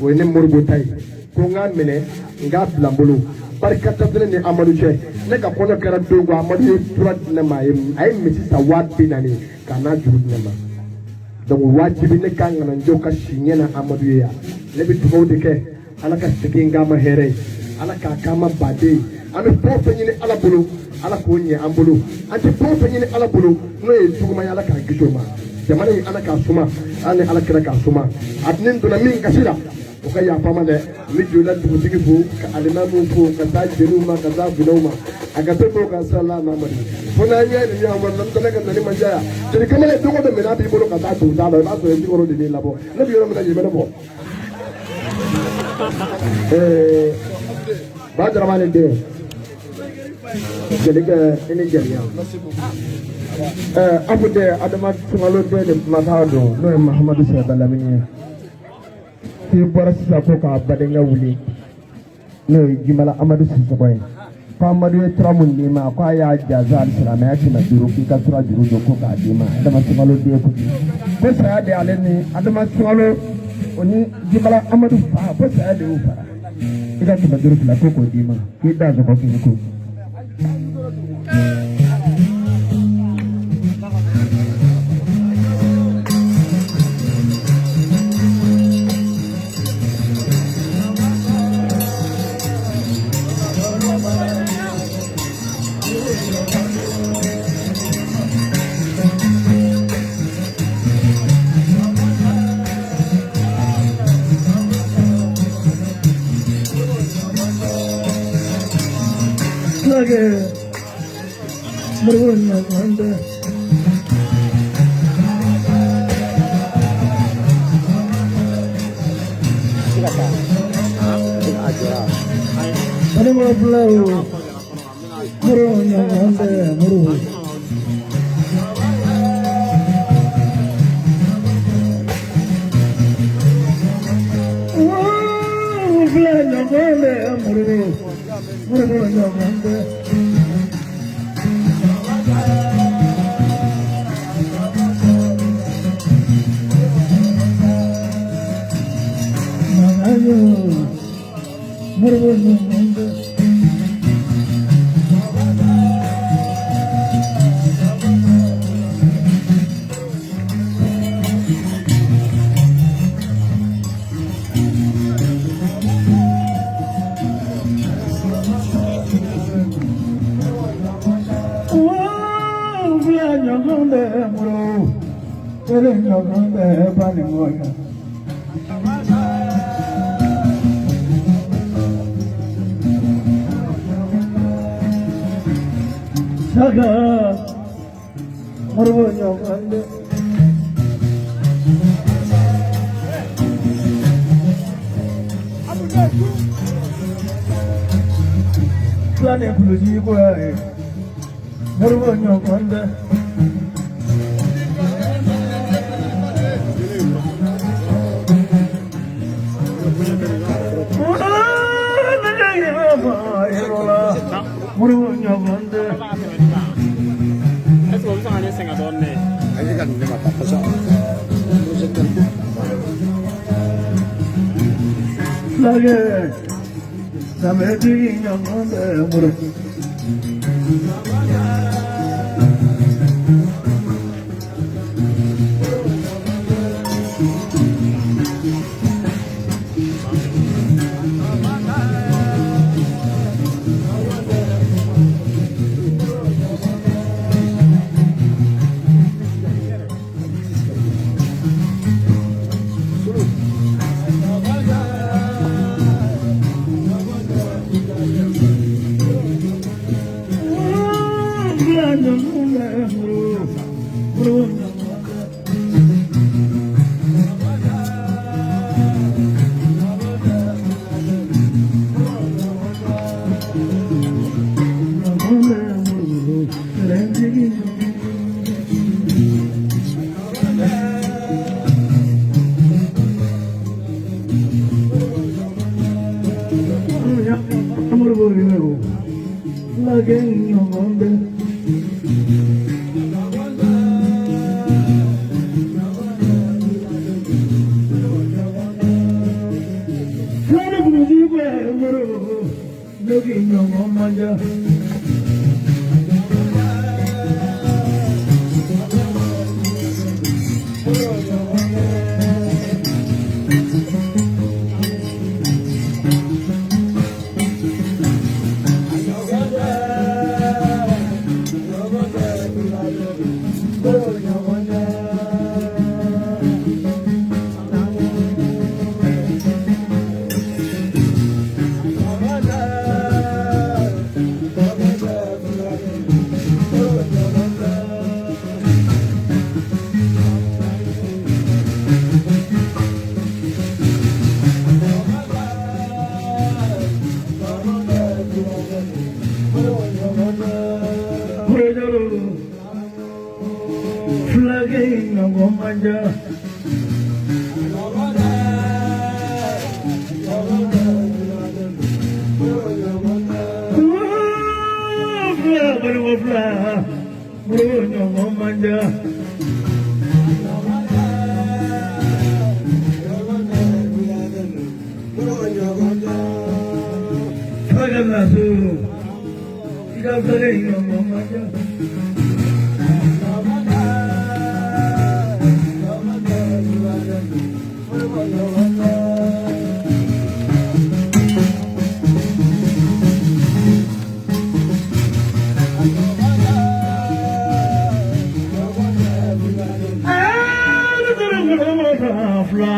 o ye ne Moribo ta ye, ko n k'a minɛ n k'a bila n bolo. Barika tɛ ne ni Amadu cɛ. Ne ka kɔɲɔ kɛra don ko Amadu ye tura di ne ma, a ye misi san 40,000 k'a n'a juru di ne ma. Donc wajibi ne kan ka na n jɔ ka si ɲɛ na Amadu ye yan. Ne bɛ dugawu de kɛ, Ala ka segin k'a ma hɛrɛ ye, Ala k'a k'an ma baden ye. An bɛ fɛn o fɛn ɲini Ala bolo, Ala k'o ɲɛ an bolo. An tɛ fɛn o fɛn ɲini Ala bolo n'o ye juguman ye, Ala k'an kisi o ma. Jamana in, Ala k'a suma, Ala ni Ala kira k'a suma. A ni donna min gasi la, o ka yafa ma dɛ. N bɛ Joyila dugutigi fo, ka alimamiw fo, ka taa jeliw ma, ka taa funɛw ma, a ka to k'o ka sala Mamadu fo n'an ɲɛ nin ɲɔgɔn kɔnɔ. N'o tɛ ne ka nali man diya yan. Jeli kamalen don o don minɛn b'i bolo ka taa dugu la, i b'a sɔrɔ jikɔrɔ de b'i labɔ. Ne bɛ yɔrɔ min na yen bɛ ne bɔ. Ba Dramane den, jelikɛ i ni jeliya. Abu de Adama Sunkalo den de kumakan don, n'o ye Mahamadu Sɛba Lamini ye. K'i bɔra sisan ko k'a badenkɛ wuli, n'o ye Jimala Amadu Sisɔkɔ ye, ko Amadu ye tura mun d'i ma, ko a y'a jaza alisilamɛya 500 k'i ka tura juru don ko k'a d'i ma. Adama Sunkalo den ko ko saya de ale ni Adama Sunkalo o ni Jimala Amadu fa, ko saya de y'u fara. I ka 500 fila ko k'o d'i ma, k'i da sɔgɔ k'i ko. Fulakɛ Moribo ɲɔgɔn tɛ. Balima filaw, Moribo ɲɔgɔn tɛ Moribo. Fila ɲɔgɔn tɛ Moribo, Moribo ɲɔgɔn tɛ. Magayo, Moribo ɲɔgɔn tɛ. Fila ɲɔgɔn tɛ Moribo, kelen ɲɔgɔn tɛ Balimɔya. Saka, Moribo ɲɔgɔn tɛ. Fila ni kulusi ko ya ye, Moribo ɲɔgɔn tɛ. Moribo ɲɔgɔn tɛ. Est-ce que o bɛ sɔn ka ne sɛgɛn dɔɔnin dɛ? Ayi ka nin ne ma taa kosɛbɛ. Fulakɛ, danbetigi ɲɔgɔn tɛ Moribo. Moribo yɛrɛ fulakɛ ɲɔgɔn bɛ. Fulani kurusi bɛ Moribo loki ɲɔgɔn man ca. Fulakɛ ɲɔgɔn man ca. Fila balima fila Moribo ɲɔgɔn man ca. Fulakɛ na so i ka fulakɛ ɲɔgɔn man ca. Fila.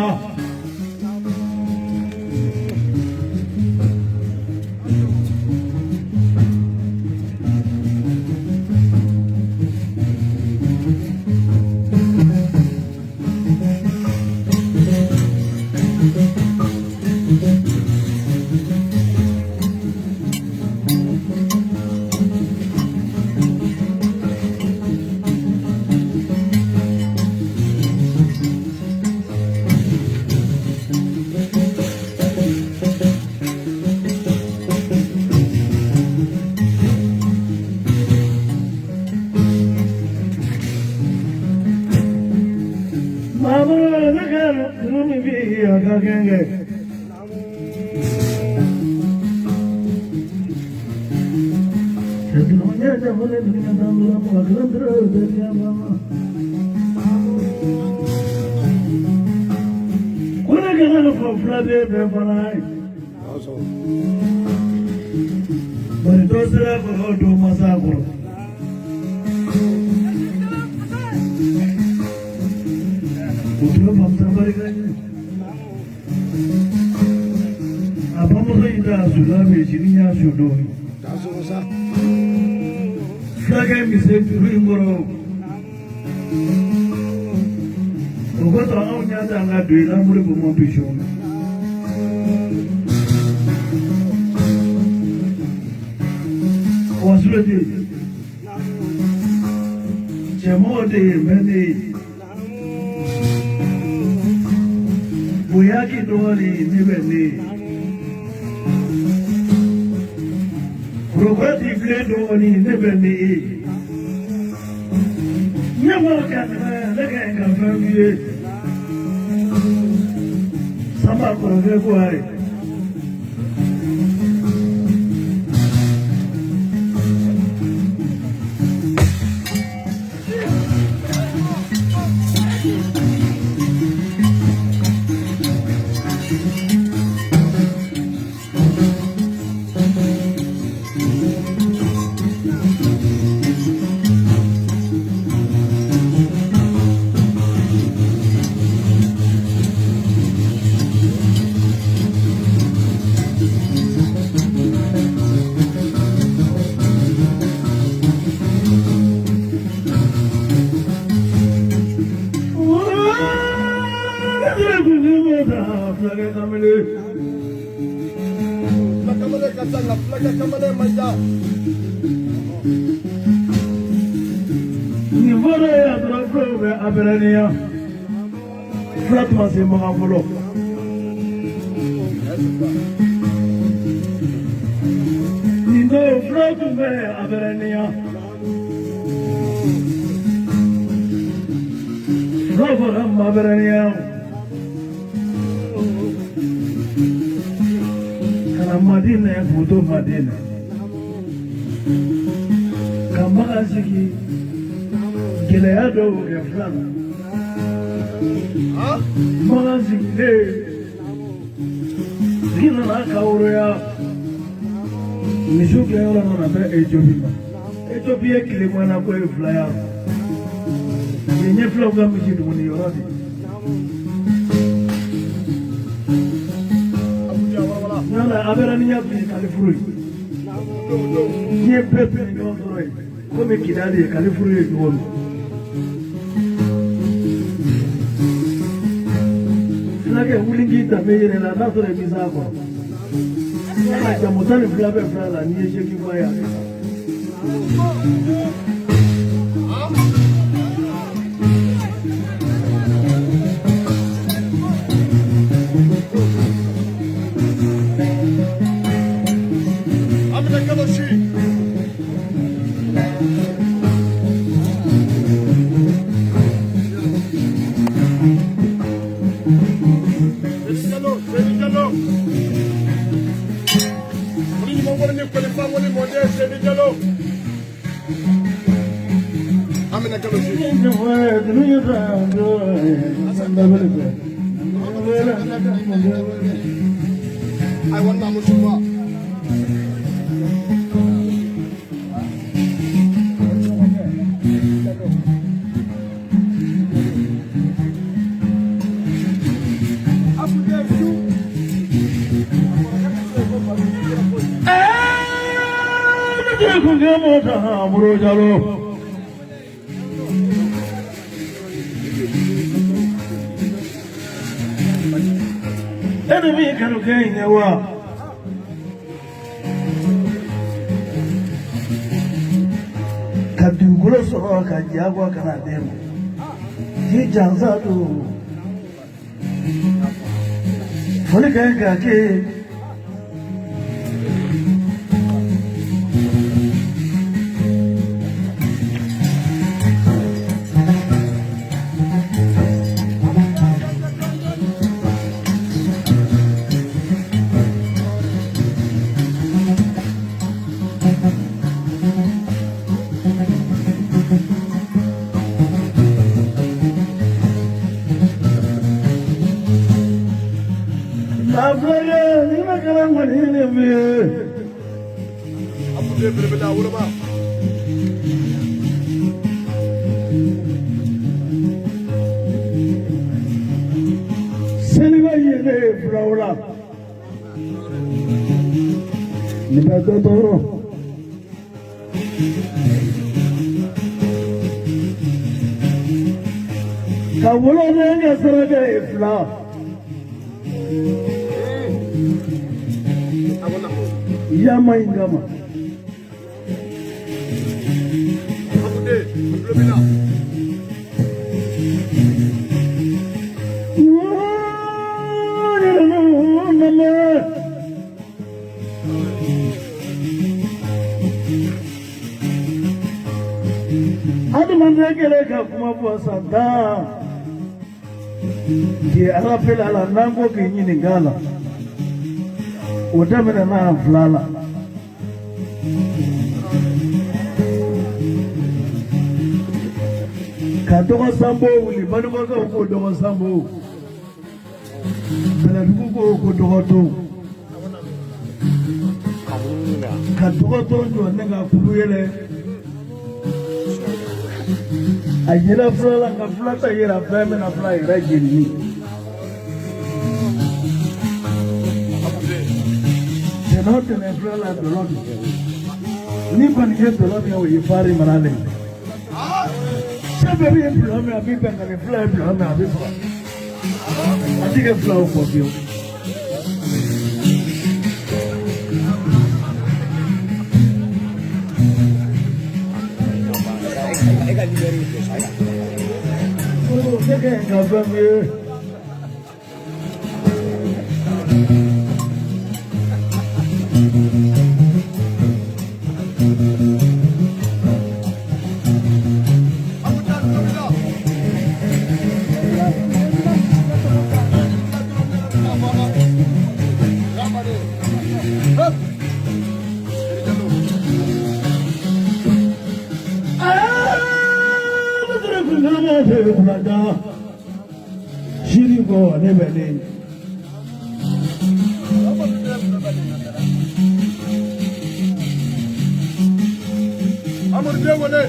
Fulakɛ bɛ se juru in kɔrɔ o kosɔn anw y'a ta an ka don i la Moribo ma bi sɔn. Wa Suleti cɛmɔgɔ de ye mɛ ne ye bonya k'i dɔgɔnin ne bɛ ne ye. Kurukura t'i filen dɔgɔnin ne bɛ ne ye. Ne m'o kɛ ne ka ɲi ka fɛn f'i ye. Sanba kɔrɔkɛ ko ayi. Nin fɔlɔ y'a sɔrɔ fulaw bɛ abɛrɛniya fula tun ma se Makan fɔlɔ. tun bɛ Abɛrɛniya. Fulaw bɔra Mabɛrɛniya. Ka na Madinɛ k'u to Madinɛ. Ka Makan sigi gɛlɛya dɔw kɛ fila la. Makan sigilen sigi nana kawuroya. Misiw gɛnyɔrɔ nana bɛn Ethiopie ma. Ethiopie ye tile ŋana ko ye fila ya. Yen ye filaw ka misi dumuni yɔrɔ de ye. Yala Abɛrɛniya tun ye kalifuru ye. Diɲɛ bɛɛ tun ye ɲɔgɔn sɔrɔ yen. Komi Kidali ye kalifuru ye cogo min. Fulakɛ wuli k'i danbe yɛrɛ la n'a sɔrɔ i bɛ s'a kɔrɔ. Yala jamu 12 bɛ fila la n'i ye seegin fɔ a ye a bɛ sa. Amina Kaloshi. Seni Jalo, Seni Jalo. Wuli ɲuman wari ni kɔlifa wali mɔden Seni Jalo. Amina Kaloshi. Ayiwa na muso. Jalo. E de b'i kanu kɛ in ye wa? Ka dugukolo sɔrɔ ka diyagoya ka na d'e ma. K'i jansa don. Foli ka ɲi k'a kɛ ye. Filakɛ ni ma kalan kɔni ne f'i ye. Abude belebele a woloma. Seliba ye ne ye filaw la. Nin bɛ dɔ tɔɔrɔ. Ka woloden kɛ saraka ye fila. Yama in kama. Abude, a tulo b'i la. Adamaden kɛlen ka kuma fɔ san 10 k'i arapela la n'an ko k'i ɲininka a la o daminɛna an fila la. Ka dɔgɔ sanbo wuli Banikɔkaw ko dɔgɔ sanbo Bɛlɛdugu ko ko dɔgɔton ka dɔgɔton jɔ ne ka kulu yɛlɛ a yera fila la nka fila ta yera fɛn min na fila yɛrɛ jenini. Tɛnɛ o tɛnɛ fila la dɔlɔ don ni kɔni ye dɔlɔ min ye o ye fari maralen ye. Sɛ bɛɛ bɛ bulon min a bɛ bɛn ka nin fila ye bulon min a bɛ faga a ti kɛ filaw kɔ fiyewu. Ne kɛ ka fɛn min ye. se kunna sini kɔ ne bɛ ne. Amadu den wele.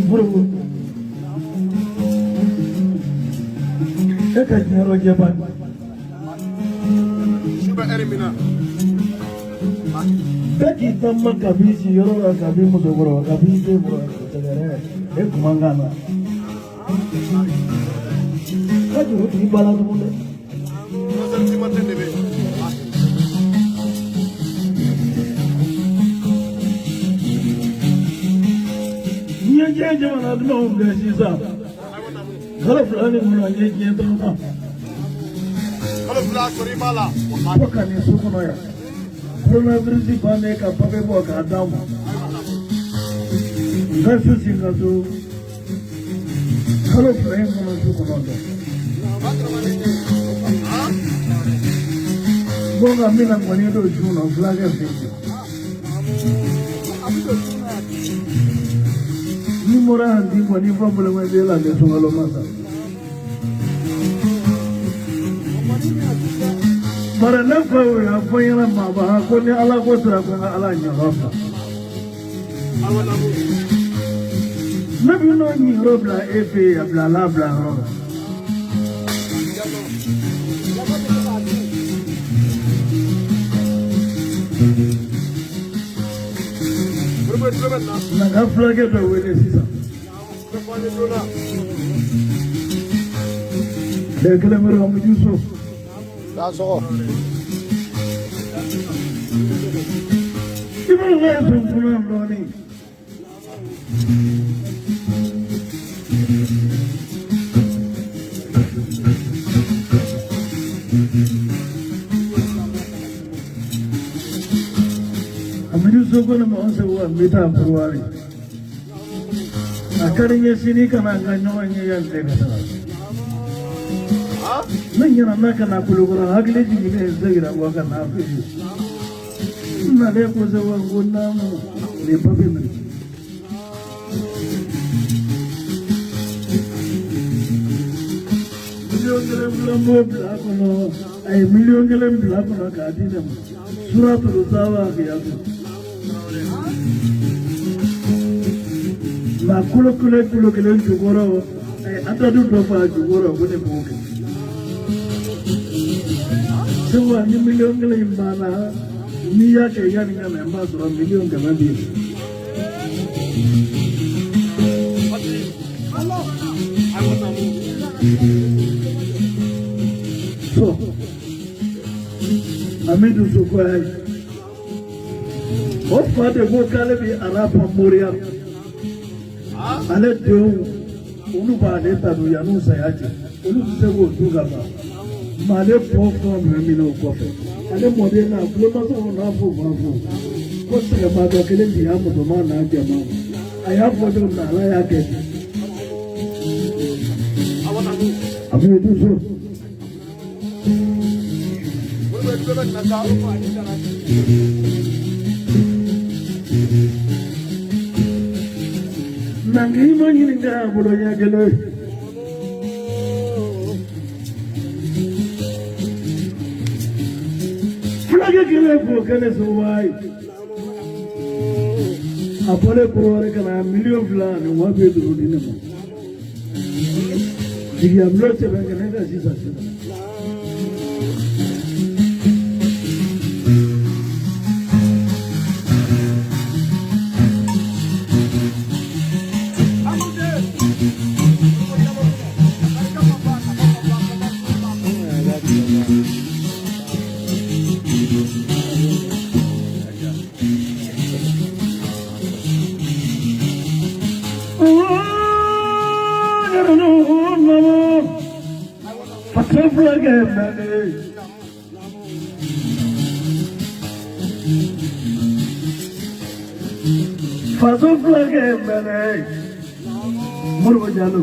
Moribo. E ka diɲɛ yɔrɔ jɛba. Su bɛ ɛri min na. Bɛɛ k'i taama kabi siyɔrɔ la kabi musokɔrɔ kabi den kɔrɔ sɛgɛrɛ e kun man kan na. Ka juru tigi ba la tugun dɛ. 3 heures du matin de bɛ yen. N ye diɲɛ jamana dumanw kɛ sisan. Kalo 2 nin kɔnɔ n ye diɲɛ tagama. Kalo 2 sɔrɔ i b'a la. Fo ka nin so kɔnɔ yan. Coronavirus bannen ka papiye bɔ k'a d'a ma. N ka so si ka so kalo 2 in kɔnɔ su 9. Ko nka n bɛna ŋɔni don su na fulakɛ fɛ yen. Ni bɔra yan di kɔni fɔ bolonkɔni la ni sunkalo ma sa. Bari ne fa y'o y'a fɔ n ɲɛna maaba ko ni Ala ko sera ko n ka Ala ɲaga fa. Ne bɛ n'o ɲiyɔrɔ bila e fɛ yen a bila ala bila yɔrɔ la. Na ka fulakɛ dɔ wele sisan. Tile kelen bɛ Amuju so. I b'a ka sɔn kunna dɔɔnin. Amidu so ko ne ma an segu n bɛ taa Buruwari. A ka di n ye sini ka na an ka ɲɔgɔn ye yan tɛ ka taga. Ne ɲinɛ na ka na Kulukɔrɔ hakili jiginnen seginna kɔ ka na fɛ yen. N nalen ko segu ko naamu nin papiye minɛ. Miliyɔn kelen fila m'o bila a kɔnɔ a ye miliyɔn kelen bila a kɔnɔ k'a di ne ma. Suratul Sawa kiyatu. Nka kolo kelen kolo kelen jukɔrɔ a ye adadu dɔ fɔ a jukɔrɔ ko ne b'o kɛ. Segu ni miliyɔn kelen in banna n'i y'a kɛ yanni ka na n b'a sɔrɔ miliyɔn 100 bɛ yen. So Amidu so ko ayi o fa de ko k'ale bɛ arapa moriya ale denw olu b'ale ta don yan'u saya cɛ olu tɛ se k'o dun ka ban mɛ ale bɔ fɛn min minɛ o kɔfɛ ale mɔden n'a kulomasɔn n'a fo b'a fo ko sɛgɛnbaatɔ kelen de y'a musoman n'a jɛman a y'a fɔ cogo min na Ala y'a kɛ ten. Amidu so. Nangi ma ɲininka a bolo ɲɛ kelen. Fulakɛ kelen k'o kɛ ne soba ye. A bɔlen Kɔrɔwari ka na miliyɔn 2 ni 50,000 di ne ma. Jigiya bulon sɛbɛn kɛ ne ka sisan sisan. Faso fulakɛ mɛnɛ. Faso fulakɛ mɛnɛ. Moribo Jalo.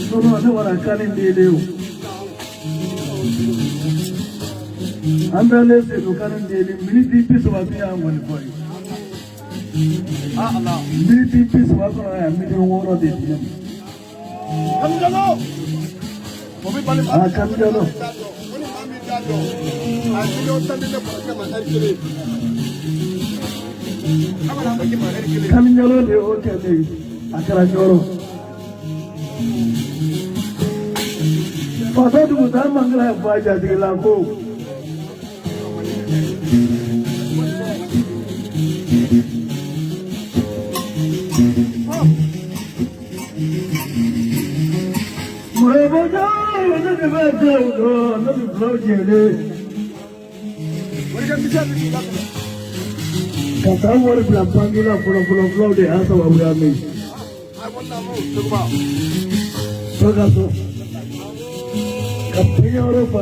Sono ne wara kani dede o. An bɛ ne Sedu kani dede miniti 30 bi y'an kɔni fɔ ye. Miniti 30 kɔnɔ yan, miliyɔn 6 de di ne ma. A Kamijalo. Kamijalo de y'o kɛ ne ye, a kɛra Ɲɔrɔ. Faso dugutaa man kɛra fɔ a jatigila ko. Mɔrɔbɔjɔ ne de bɛ kɛ o dɔn, ne bɛ filaw jɛlen. Ka taa wari bila banki la fɔlɔ fɔlɔ, filaw de y'a sababu ya min. Fo ka so. Ka peɲɛ fa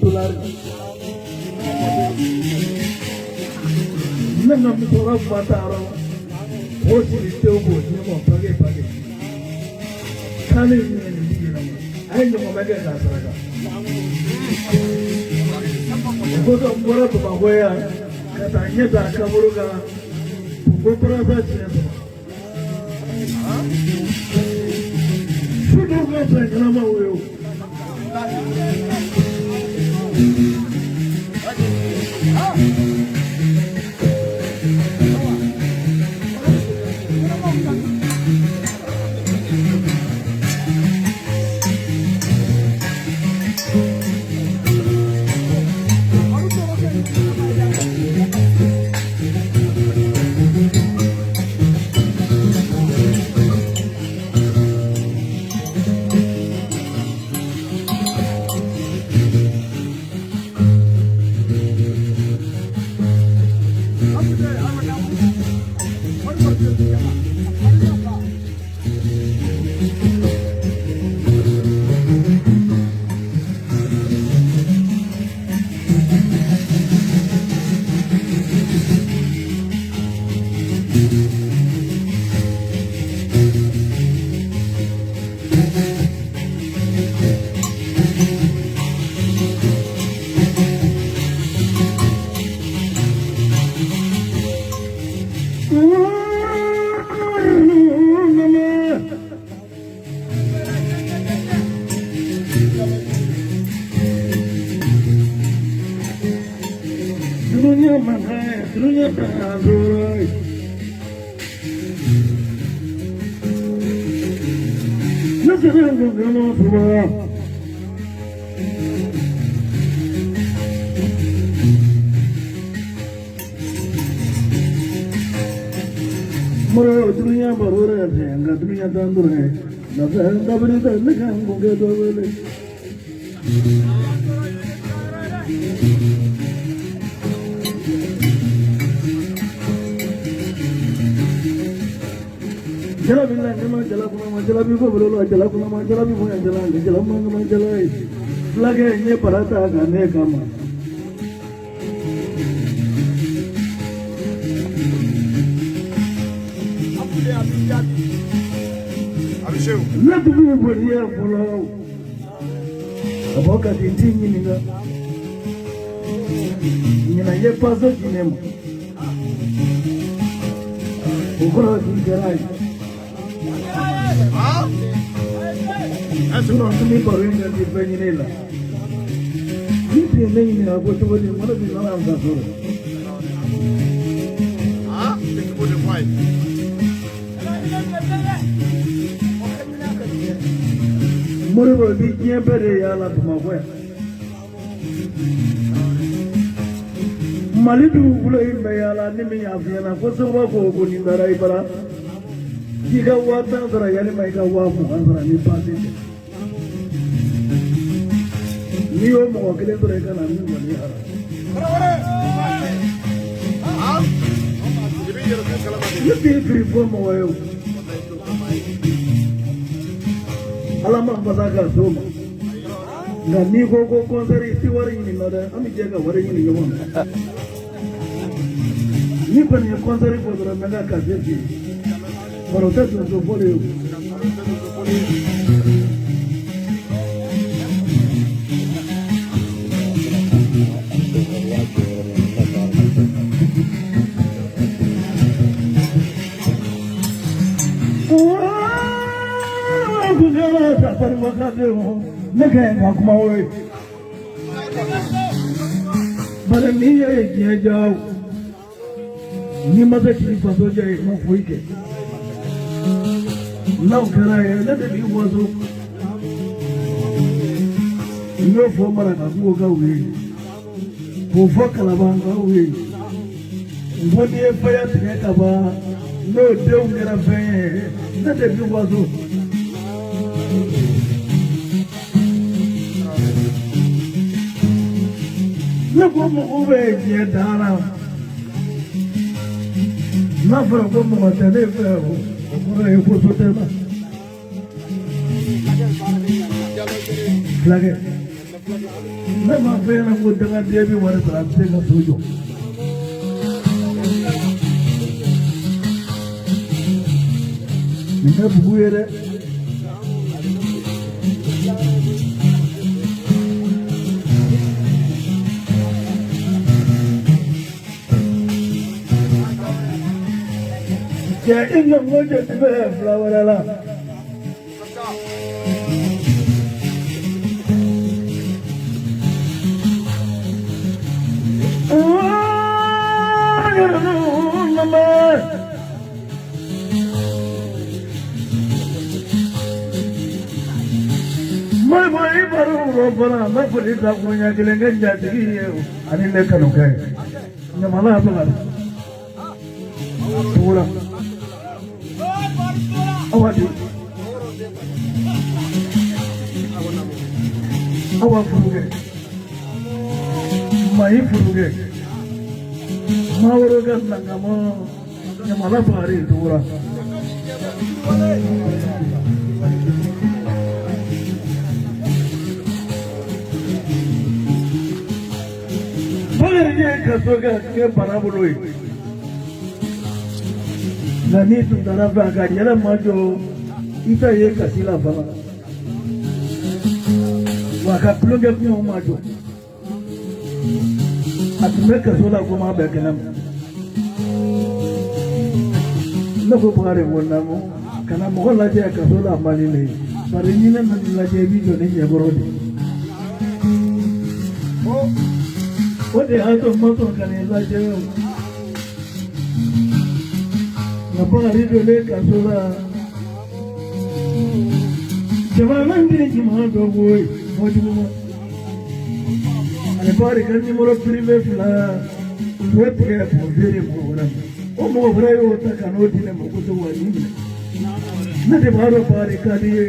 dolari. Ne ka musokɔrɔba fa taara o siri tew k'o di ne ma pake pake. K'ale ye nin di ɲɛnama. A ye ɲɔgɔn bɛ kɛ k'a saraka. O kosɔn n bɔra Bamakɔ yan ka taa ɲɛ ta kaburu kan ko kɔrɔsa siɲɛ saba. Su dɔw ka fisa ɲɛnamaw ye o. Dunuya mankan, dunuya banzoro. Ne sera ngolo suba. Moro dunuya barore nga dunuya dandure. Na dabri da ne kan goge dole. Jala bila ne jala kuma ma jala bi ko bolo jala kuma ma jala bi bonya jala jala ma ma jala fulakɛ n ye bara ta ka ne kama. Ne tun bɛ boli yɛrɛ fɔlɔ ka bɔ ka di n t'i ɲininka ɲinan ye pase di ne ma o kɔrɔ k'i kɛra ye. Sinon n bɛ baro in kɛ k'i fɛn ɲini la. Ni tun ye ne ɲininka ko cogo di, n ko ne tun nana n ka so la. Moribo bi diɲɛ bɛɛ de yaala Bamakɔ yan. Mali dugukolo in bɛ yaala ni min y'a f'i ɲɛna ko Seguba ko nin taara i bara k'i ka 10,000 sara yalima i ka 20,000 sara ni baasi tɛ. N'i y'o mɔgɔ kelen sɔrɔ i ka na min kɔni hara. Ne t'i fili fɔ mɔgɔ ye o. Ala ma basa ka s'o ma. Nka n'i ko ko kɔnsɛri i tɛ wari ɲini na dɛ, an bɛ jɛ ka wari ɲini ɲɔgɔn fɛ. N'i kɔni ye kɔnsɛri fɔ dɔrɔn n bɛ n ka kase f'i ye. Bari o tɛ donso fɔli ye o. kumakan ne ka ɲi ka kuma o ye. Bari n'i ye diɲɛ diya o, n'i ma se k'i faso jɛ i ma foyi kɛ. N'aw kɛra ye ne de b'i waso. N y'o fɔ Marakakungokaw ye, k'o fɔ Kalabankaw ye. N ko n'i ye faya tigɛ ka ban n'o denw kɛra fɛn ye ne de b'i waso. Ne ko mɔgɔw bɛ diɲɛ dan na. N'a fɔra ko mɔgɔ tɛ ne fɛ o, o kɔrɔ ye ko so tɛ n na. Fulakɛ, ne m'a fɔ e ɲɛna ko dangaden bɛ wari sɔrɔ a tɛ se ka so jɔ. Nin tɛ bugu ye dɛ. Cɛ i ɲɔgɔn joli bɛ fila wɛrɛ la. N bɛ foli ta ko ɲɛ kelen kɛ jatigi ye ani ne kanukɛ ɲamana bɛ tugura awa di awa furukɛ mayi furukɛ maworo ka nangama ɲamana bakari tugura. Bakari ye kaso kɛ kɛ bana bolo ye. Nka n'i tun taara fɛ a ka yɛlɛ ma jɔ i ta ye kasi la fana. Wa a ka tulonkɛ kumaw ma jɔ. A tun bɛ kaso la komi a bɛɛ kɛnɛ ma. Ne ko Bakari ko naamu kana mɔgɔ lajɛ kaso la a man di ne ye. Bari ni ne nana lajɛ i b'i jɔ ne ɲɛkɔrɔ de. O de y'a to n ma sɔn ka n'i lajɛ o. Nka Bakari donnen kaso la. Jamana den ɲuman dɔ ko ye fɔ jugu ma. Ani Bakari ka numéro privé fila u y'o tigɛ k'o feere mɔgɔ wɛrɛ ma. O mɔgɔ wɛrɛ y'o ta ka n'o di ne ma ko se wa nin minɛ. Ne de b'a dɔn Bakari ka di ye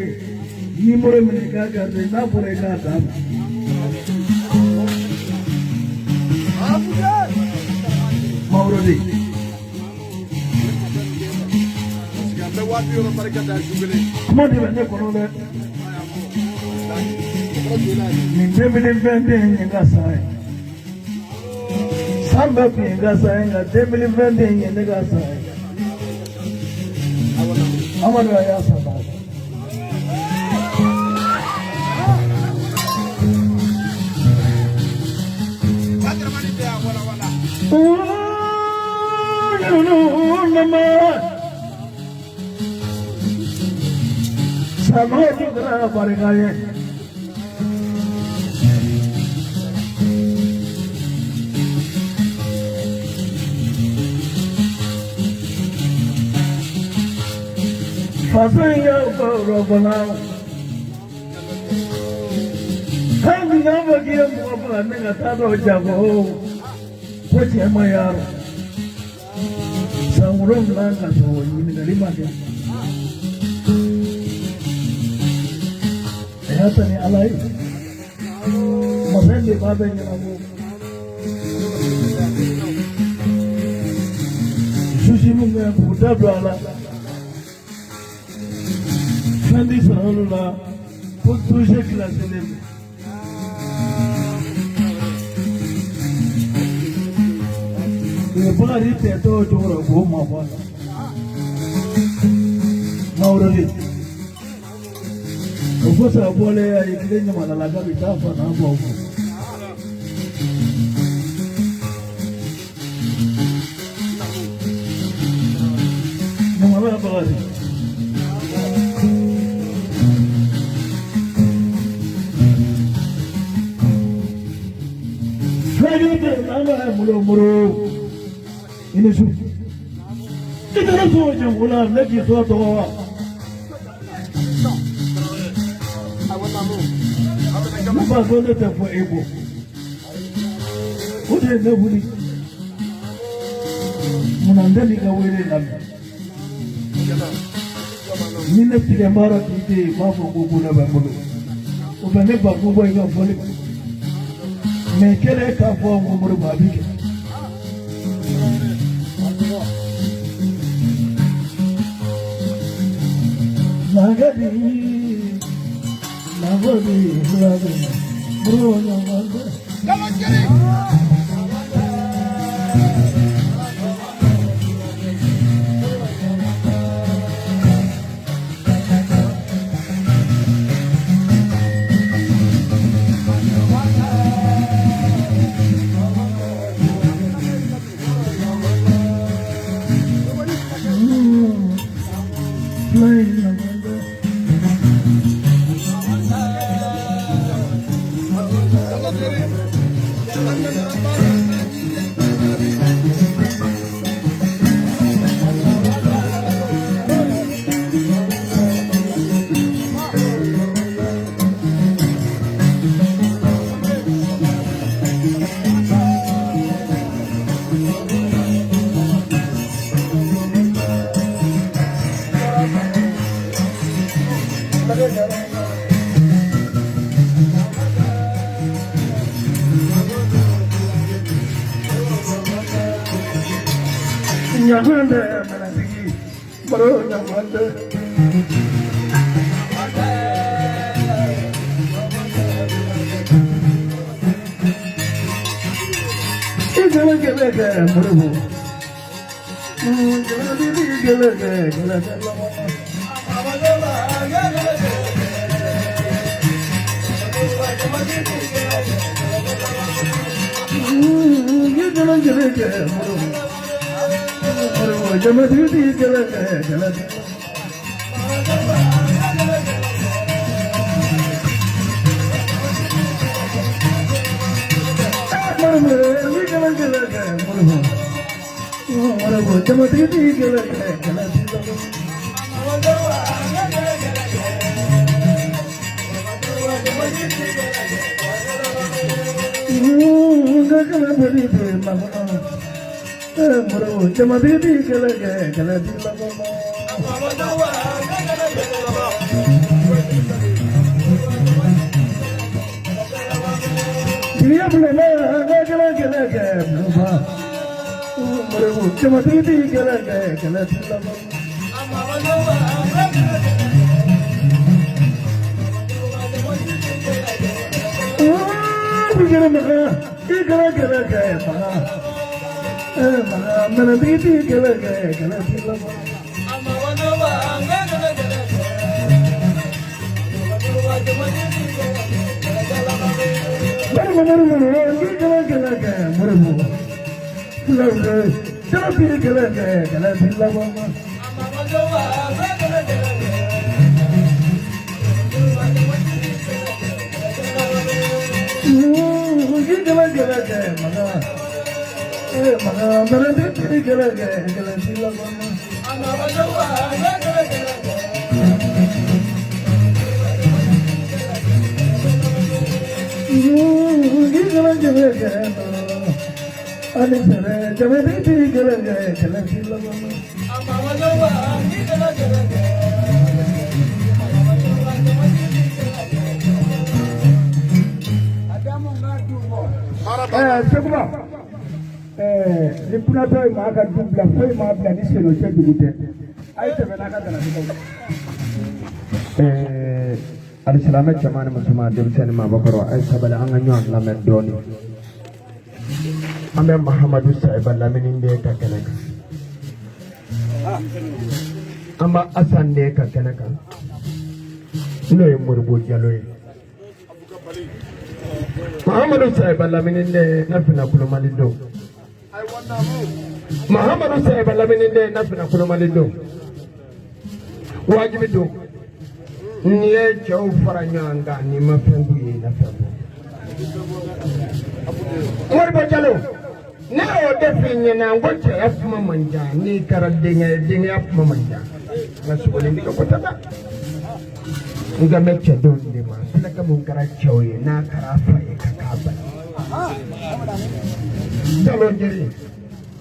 numéro minɛ i k'a garder n'a fɔra i k'a d'a ma. Mawuro de. Kuma de bɛ ne kɔnɔ dɛ. Nin 2021 ye n ka san ye. San bɛɛ tun ye n ka san ye nka 2021 ye ne ka san ye. Amadu a y'a san ba. Sanogo dun kɛra barika ye. Faso in y'aw ka yɔrɔ fana. Hali n'a fɔ k'i ye mɔgɔ faga ne ka taa dɔ jago ko cɛ ma yarɔ. San 7 ka sɔrɔ ɲininkali ma kɛ. A y'a ta ni Ala ye. Masa de b'a bɛɛ ɲɛnabɔ. Susi min bɛ k'u da don a la. Fɛn ti sɔrɔ olu la ko dossier classé don. U ye Bakari tɛtɔ o cogo la k'o mabɔ a la. Mawuro de. O kosɔn a bɔlen a ye tile ɲamanala la k'a bɛ taa fa n'a baw fo. Ɲamana Bakari. Fulakɛ n'an bɛ molo moro i ni su. I taara so jɛnko la ne k'i sɔrɔ tɔgɔ wa. Ne ba ko ne tɛ fɔ e kɔ. O de ye ne wuli. Munna n tɛ n'i ka wele lamɛn. Ni ne tigɛ baara k'i tɛ yen, n b'a fɔ ko ko ne bɛ n bolo. O bɛ ne ba ko bɔ i ka fɔli ma. Mɛ kɛlɛ k'a fɔ n ko Moribo a b'i kɛ. Nagadi, nagadi, nagadi, moro nyamande. Nyamande manatigi, moro nyamande. Igele gele gele moro. Gele gele gele gele gele. Gele gele gele moro. Jamadidi gele gele. Moro gele gele moro. Moro jamadidi gele gele. Gele bodi magona. Moro jamadidi gele gele. Giliya bulama gele gele gele moro jamadidi gele gele. Gele maga gele gele gele maga. Manadidi gele gele gele. Sekuba, ni kunatɔ ye maa ka du bila foyi maa bila ni senɔ cɛ dugu tɛ a ye tɛmɛ n'a ka galatigɛw. Alisilamɛ cɛman ni musoman denmisɛnnin maabakɔrɔ a ye sabali an ka ɲɔgɔn lamɛn dɔɔni. An bɛ Mahamadu Sayiba lamini den ka kɛnɛ kan. An bɛ Asan den ka kɛnɛ kan n'o ye Moribo Jalo ye. Mahamadu Sayiba lamini den na fina kulomali don. Mahamadu Sayiba lamini den na fina kulomali don. Wajibi don. N'i ye cɛw fara ɲɔgɔn kan n'i ma fɛn k'u ye i na fɛn bɔ. Moribo Jalo, ne y'o de f'i ɲɛna n ko cɛya kuma man ca, n'i kɛra denkɛ ye, denkɛya kuma man ca. Nka sogolen tigɛ ko tɛ dɛ. N kan bɛ cɛdenw de ma, fulakɛ mun kɛra cɛw ye, n'a kɛra a fa ye ka k'a ba ye. Jalo jeli,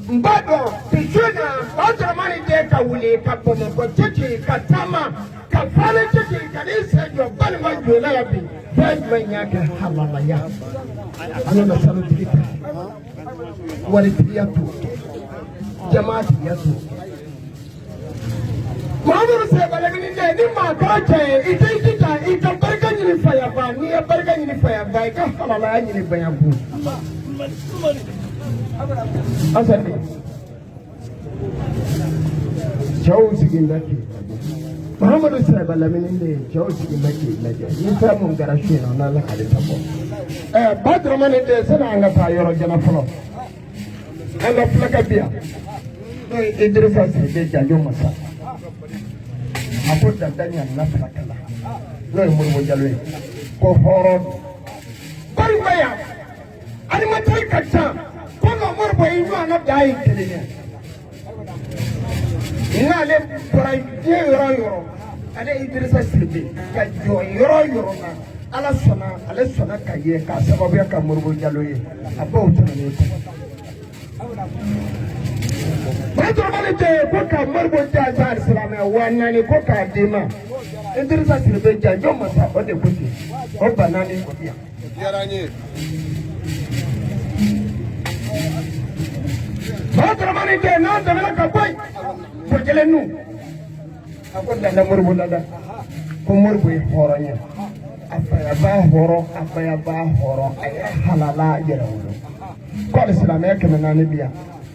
n b'a dɔn bi su in na Bajaramani den ka wuli ka Bamakɔ cɛci ka taama ka Fale cɛci ka n'i sen jɔ balima jɔla la bi, fɛn jumɛn y'a kɛ halalaya? Ala na sanutigi tɛ, waritigiya t'o kɛ, jamatigiya t'o kɛ. Mahamadu Sɛbɛlɛmini den, ni maa kɛra cɛ ye, i tɛ i jija i ka barika ɲini fayaba, n'i ye barika ɲini fayaba, i ka halalaya ɲini bayanku. Asani, cɛw sigilen bɛ k'i lajɛ. Mahamadu Sɛbɛlɛmini den, cɛw sigilen bɛ k'i lajɛ. Ni fɛn mun kɛra su in na, n'Ala k'ale ta bɔ. Bajaramani den, sani an ka taa yɔrɔ jan fɔlɔ, an ka fulakɛ bi yan, n'o ye Idirisa Sidibe Janjo Masa. A ko dandan ɲanina fulakɛ la, n'o ye Moribo Jalo ye, ko hɔrɔn don. Balima yan, animateur ka ca, ko nka Moribo i ɲɔgɔnna dan ye kelen ye. N'ale bɔra diɲɛ yɔrɔ o yɔrɔ, ale Idirisa Sidibe ka jɔ yɔrɔ o yɔrɔ la, Ala sɔnna, ale sɔnna ka ye k'a sababuya ka Moribo Jalo ye, a b'o tɛmɛnen kɔ. Bajaramani den, ko ka Moribo jansa alisilamɛ 4000 ko k'a d'i ma. Idirisa Sidibe Janjo Masa, o de ko ten, o 4000 o bi yan. Bajaramani den, n'an tɛmɛna ka bɔ yen, Kojɛlɛ nu, a ko danda Moribo la dɛ, ko Moribo ye hɔrɔn ye, a fayaba hɔrɔn, a bayaba hɔrɔn, a ye halala yɛrɛ wolo. Ko alisilamɛya 400 bi yan,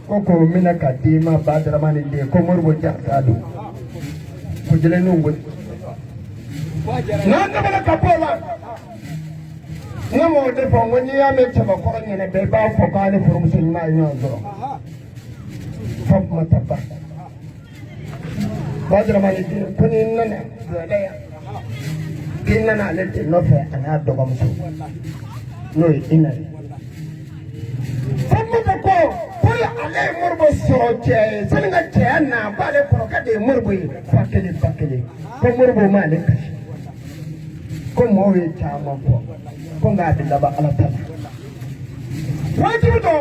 ko k'o minɛ ka d'i ma Bajaramani den, ko Moribo jansa don. Kojɛlɛ nu ko n'an tɛmɛna ka bɔ o la, ne m'o de fɔ n ko n'i y'a mɛn cɛbakɔrɔ ɲɛna bɛɛ b'a fɔ k'a ni furumuso ɲuman ye ɲɔgɔn sɔrɔ. Fatumata Ba, Bajaramani den, ko n'i nana jɔda yan, k'i nana ale de nɔfɛ a n'a dɔgɔmuso, n'o ye Ina ye. Fatumata ko ale ye Moribo sɔrɔ cɛ ye, sani ka cɛya na, k'ale kɔrɔkɛ de ye Moribo ye, fa kelen ba kelen, ko Moribo m'ale kasi, ko mɔgɔw ye caman fɔ, ko nka a bɛ laban Ala ta la. Wajibi don,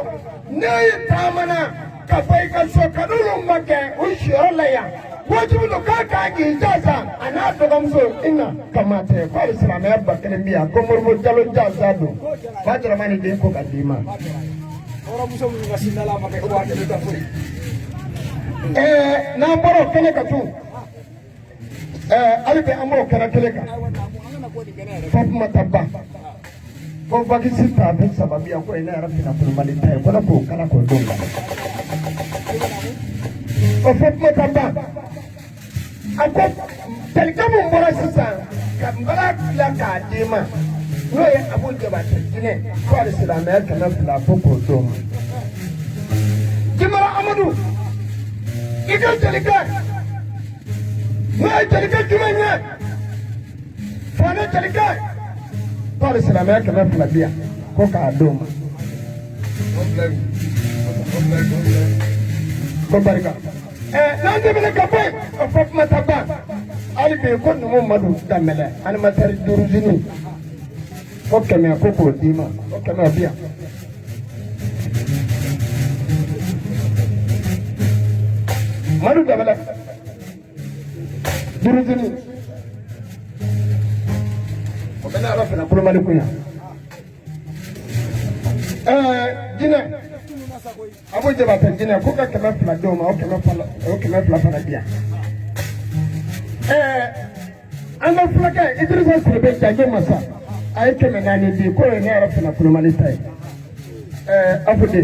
ne ye taamana ka bɔ i ka so ka n'olu ma kɛ u siyɔrɔ la yan, wajibi don k'a kan k'i jasa a n'a dɔgɔmuso Ina kama tɛ, ko hali silamɛya 1000 bi yan, ko Moribo Jalo jasa don. Bajaramani den, ko ka d'i ma. N'an bɔra o kɛnɛ kan tun, hali bi an b'o kɛnɛ kelen kan, Fatumata Ba ko vakisi taafe saba bi yan, ko ne yɛrɛ fina Kulubali ta ye, ko ne k'o kala k'o don kan. O Fatumata Ba, a ko jelikɛ mun bɔra sisan ka nbala dilan k'a d'i ma, n'o ye Abu Jabate jinɛ, ko hali silamɛya 200 ko k'o d'o ma. Jimara Amadu, i ka jelikɛ, n'o ye jelikɛ jumɛn ye, Fane jelikɛ, ko hali silamɛya 200 bi yan, ko k'a d'o ma. Ko barika. N'an tɛmɛna ka bɔ yen, o Fatumata Ba, hali bi ko numu Madu Danbɛlɛ animateur durusini, ko 100 ko k'o d'i ma, o 100 bi yan. Madu Danbɛlɛ durusini, o bɛ ne yɛrɛ fana Kulubali kun yan. Jinɛ Abu Jabate jinɛ, ko ka 200 d'o ma, o 200, o 200 fana bi yan. An ka fulakɛ Idirisa Sidibe Janjo Masa, a ye 400 di, k'o ye ne yɛrɛ fana Kulubali ta ye. Afude,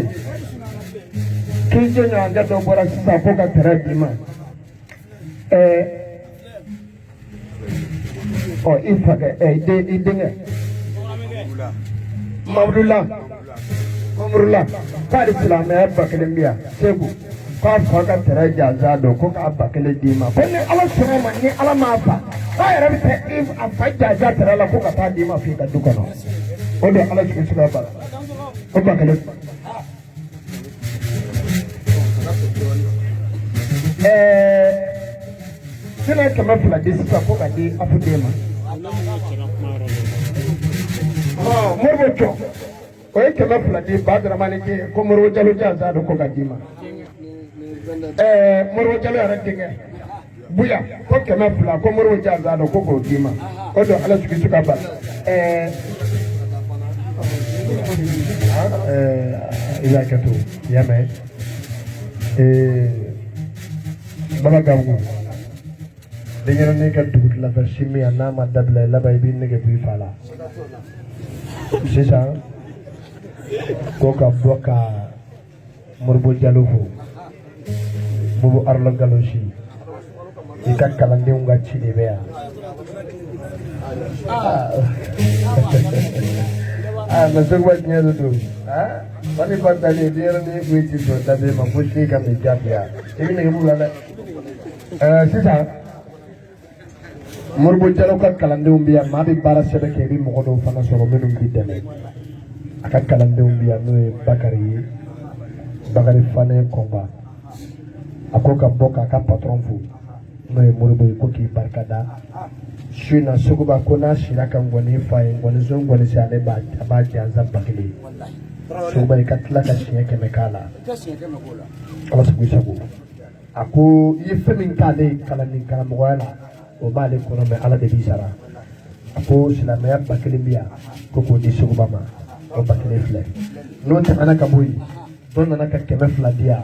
k'i jɔɲɔgɔnkɛ dɔ bɔra sisan ko ka tɛrɛ d'i ma. Ɔ i fakɛ, i den, i denkɛ Mamudula, Mamudula, k'ale silamɛya 1000 bi yan Segu, k'a fa ka tɛrɛ jansa don, ko k'a 1000 d'i ma, ko ni Ala sɔnna ma, ni Ala m'a fa, k'a yɛrɛ bɛ taa i a fa jansa tɛrɛ la, ko ka taa d'i ma f'i ka du kɔnɔ. O de Ala sugu suguya b'a la. O 1000. Sina 200 di sisan ko ka di afu den ma. Moribo Cɔ o ye 200 di Badaramani den ko Moribo Jalo jansa don ko ka d'i ma. Moribo Jalo yɛrɛ denkɛ Buya ko 200 ko Moribo jansa don ko k'o d'i ma. O don ala sigi su ka ban. I b'a kɛ to i y'a mɛn. Baba Gabugu denyɛrɛnin ka dugutilafɛ si min n'a ma dabila i laban i b'i nege bɔ i fa la. Sisan ko ka bɔ ka Moribo Jalo fo Bubu Arlɔ Galosi i ka kalandenw ka ci de bɛ yan. Mais Seguba tiɲɛ de don. Wali ba dalen denyɛrɛnin ko i ti sɔn daden ma fo si ka n'i jaabi yan i bɛ nege b'u la dɛ. Sisan Moribo Jalo ka kalandenw bɛ yan, maa bɛ baara sɛbɛn kɛ i bɛ mɔgɔ dɔw fana sɔrɔ minnu b'i dɛmɛ. A ka kalandenw bɛ yan n'o ye Bakari ye, Bakari Fane Kɔnba. A ko ka bɔ k'a ka patron fo n'o ye Moribo ye ko k'i barika da. Su in na Seguba ko n'a sira ka ngɔni fa ye ngɔniso ngɔnisi ale b'a a b'a jansa 1000. Seguba i ka tila ka siɲɛ 100 k'a la. Ala sago i sago. A ko i ye fɛn min k'ale ye kalanden karamɔgɔya la o b'ale kɔnɔ mɛ ala de b'i sara. A ko silamɛya 1000 bɛ yan ko k'o di Seguba ma o 1000 filɛ. N'o tɛmɛna ka bɔ yen dɔ nana ka 200 di yan.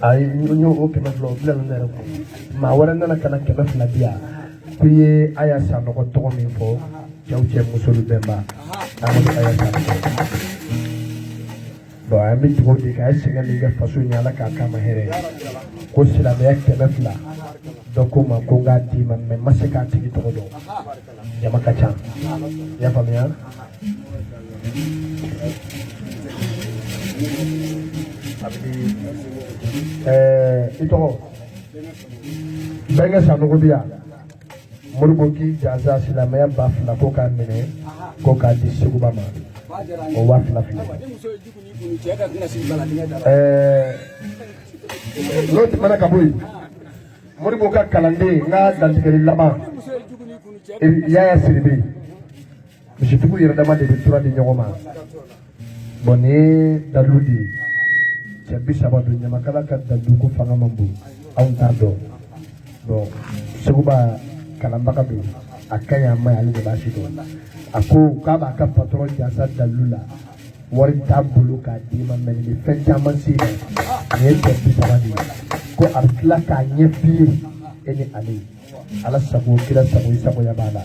Ayi n y'o 200 o bilala ne yɛrɛ kun. Maa wɛrɛ nana ka na 200 di yan ko i ye Aya Sanɔgɔ tɔgɔ min fɔ cɛw cɛ musolu bɛnba Amadu Aya Sanɔgɔ. Bon an bɛ dugawu de kɛ a ye sɛgɛn min kɛ faso in ye ala k'a k'a ma hɛrɛ ye. Ko silamɛya 200 dɔ ko ma ko n k'a d'i ma mɛ n ma se k'a tigi tɔgɔ dɔn. Jama ka ca i y'a faamuya. I tɔgɔ Bɛnkɛ Sanogo bɛ yan. Moribo k'i jansa silamɛya 2000 ko k'a minɛ ko k'a di Seguba ma o 2000 filɛ. N'o tɛmɛna ka bɔ yen Moribo ka kalanden n ka dantigɛli laban Yaya Siribe misitigiw yɛrɛ dama de bɛ tura di ɲɔgɔn ma. Bon nin ye dalilu de ye cɛ 30 don ɲamakala ka dalilu ko fanga man bon anw t'a dɔn. Bon Seguba kalanbaga don a ka ɲi a ma ɲi ale de b'a si dɔn. A ko k'a b'a ka patɔrɔn jansa dalilu la wari t'a bolo k'a d'i ma mɛ nin bɛ fɛn caman s'i ma nin ye cɛ 30 de ye ko a bɛ tila k'a ɲɛf'i ye e ni ale ala sago kira sago i sagoya b'a la.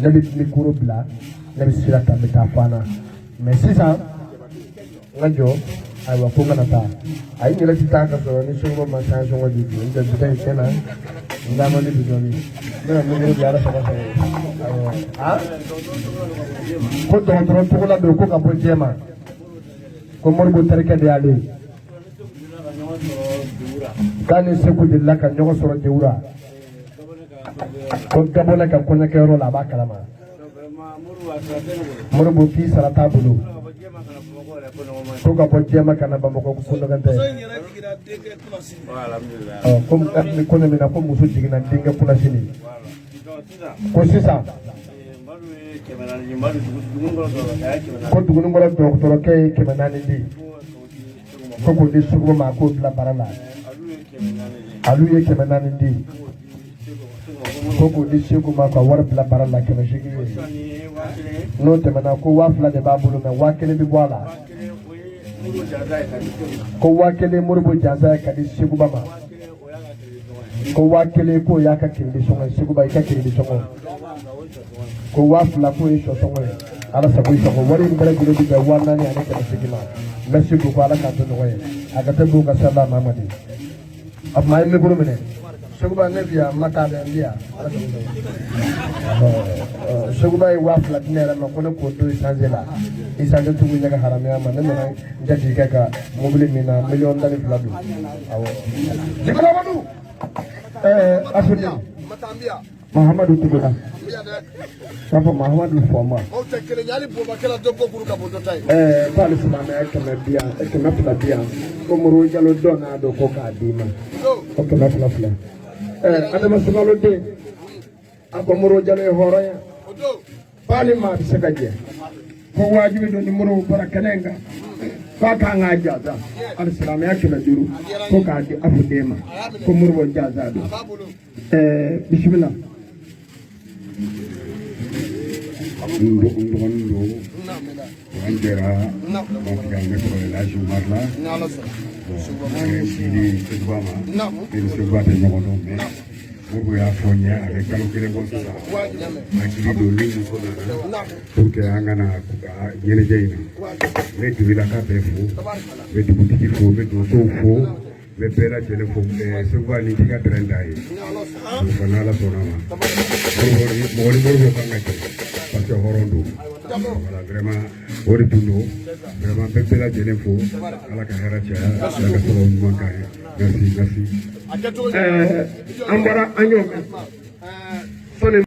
Ne bɛ mikoro bila ne bɛ sira ta n bɛ taa Fana mɛ sisan n ka jɔ ayiwa ko n kana taa a ye n yɛrɛ ti taa ka sɔrɔ ni Seguba ma san sɔngɔ di bi n tɛ bi in tiɲɛ na n d'a ma ne bi dɔɔni n bɛna mikoro bila ala sago sago. Awɔ a ko dɔgɔtɔrɔ togola bɛ yen ko ka bɔ jɛma ko Moribo terikɛ de y'ale ye k'a ni Segu delila ka ɲɔgɔn sɔrɔ Jewura ko Gabɔnɛ ka kɔɲɔkɛyɔrɔ la a b'a kalama. Moribo k'i sara t'a bolo ko ka bɔ jɛma ka na Bamakɔ ko nɔgɔn tɛ. Ko kɔɲɔ min na ko muso jiginna denkɛ kunnasini ko sisan ko Dugunikɔrɔ dɔgɔtɔrɔkɛ ye 400 di ko k'o di Seguba ma k'o bila bara la. Alu ye 400 di ko k'o di Segu ma ka wari bila bara la 800 ye. N'o tɛmɛna ko 2000 de b'a bolo mɛ 1000 bɛ bɔ a la ko 1000 Moribo jansa ye ka di Seguba ma ko 1000 k'o y'a ka kirili sɔngɔ ye. Seguba i ka kirili sɔngɔ ko 2000 k'o ye sɔ sɔngɔ ye. Ala sago i sago wari in bɛɛ lajɛlen bɛ bɛn 4000 ani 800 ma. Merci beaucoup ala k'a to ɲɔgɔn ye a ka tɛ b'u ka sala Mamadi. A tuma a ye mikoro minɛ Seguba ne bi yan n ma taa dɛ n bi yan ala sago sago. Seguba ye 2000 di ne yɛrɛ ma ko ne k'o don isanze la isanze tigiw ɲɛ ka haramuya ma ne nana n jatigikɛ ka mobili min na 12 millions don. Awɔ Jimina Amadu Afudi Mahamadu Tuguda k'a fɔ Mahamadu Fɔma k'ale silamɛya 100 bi yan 200 bi yan ko Moribo Jalo dɔn n'a don ko k'a d'i ma ko 200 filɛ Adama Sumalo den a ko Moribo Jalo ye hɔrɔn ye k'ale maa bɛ se ka jɛ ko wajibi don ni Moribo bɔra kɛnɛ in kan k'a kan k'a jaza hali silamɛya 500 ko k'a di Afu den ma ko Moribo jaza don bisimila. N dɔgɔnin don an jɛra ne tɔgɔ ye Laji Umaru la an ye sidi Seguba ma ne ni Seguba tɛ ɲɔgɔn dɔn mais Moribo y'a fɔ n ye a bɛ kalo kelen bɔ sisan hakili don ni muso nana pour que an kana ɲɛnajɛ in na n bɛ dugulaka bɛɛ fo n bɛ dugutigi fo n bɛ donsow fo n bɛ bɛɛ lajɛlen fo Seguba ni t'i ka terɛn da ye o fana Ala sɔnna a ma mɔgɔ ni Moribo kan ka jɛ parce que hɔrɔn don voilà vraiment o de tun don vraiment n bɛ bɛɛ lajɛlen fo Ala ka hɛrɛ caya Ala ka sababu ɲuman k'an ye merci merci. An bɔra an y'o mɛn sɔnni.